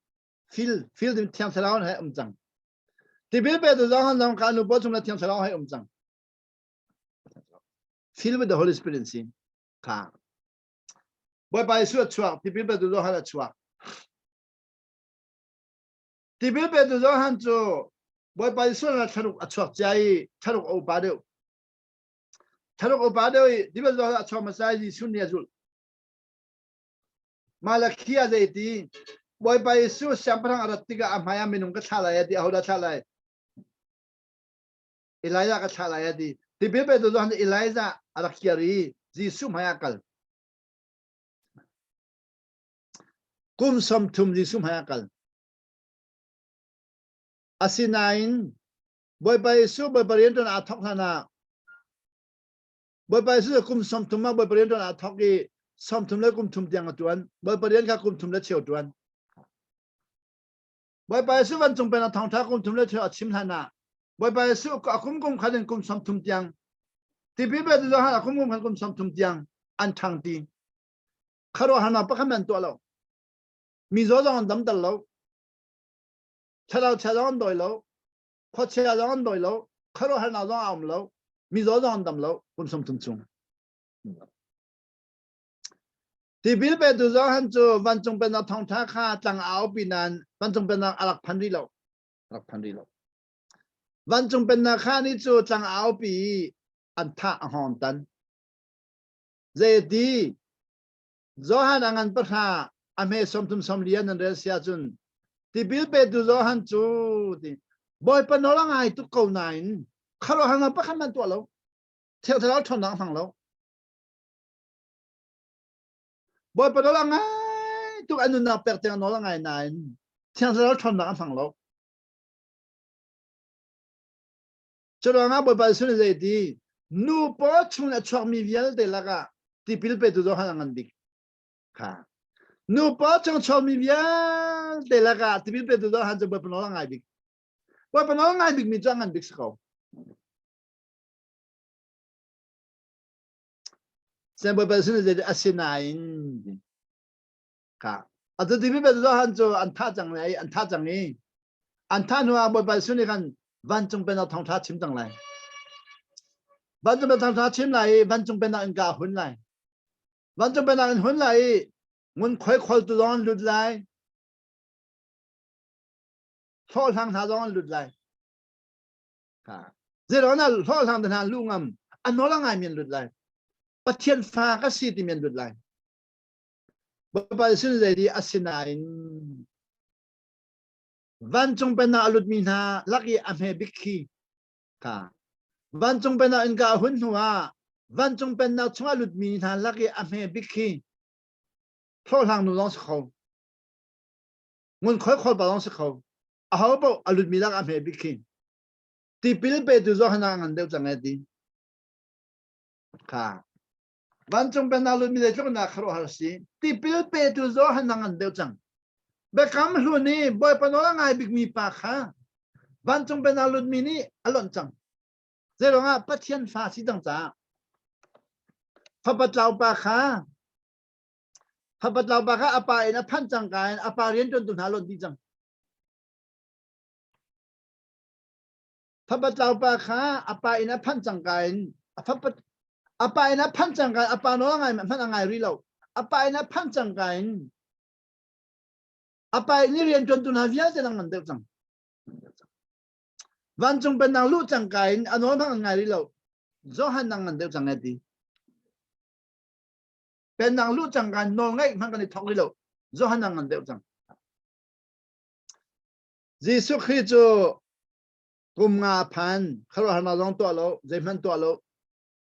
fill fill Thiang Thlarau he um cang. Tipil petu Johan zong kha nu paw chung le Thiang Thlarau he um cang. Fill with the Holy Spirit in si. Kha. Bawipa Jesuh a chuak, tipil petu Johan a chuak. Tipil petu Johan cu Bawipa Jesuh na thlaruk a chuak cia i thlaruk a upa deuh. Thlaruk a upa deuh i tipil Johan a chuak hmasa i Jesuh nih a zulh. Malakhi a zei ti Bawipa Jesuh siangpahrang a rat tikah a hmai ah minung ka thlah lai a ti ahodah thlah lai Elijah ka thlah lai a ti tipil petu Johan Elijah a rak kir i Jesuh hmai ah kal kum 30 Jesuh hmai ah kal asinain Bawipa Jesuh Bawipa rianṭuan aa thawk hlan ah. Bawipa Jesuh kum 30 ah Bawipa rian ṭuan aa thawk i 30 le kum thum tiang a ṭuan. Bawipa rian kha kum thum le cheu ṭuan. Bawipa Jesuh vancung pennak thawngṭha kum thum le cheu a chim hlan ah Bawipa Jesuh a kum kum khat in kum 30 tiang tipil pe tu Johan a kum kum khat kum 30 tiang an ṭhang ti. Khuaruahharnak pakhat an tuah lo. Mi zaw zong an damter lo. Thlarau chia zong an dawi lo. Khuachia zong an dawi lo. Khuaruahharnak zong a um lo. Mizaw zong an dam lo. Kum 30 chung. Tipil petu Johan cu vancung pennak thawngṭha kha tlang a aupi nain vancung pennak a rak phan rih lo. Rak phan rih lo. Vancung pennak kha ni cu tlang a aupi i an thah a hngawng tan. Zeiti Johan a ngan pahra a hme 30 sawmli an rel si ahcun tipil petu Johan cu ti Bawipa nawl a ngai tuk ko nain khuaruahharnak pakhat man tuah lo. Thiang Thlarau ṭhawnnak a hmang lo. Bawipa nawl a ngai tuk an nunnak pek tiang nawl a ngai nain Thiang Thlarau ṭhawnnak a hmang lo. Curuangah Bawipa Jesuh nih zei ti nu paw chung a chuakmi vialte lakah tipil petu Johan a ngan bik. Kha. Nu paw chung chuakmi vialte lakah tipil petu Johan cu Bawipa nawl a ngai bik. Bawipa nawl a ngai bikmi cu a ngan bik si ko. Sen Bawipa Jesuh nih zei ti asinain Kha. Atu tipil petu Johan cu an thah cang lai, an thah cang i an thah hnu ah Bawipa Jesuh nih khan vancung pennak thawngṭha chim cang lai. Vancung pennak thawngṭha chim lai i vancung pennak in ka hun lai. Vancung pennak in hun lai i ngunkhuai kholtu zong an lut lai. Hlawhhlang hna zong an lut lai. Kha. Zeiruang ah hlawhhlang hna lu ngam an nawl a ngaimi an lut lai. Pathian fa ka si timi an lut lai. Bawipa Jesuh nih zei asinain vancung pennak a lutmi hna lak i a hme bik khi kha vancung pennak innka a hun hnu ah vancung pennak chungah lutmi hna lak i a hme bik khi hlawhhlang nu zong si kho ngunkhuai khawlpa zong si kho aho paoh a lutmi lak a hme bik khi tipil petu Johan a ngan deuh cang e ti kha Vancung pennak lutmi zeitluk in dah khuaruahhar a si. Tipil petu Johan a ngan deuh cang. Biakam hlun i Bawipa nawl a ngai bikmi pa kha vancung pennak lutmi nih a lonh cang. Zeiruangah Pathian fa si cang caah fapa tlau pa kha fapa tlau pa kha a pa in a phanh cang ka in a pa rianṭuantu hna lonh dih cang. Fapa tlaupa kha a pa inn a phanh cangka in a fapa a pa inn a phanh cangka a pa nawl a ngai hmanh a ngai rih lo. A pa inn a phanh cangka in a pa inn i rianṭuantu hna vialte lang ngan deuh cang. Vancung pennak luh cangka in a nawl hmanh an ngai rih lo. Johan nang ngan deuh cang e ti. Pennak luh cangka in nawl ngaih hmanh kan i thawk rih lo. Johan nang ngan deuh cang. Jesuh Khrih cu kum nga phan khuaruahharnak zong tuah lo zeihmanh tuah lo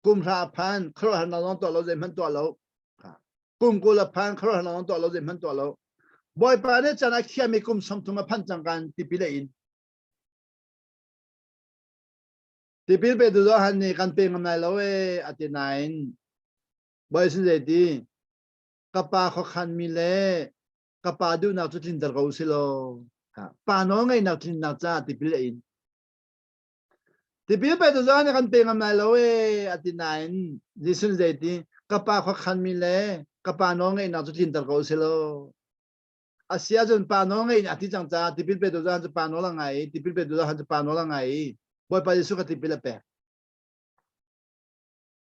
kum hra phan khuaruahharnak zong tuah lo zeihmanh tuah lo kum 20 a phan khuaruahharnak zong tuah lo zeihmanh tuah lo Bawipa nih chan a khiami kum 30 a phan cang kan tipil a in tipil petu Johan nih kan pe ngam lai lo e a ti nain Bawi sin zeiti ka pa khuakhan mi le ka pa duhnak cu tlinter ko si law pa nawl ngeihnak tlinnak caah tipil a in tipil pe tu zong kan pe ngam lai lo e a ti nain Jesuh nih zeiti ka pa khuakhanmi le ka pa nawl ngeihnak cu tlinter ko si law a si ahcun pa nawl ngeih a ti cang caah tipil pe tu zong cu pa nawl a ngai i tipil pe tu zong cu pa nawl a ngai i Bawipa Jesuh kha tipil a pek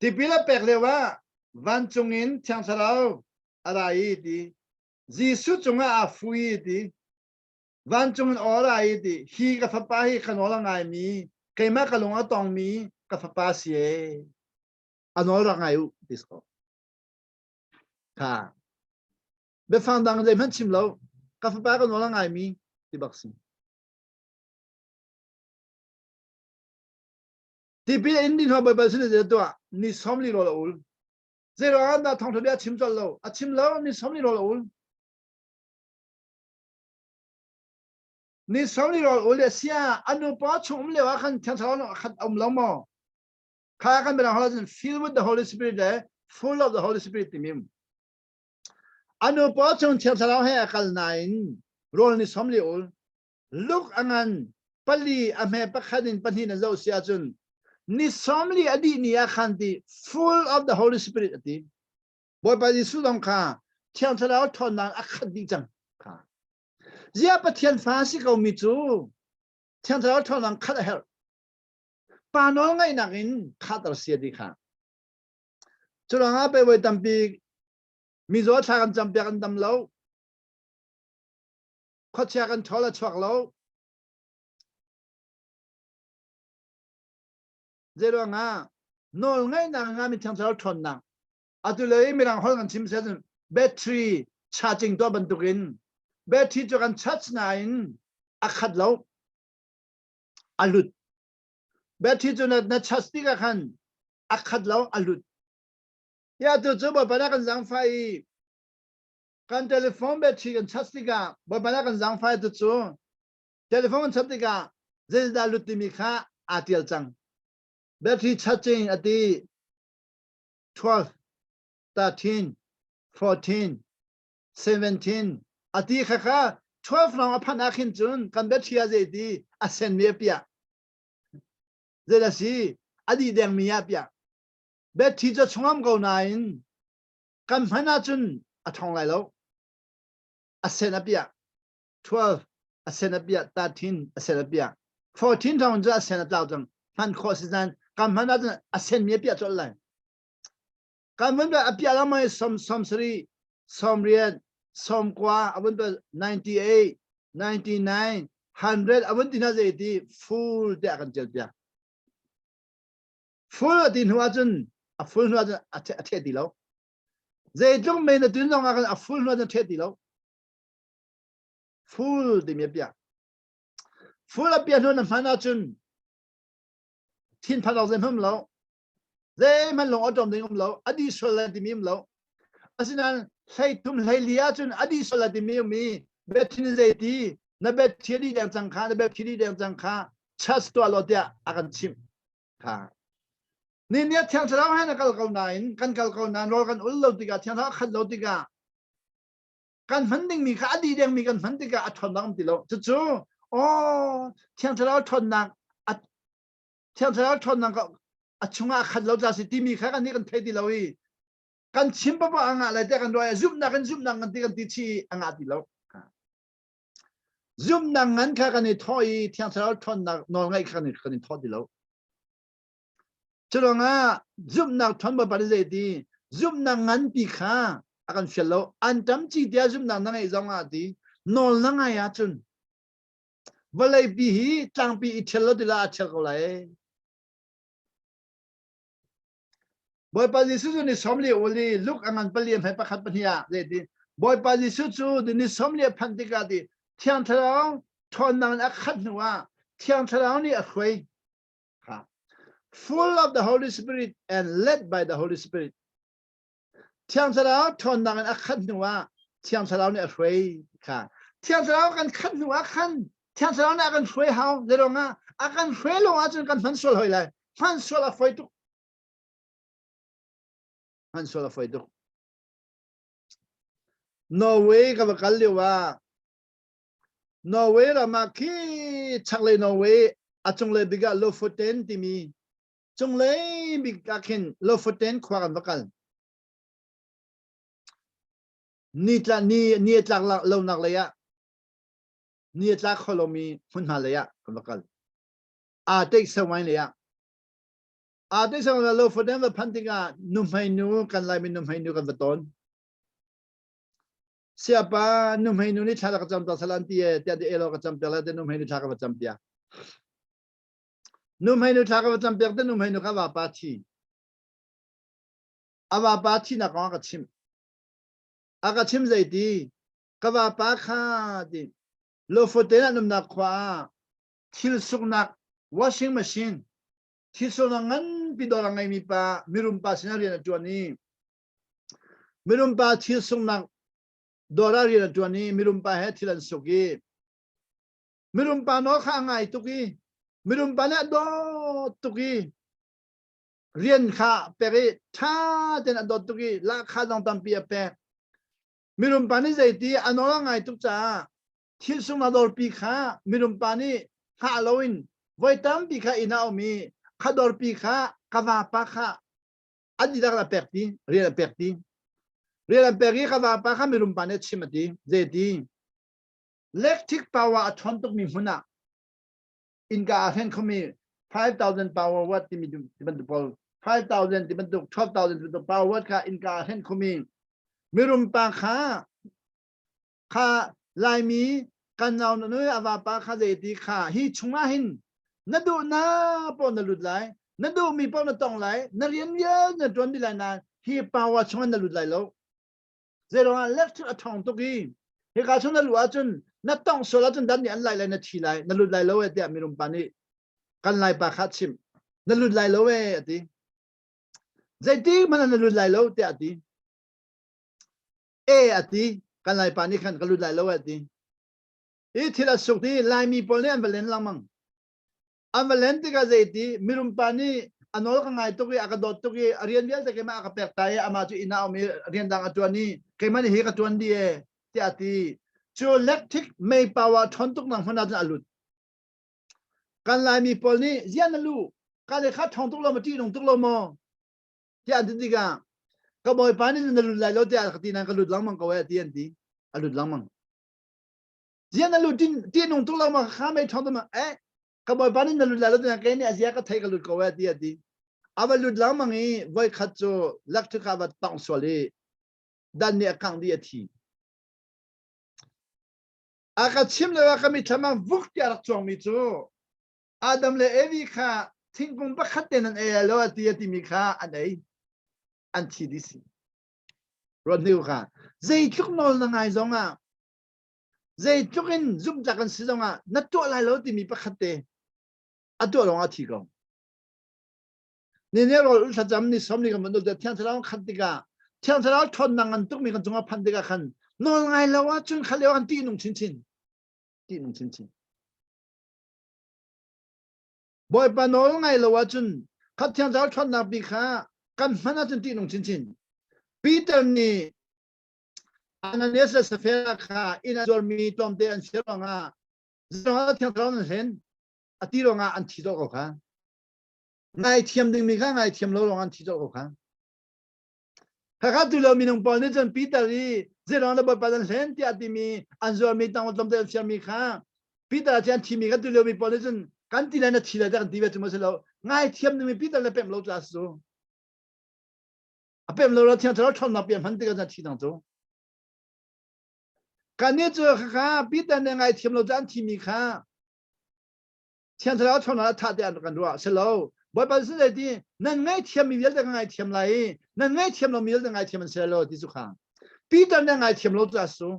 tipil a pek lio ah vancung in Thiang Thlarau a ra i ti Jesuh cungah aa fui ti vancung in aw ra i ti hi ka fapa hi ka nawl a ngaimi keimah ka lung a tongmi ka fapa si e a nawl rak ngai u ti so kha biafang dang zeihmanh chim lo ka fapa ka nawl a ngaimi ti bak si tipil in din hna Baibal sin in tuah ni 40 rawl a ul Zeiruangah dah thawngṭha bia a chim colh lo? A chim lo, ni 40 rawl a ul. Ni 40 rawl ul le sia a nu pa chung um lio ah khan Thiang Thlarau a khat um lo maw? Kha kan mirang holh cun filled with the Holy Spirit le full of the Holy Spirit timi. Anu paw chung Thiang Thlarau he a kal nain rawl ni som li ul. Luke a ngan pali a hme pakhat in pahnih na zoh si ahcun ni 40 a dih ni ah khan ti full of the Holy Spirit a ti. Bawipa Jesuh zong kha Thiang Thlarau ṭhawnnak a khat dih cang kha. Ziah Pathian fa si ko mi cu Thiang Thlarau ṭhawnnak khat a herh. Pa nawl ngaihnak in khatter si a ti kha. Curuangah pe voi tampi mizaw thla kan campiak an dam lo. Khuachia kan ṭhawl a chuak lo. Zeiruangah nawl ngaihnak nga mi Thiang Thlarau ṭhawnnak atu lei mirang holh kan chim se cun battery charging tuah bantukin battery cu kan charge nain a khat lo a lut battery cu na na charge tikah khan a khat lo a lut ya tu cu bawipa na kan zangfah i kan telephone battery kan charge tikah bawipa na kan zangfah tu cu telephone kan charge tikah zeidah lut timi kha aa tial cang battery charging ati 12 13 14 17 ati kha kha 12 lawng a phanh ah khin cun kan battery a zei ti a sen mi a piah zei a si a dih deng mi a piah battery cu chungam ko nain kan hman ahcun a ṭhawng lai lo a sen a piah 12 a sen a piah 13 a sen a piah 14 thong cu a sen a tlau cang hman khawh si zan kan hman ahcun a sen mi a piah colh lai kan vun a piah lo mai som som sari som riat som kwa a vun 98 99 100 a vun ti na zei ti full te a kan tial piak Full a ti hnu ahcun a full hnu ahcun a theh ti lo. Zeitluk mei na tun zong ah khan a full hnu ahcun a theh ti lo. Full timi a piah. Full a piah hnu na hman ahcun thinphan awk zeihmanh um lo. Zeihmanh lung awṭawm ding um lo. A dih sual lai timi um lo. Asinain hleithum hleili ahcun a dih sual lai timi um i biathin zei ti na biathi a dih deng cang kha na biathi dih deng cang kha church tuah law tiah a kan chimh. Kha. Ni ni Thiang Thlarau he na kal ko nain kan kal ko nain rawl kan ul lo tikah Thiang Thlarau khat lo tikah kan hman dingmi kha a dih dengmi kan hman tikah a ṭhawnnak um ti lo. Cucu aw Thiang Thlarau ṭhawnnak a Thiang Thlarau ṭhawnnak a chungah a khat lo ca si timi kha kan nih kan thei ti lo i kan chim paoh a ngah lai tiah kan ruah i zumhnak in zumhnak kan ti kan ti chi a ngah ti lo. Zumhnak ngan kha kan i thawh i Thiang Thlarau ṭhawnnak nawlngaih kha kan i thawh ti lo. Curuangah zumhnak ṭhawn Bawipa nih zei ti zumhnak nganpi kha a kan fial lo. An ṭam ci tiah zumhnak na ngeih zong ah ti nawl na ngai ahcun vawleipi hi tlangpi i ṭhial lo ti la a ṭhial ko lai. Bawipa Jesuh cu ni 40 ul i Luke a ngan pali hmai pakhat pahnih ah zeiti Bawipa Jesuh cu ni 40 a phanh tikah ti Thiang Thlarau ṭhawnnak in a khat hnu ah Thiang Thlarau nih a hruai. Full of the Holy Spirit and led by the Holy Spirit. Thiang Thlarau ṭhawnnak in a khat hnu ah Thiang Thlarau nih a hruai kha. Thiang Thlarau kan khat hnu ah khan Thiang Thlarau nih a kan hruai hau. Zeiruangah a kan hruai lo ahcun kan hman sual hoi lai. Hman sual a fawi tuk. Hman sual a fawi tuk. Norway ka va kal lio ah Norway ram ah khi chaklei Norway a cunglei bik ah Lofoten timi cunglei bik ah khin Lofoten khua kan va kal. Ni tla ni ni a tlak lonak lei ah ni a tlak kho lomi hmunhma lei ah kan va kal. Aa teik sawain lei ah aa teik sawain Lofoten va phanh tikah nuhmei nu kan Laimi nuhmei nu kan va tawn. Siapa nuhmei nu nih thla ka cam ta salan ti e tiah ti elo ka cam piak la te nuhmei nu thla ka va cam piak. Nuhmei nu thla ka va cam piak te nuhmei nu kha vapa thi. A vapa thinak kong a ka chimh. A ka chim zei ti ka vapa kha ti Lofoten ah numnak khua ah thil suknak washing machine thil suknak nganpi dawr a ngeimi pa mirum pa sinah rian a ṭuan i mirum pa thil suknak dawr ah rian a ṭuan i mirum pa he thil an suk i mirum pa nawl kha a ngai tuk i mirum pa nih a dawt tuk i. Rian kha pek i ṭha tein a dawt tuk i lahkhah zong tampi a pek. Mirum pa nih zeiti a nawl a ngai tuk caah thil sung a dawrpi kha mirum pa nih hngah loin voi tampi kha inn ah a um i kha dawrpi kha ka vapa kha an dihlak a pek ti rian a pek ti rian an pek i ka vapa kha mirum pa nih a chim a ti zeiti electric power a ṭhawn tukmi hmun ah innka aa hren khomi 5000 power watt timi ti bantuk pawl 5000 ti bantuk 12000 ti bantuk power watt kha innka aa hren khomi mirum pa kha kha Laimi kan nau na nui a vapa kha zeiti kha hi chungah hin na duh na paoh na lut lai na duhmi paoh na tong lai na rian vial na tuan dih lai nain hi power chungah na lut lai lo. Zeiruangah electric a ṭhawng tuk i hika chung na luh ahcun na tongh sual ahcun dan nih an lai lai na thi lai na lut lai lo e tiah mirum pa nih kan laipa kha a chimh. Na lut lai lo e a ti. Zeitik hmanh ah na lut lai lo tiah a ti. E a ti. Kan laipa nih khan ka lut lai lo e a ti. Hi thil a suk i Laimi pawl nih an va len lengmang. An va len tikah zeiti mirum pa nih a nawl ka ngai tuk i a ka dawt tuk i a rian vialte keimah a ka pek ta i amah cu inn ah a um i rian dang a ṭuan i keimah nih hi ka ṭuan dih e tiah a ti. Cu electric mei power ṭhawn tuk nak hmun ah cun a lut. Kan Laimi pawl nih zian na luh ka le kha ṭhawng tuk lo maw ṭihnung tuk lo maw tiah an ti tikah ka bawipa nih na lut lai lo tiah ka ti nain ka lut lengmang ko e a ti an ti. A lut lengmang. Zian na lut ṭihnung tuk lo maw kha mei ṭhawng tuk ma eh ka bawipa nih na lut lai lo tiah kei nih a zia ka thei ka lut ko e ti a ti. A va lut lengmang i voikhat cu electric a va tongh sual i dan nih a kangh dih a thi. A ka chim le ka mitthlam ah vuk tiah rak cuangmi cu Adam le Evi kha thingkung pakhat te nan ei lai lo a ti a timi kha an ei an thi dih si. Ruat hnik kha zeitluk nawl na ngai zong ah zeitluk in zumhtlak an si zong ah na tuah lai lo timi pakhat te a tuah lawng ah thi ko. Ni ne rawl ul thlacam ni som ni kan van ul Thiang Thlarau khat tikah Thiang Thlarau ṭhawnnak ngan tukmi kan cungah phanh tikah khan nawl ngai lo ahcun kha lio kan ṭihnung chinchin ṭihnung chinchin. Bawipa nawl ngai lo ahcun kha Thiang Thlarau ṭhawnnak bi kha kan hman ahcun ṭihnung chinchin. Peter nih Ananias le Sapphira kha inn a zuarmi tlawmte an si ruangah zeiruangah Thiang Thlarau nan hlen a ti ruangah an thi dawh ko kha. Ngaithiam dingmi kha ngaithiam lo ruangah an thi dawh ko kha. Khakha tu lo minung pawl nih cun Peter i zeiruang dah Bawipa nan hlen tiah timi an zuarmi tang tlawmte an fiarmi kha Peter cu an thimi kha tu lio mi pawl nih cun kan ti le na thi le kan ti ve cu ma si lo ngaithiam dingmi Peter le pemh lo cu a si cu. A pem lo lo Thiang Thlarau ṭhawnnak pian hman tikah cun thi dang cu. Kannih cu khakha Peter nih ngaithiam lo cu an thimi kha Thiang Thlarau ṭhawnnak a thah tiah kan ruah si lo. Bawipa sin zei ti nan ngaihthiam mi vialte ka ngaithiam lai i nan ngaihthiam lo mi vialte ngaithiam an si lo ti cu kha. Peter nih ngaithiam lo cu a su.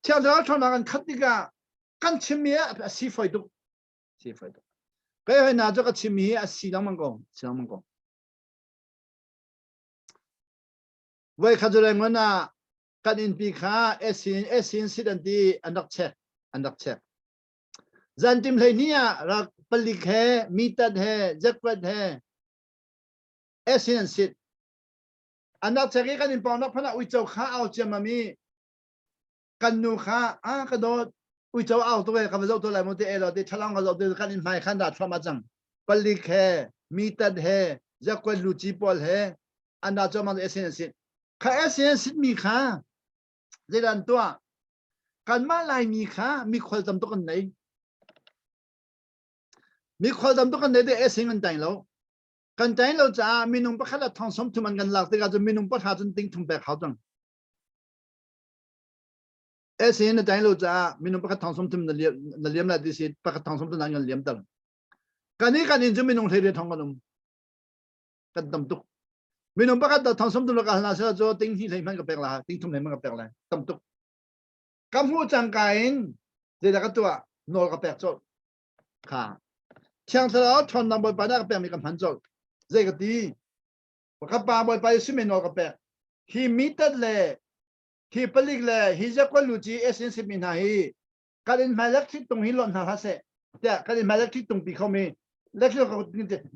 Thiang Thlarau ṭhawnnak an khat tikah kan chimmi a si fawi tuk. Si fawi tuk. Kei hoi na cu ka chim hi a si lengmang ko. Si lengmang ko. Voi khat cu Rangoon ah kan innpi kha esin esin sit an ti an rak check an rak check. Zantim 12 ah rak palik he mitat he jackpot he esin an sit. An rak check i kan inn pawng rak phana uico kha au ciammam i kan nu kha a ka dawt uico au tuk e ka va zoh to lai mu te e lo te thalang ka zoh te kan in hmai khan da thluahmah cang palik he mitat he zakwat luci pawl he an da chuahmah esen an sit kha esen sit mi kha zeidah an tuah kanmah laimi kha mikhual tam tuk an nei mikhual tam tuk an nei te esen an taing lo kan taing lo caah minung pakhat a thong som thum an kan lak tikah cun minung pahra cun ting thum pek hau cang SN na tain lo caah minung pakhat thong 30 na liam na liam lai ti si pakhat thong 30 nan kan liam ter. Kan i kan in cu minung 18 thong kan um. Kan tam tuk. Minung pakhat da thong 30 ka hna sila cu ting hi hlei hman ka pek la, ting thum hlei hman ka pek lai. Tam tuk. Ka hmuh cangka in zeidah ka tuah nawl ka pek colh. Kha. Thiang Thlarau ṭhawnnak Bawipa nih a ka pekmi ka hman colh. Zei ka ti? Ka pa Bawipa Jesuh min nawl ka pek. Hi mitat le hi palik le hi zakwan luci SNC mi hna hi kan in hmai lek thit tung hi lonh hna hlah seh tiah kan in hmai lek thit tung pi kho mi. Lecture ka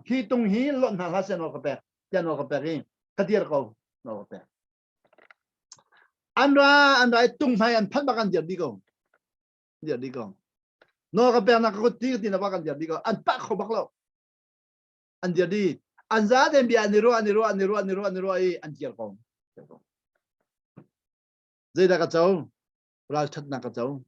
hi tung hi lonh hna hlah seh nawl ka pek tiah nawl ka pek i ka dir ko nawl ka pek. An ra an ra i tung hmai an phanh bak an dir dih ko. Dir dih ko. Nawl ka pek nak ka kut ti ka ti na bak an dir dih ko. An pah kho bak lo. An dir dih. An za den bia an i ruah an i ruah an i ruah an i ruah an i ruah i an dir ko. Zeidah ka co? Ralṭhatnak ka co.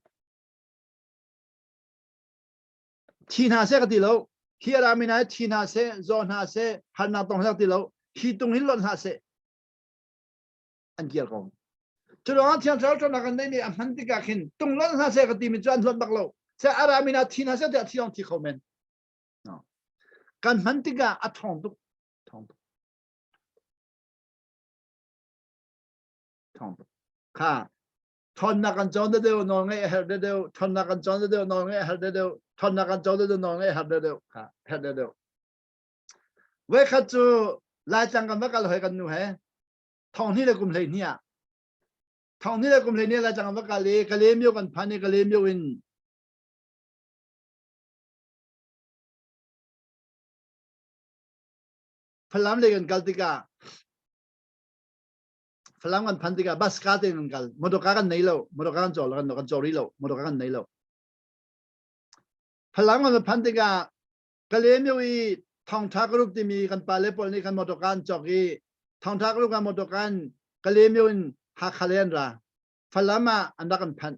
Thi hna seh ka ti lo. Hi a rami hna hi thi hna seh, zaw hna seh, harnak tong hna ti lo. Hi tung hin lonh hlah seh. An kir ko. Cu ruangah Thiang Thlarau ṭhawnnak kan neihmi a hman tikah khin tung lonh hlah seh ka timi cu an hlonh bak lo. Seh a rami hna thi hna seh tiah thi zong thi kho men. No. Kan hman tikah a ṭhawng tuk. Ṭhawng tuk. Ṭhawng tuk. Kha ṭhawnnak kan cawn deuh nawl ngeih a herh deuh ṭhawnnak kan cawn deuh nawl ngeih a herh deuh ṭhawnnak kan cawn deuh nawl ngeih a herh deuh kha herh deuh voikhat cu Laitlang kan va kal hoi kan nu he thong hnih le kum 12 ah thong hnih le kum 12 Laitlang kan va kal i Kalaymyo kan phan i Kalaymyo in Falam lei kan kal tikah Falam kan phan tikah bus ka tein kan kal. Motor kan nei lo. Motor kan caw kan kan caw rih lo. Motor kan nei lo. Falam kan phan tikah Kalaymyo i Thawngtha Group timi kan pale pawl nih kan motor kan cawk i Thawngtha Group kan motor kan Kalaymyo in Hakha lei an ra. Falam ah an rak kan phanh.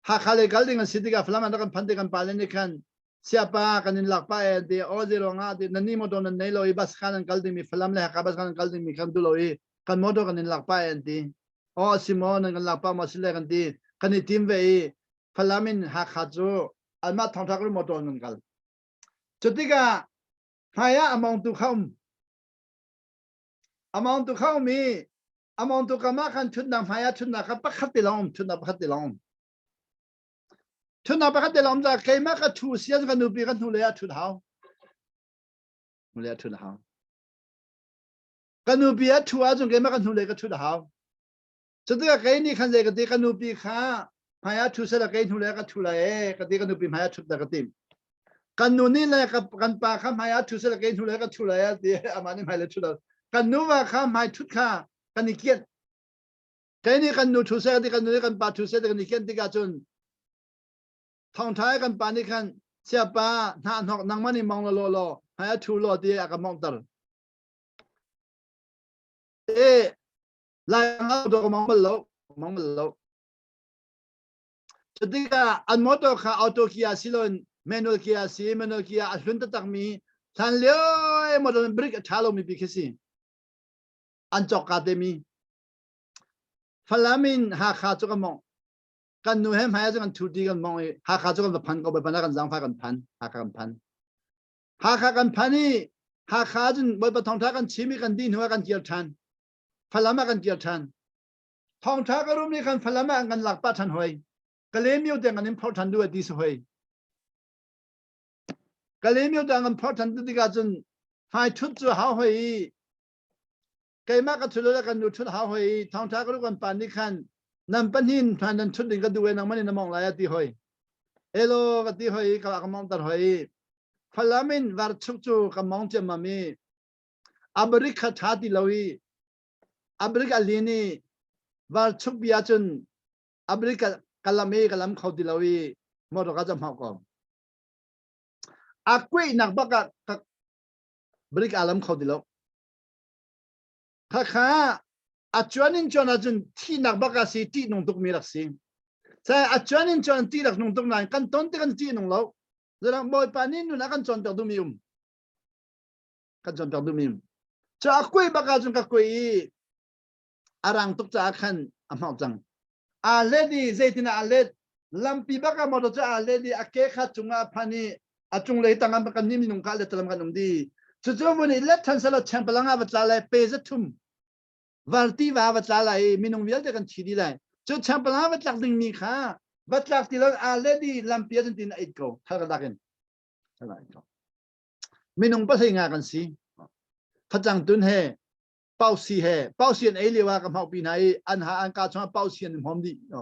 Hakha lei kal ding an si tikah Falam an rak kan phanh tik kan pale nih khan siapa kan in lak pa e ti o zero nga ti nan ni motor nan nei lo i bus khan an kal ding mi Falam le Hakha bus khan an kal ding mi kan tu lo i kan motor kan in lak pa e an ti o si mo nan kan lak pa mo si le kan ti kan i tim ve i Falam in Hakha cu anmah thongthak ru motor nan kal cu tikah hmai ah among tu kha um among tu kha um i among tu kam ah khan thutnak hmai ah thutnak kha pakhat te lawng um thutnak pakhat te lawng um Thutnak pakhat te lawng ca keimah ka thu sian ka nupi ka hnulei ah thut hau. Hnulei ah thut hau. Ka nupi a thu ahcun keimah ka hnulei ka thut hau. Cutikah kei nih khan zei ka ti ka nupi kha hmai ah thu sela kei hnulei ah ka thu lai ee ka ti ka nupi hmai ah thut ka tim. Kan nu nih le kan pa kha hmai ah thu sela kei hnulei ka thu lai a ti amah nih hmai le thu lo. Kan nuva kha hmai thut kha kan i kianh. Kei nih kan nu thu seh ti kan nu nih kan pa thu seh ti kan i kian tikah cun thawngṭha kan pa nih khan siapa hna hnok nangmah nih mong law law hmai a thu law ti a ka mongter. E lai do ka mong bal lo mong bal lo. Cutikah an motor kha auto kia si loin manual kia si manual kia a hlun taktak mi hlan lio motor brake a ṭha lomi pi khi si. An cawk ka te mi Falam in Hakha cu kan mong. Kan nu he hmai ah kan thu ti kan mong i Hakha cu kan va phan ko Bawipa na kan zaangfah kan phan. Hakha kan phan. Hakha kan phan i Hakha cun Bawipa thawngtha kan chim i kan dih hnu ah kan kir than. Falam ah kan kir than. Thawngtha ka rum nih khan Falam ah an kan lak pah than hoi. Kalaymyo tiang kan in phorh than duh ti si hoi. Kalaymyo tiang kan phorh than tikah cun hmai thut cu hau hoi i keimah ka thut le kan nu thut hau hoi i thawngtha ka kan pa nih khan nan pahnin hman nan thut ding ka duh e nangmah nih na mong lai a ti hoi elo ka ti hoi ka ka mong tar hoi Falam in var chuk cu ka mong ciammam i abrik kha tha ti lo i abrik a lin i var chuk bia cun abrik ka lam i ka lam kho ti lo i motor ka jam hau ko a kuih nak bak ah ka brik a lam kho ti lo Khakha a cuan in cuan ahcun thihnak bak a si ṭih nung tukmi rak si. Sai a cuan in cuan ṭih rak nung tuk nain kan ton tik an ṭih nung lo. Zeirang Bawipa nih nun a kan cawnpiak duhmi um. Kan cawnpiak duhmi um. Cu a kuai bak ahcun ka kuai i a rang tuk caah khan a hmauh cang. Aa let i zeitin ah aa let lampi bak ah motor cu aa let i a ke kha cungah a phan i a cunglei tang ah kan nih minung kha let lam kan um di cucu vun i let than selaw chengpalang ah va tla lai pe za thum varti va va tla lai i minung vialte kan thi dih lai cu chengpalang ah va tlak ding mi kha va tlak ti lo aa let i lampi ah cun tin a it ko thal ka dak in minung pahlei nga kan si facang tun he pausi he pausi an ei lio ah ka hmau pi hna i an ha an ka chungah pausi an hmom dih no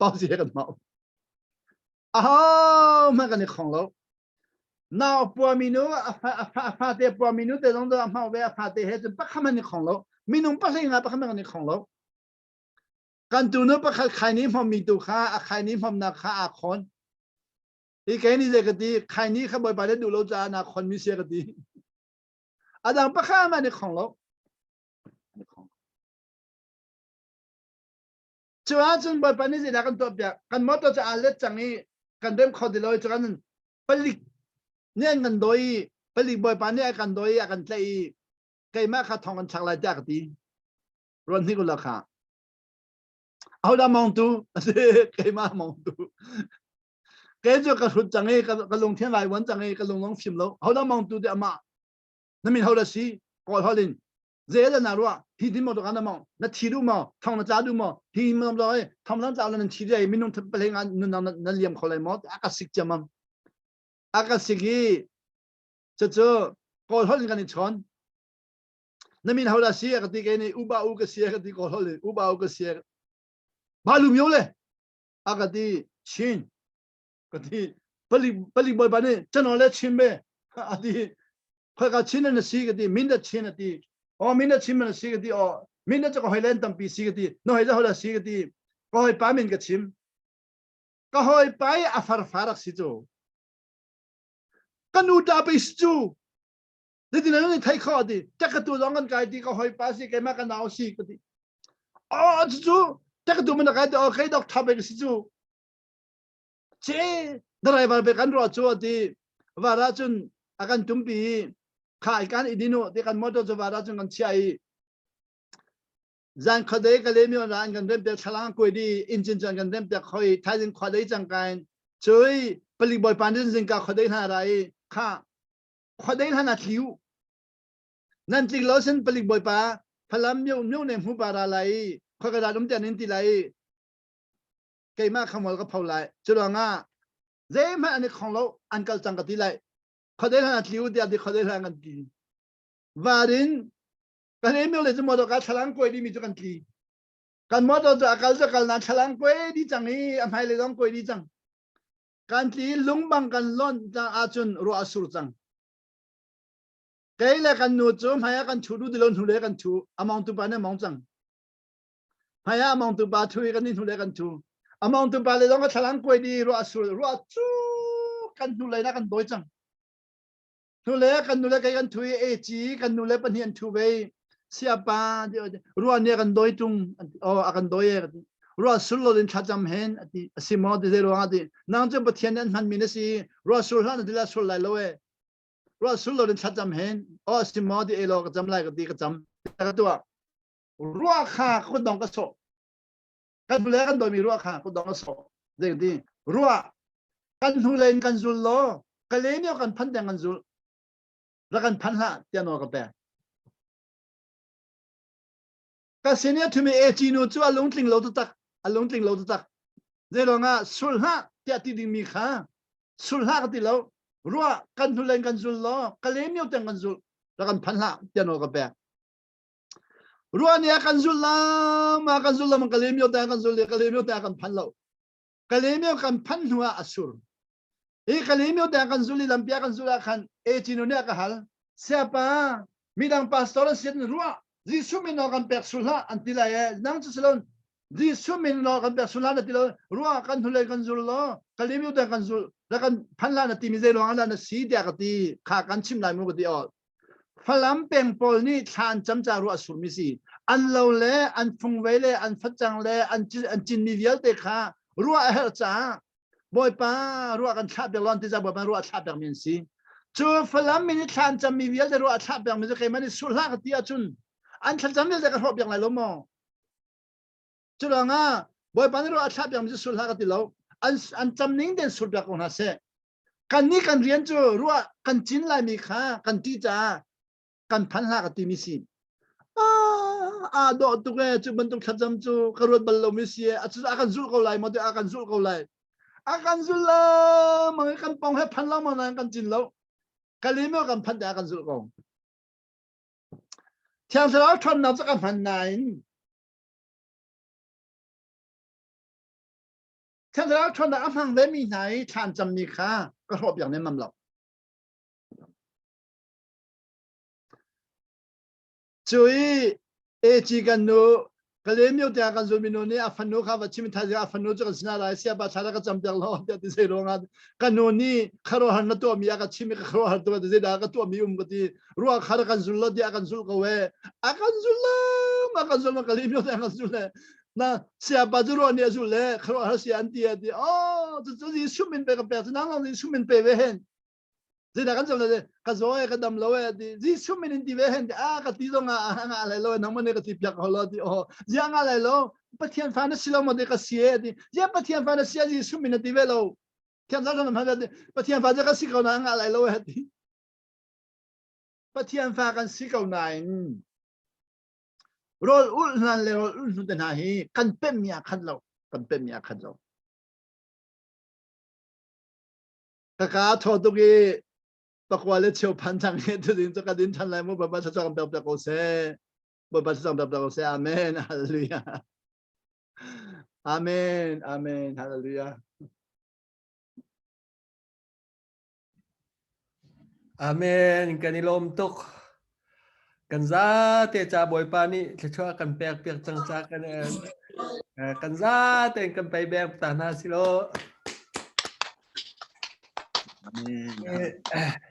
pausi he kan hmau aho hmanh kan i khong lo. Nau puami nu a fa te puami nu te zong a hmang ve a fa te he cun pakhat hmanh ni khong lo. Minung pahleih nga pakhat hmanh ni khong lo. Kan tu nu pakhat khaini hmawmmi tu kha a khaini hmawmnak kha aa khawn. Hi kei ni zei ka ti khaini kha bawipa le duh lo caah naa khon mi sia ka ti. A dang pakhat hmanh ni khong lo. Cu ahcun Bawipa nih zeidah kan tuahpiak? Kan motor cu aa let cang i kan rem kho ti lo i cu kan palik nih an kan dawi i palik bawipa nih a kan dawi i a kan tlaih i keimah kha thong kan thlak lai tiah ka ti. Ruat hnik ulaw kha. Ahodah mawngtu? A si keimah mawngtu. Kei cu ka hrut cang i ka lungthin rai vuan cang i ka lung lung fim lo. Ahodah mawngtu ti amah na min ho da si? Kawl holh in Zei na ruah hi din maw na maw na thi duh maw thong na tla duh maw hi mam lo ai thong nan tla nan thi dai minung pale nga nun na liam kho lai maw a ka sik chiamam a ka sik hi cu cu kawl hol in kan i chawn na min ho da si ka ti ke ni uba u ka si ka ti kawl hol in uba u ka si ba lu myo le a ka ti chin ka ti pali pali boy ba ni chano le chin be a ti Khoika Chin na si ka ti min da Chin a ti o min da Chin na si ka ti o min da cu ka hoi len tampi si ka ti na hoi za hoi si ka ti ka hoi pa min ka chim ka hoi pa i a far farak si cu ka nu ta pe si cu Nitin an thei kho ti tek ka tu zong kan kai ti ka hoi pa si keimah ka nau si ka ti o cu cu tek ka tu man kai ti o kei dok tha pe si cu Ce driver pe kan ruah cu ati vara cun a kan tumpi i kha i kan i dinu ti kan motor cu vara cun kan chia i zan khuadei ka le mi ra an kan rem piak thlalang kuai di engine cu an kan rem piak khoi thaizing khuadei cang kain cui palik bawipa nin zingka khuadei hna ra i kha khuadei hna na tliu nan tlik lo sin palik bawipa phalam myo myo ne hmu pa ra lai khoi ka da dum tian in ti lai Keimah kha mual ka pho lai. Cu ruangah zeihmanh an i khong lo, an kal cang ka ti lai. Khuadei hlan a tli u tiah ti khuadei hlan kan ti. Varin kan emil le cu motor ka thlalang kuai dimi cu kan tli. Kan motor cu a kal cu kal na thlalang kuai di cang i a hmai le zong kuai di cang. Kan tli lungbang kan lonh ahcun ruah a sur cang. Kei le kan nu cu hmai ah kan thu du ti lo hnu le kan thu among tu pa nih among cang. Hmai ah mawngtu pa thu i kan i hnulei kan thu. A mawngtu pa le zong a thlalang kuai di ruah sur ruah cu kan hnulei na kan dawi cang. Hnulei kan nule kei kan thu i eci kan nule pahnih an thu ve. Siapa ruah nih a kan dawi tung oh a kan dawi e ruah sul lo in thlacam hen ati asi maw ti zei ruang ati nang cu Pathian nih an hman mi na si ruah sur hlah na ti la sur lai lo e ruah sul lo in thlacam hen oh asi maw ti e lo ka cam lai ka ti ka cam ka tuah Ruah kha kutdong ka sawh. Kan hnulei kan dawimi ruah kha kutdong ka sawh. Zei ti ruah kan hnulei in kan zul law ka le kan phan deng kan zul. Ra kan phan hlah tiah nawl ka pek. Ka sin i a thumi eci nu cu a lungtling lo taktak a lungtling lo taktak. Zei ruangah sul hlah tiah ti dingmi kha sul hlah ka ti lo. Ruah kan hnulei in kan zul law ka le mio teng kan zul. Ra kan phan hlah tiah nawl ka pek. Ruah nih a kan zulh lam a kan zulh lam Kalemyo ta kan zulh i Kalemyo ta kan phan lo. Kalemyo kan phan hnu ah a sur. Hi Kalemyo ta kan zulh i lampi ah kan zulh ah khan Ecino nih a ka hal. Siapa midang pastor an sian ruah Jesuh min nawl kan pek sul hlah an ti lai e nang cu silon Jesuh min nawl kan pek sul hlah na ti lo ruah kan hnulei kan zul law Kalemyo ta kan zul la kan phan hlah na ti mi zei ruang ah na si tiah ka ti kha kan chim lai mu ka ti aw Falam peng pawl nih thla an cam ca ruah a surmi si. An lo le an fungvei le an facang le an cinmi vialte kha ruah a herh caah Bawipa ruah kan thlah piak lo an ti caah Bawipa ruah a thlah piakmi an si. Cu Falam mi nih thla an cammi vialte ruah a thlah piakmi cu keimah nih sur hlah ka ti ahcun an thlacam vialte ka hrawh piak lai lo maw? Cu ruangah Bawipa nih ruah a thlah piakmi cu sur hlah ka ti lo. An cam ning tein sur piak ko hna seh. Kannih kan rian cu ruah kan cin laimi kha kan ṭih caah kan phan hlah ka timi si. Ah, aa dawh tuk ee cu bantuk thlacam cu ka ruat bal lomi si ee. A cu a kan zulh ko lai maw ti a kan zulh ko lai. A kan zul lengmang i kan pong he phan lengmang nain kan cin lo. Kalimo kan phanh tiah a kan zulh ko. Thiang Thlarau ṭhawnnak cu ka hman nain Thiang Thlarau ṭhawnnak a hmang vemi hna i thla an cammi kha ka hrawh piak nemmam lo. Cu i AG kan nu Kale mio tiah kan zul minu nih a fanu kha va chim thaizing a fanu cu kan sinah lai sia pa thla ka cam piak lo tiah ti zei ruangah ka nu nih kharuahhar na tuah mi a ka chim i ka kharuahhar tu ti zei dah ka tuah mi um ka ti ruah khar kan zul lo tiah kan zul ko e a kan zul lo ma kan zul ma kale mio tiah kan zul le na sia pa cu ruah nih a zul le kharuahhar sia an ti a ti oh cu cu Jesuh min pe ka pek cu nang long Jesuh min pe ve hen Zeidah kan cam le ka zaw e ka dam lo e ti Jesuh min in ti ve hen ti a ka ti zong ah a nga lai lo nang man ka ti piak ho lo ti oh zia nga lai lo Pathian fa na si lo mo ti ka si e ti zia Pathian fa na si a Jesuh min na ti ve lo Thiam zang zang hman Pathian fa ka si ko na nga lai lo e ti Pathian fa kan si ko nain rawl ulh hlan le rawl ulh hnu te hna hi kan pem mi ah khat lo kan pem mi ah khat lo Ka ka thaw tuk i pakua le cheu phan cang hi tuzing cu ka din ṭhan lai mu Bawipa thluachuah kan pek piak ko seh. Bawipa thluachuah kan pek piak ko seh. Amen. Hallelujah. Amen. Amen. Hallelujah. Amen. Kan i lawm tuk. Kan zate ca Bawipa nih thluachuah kan pek piak cang ca kan kan zate kan pei beng ta hna si lo. Amen.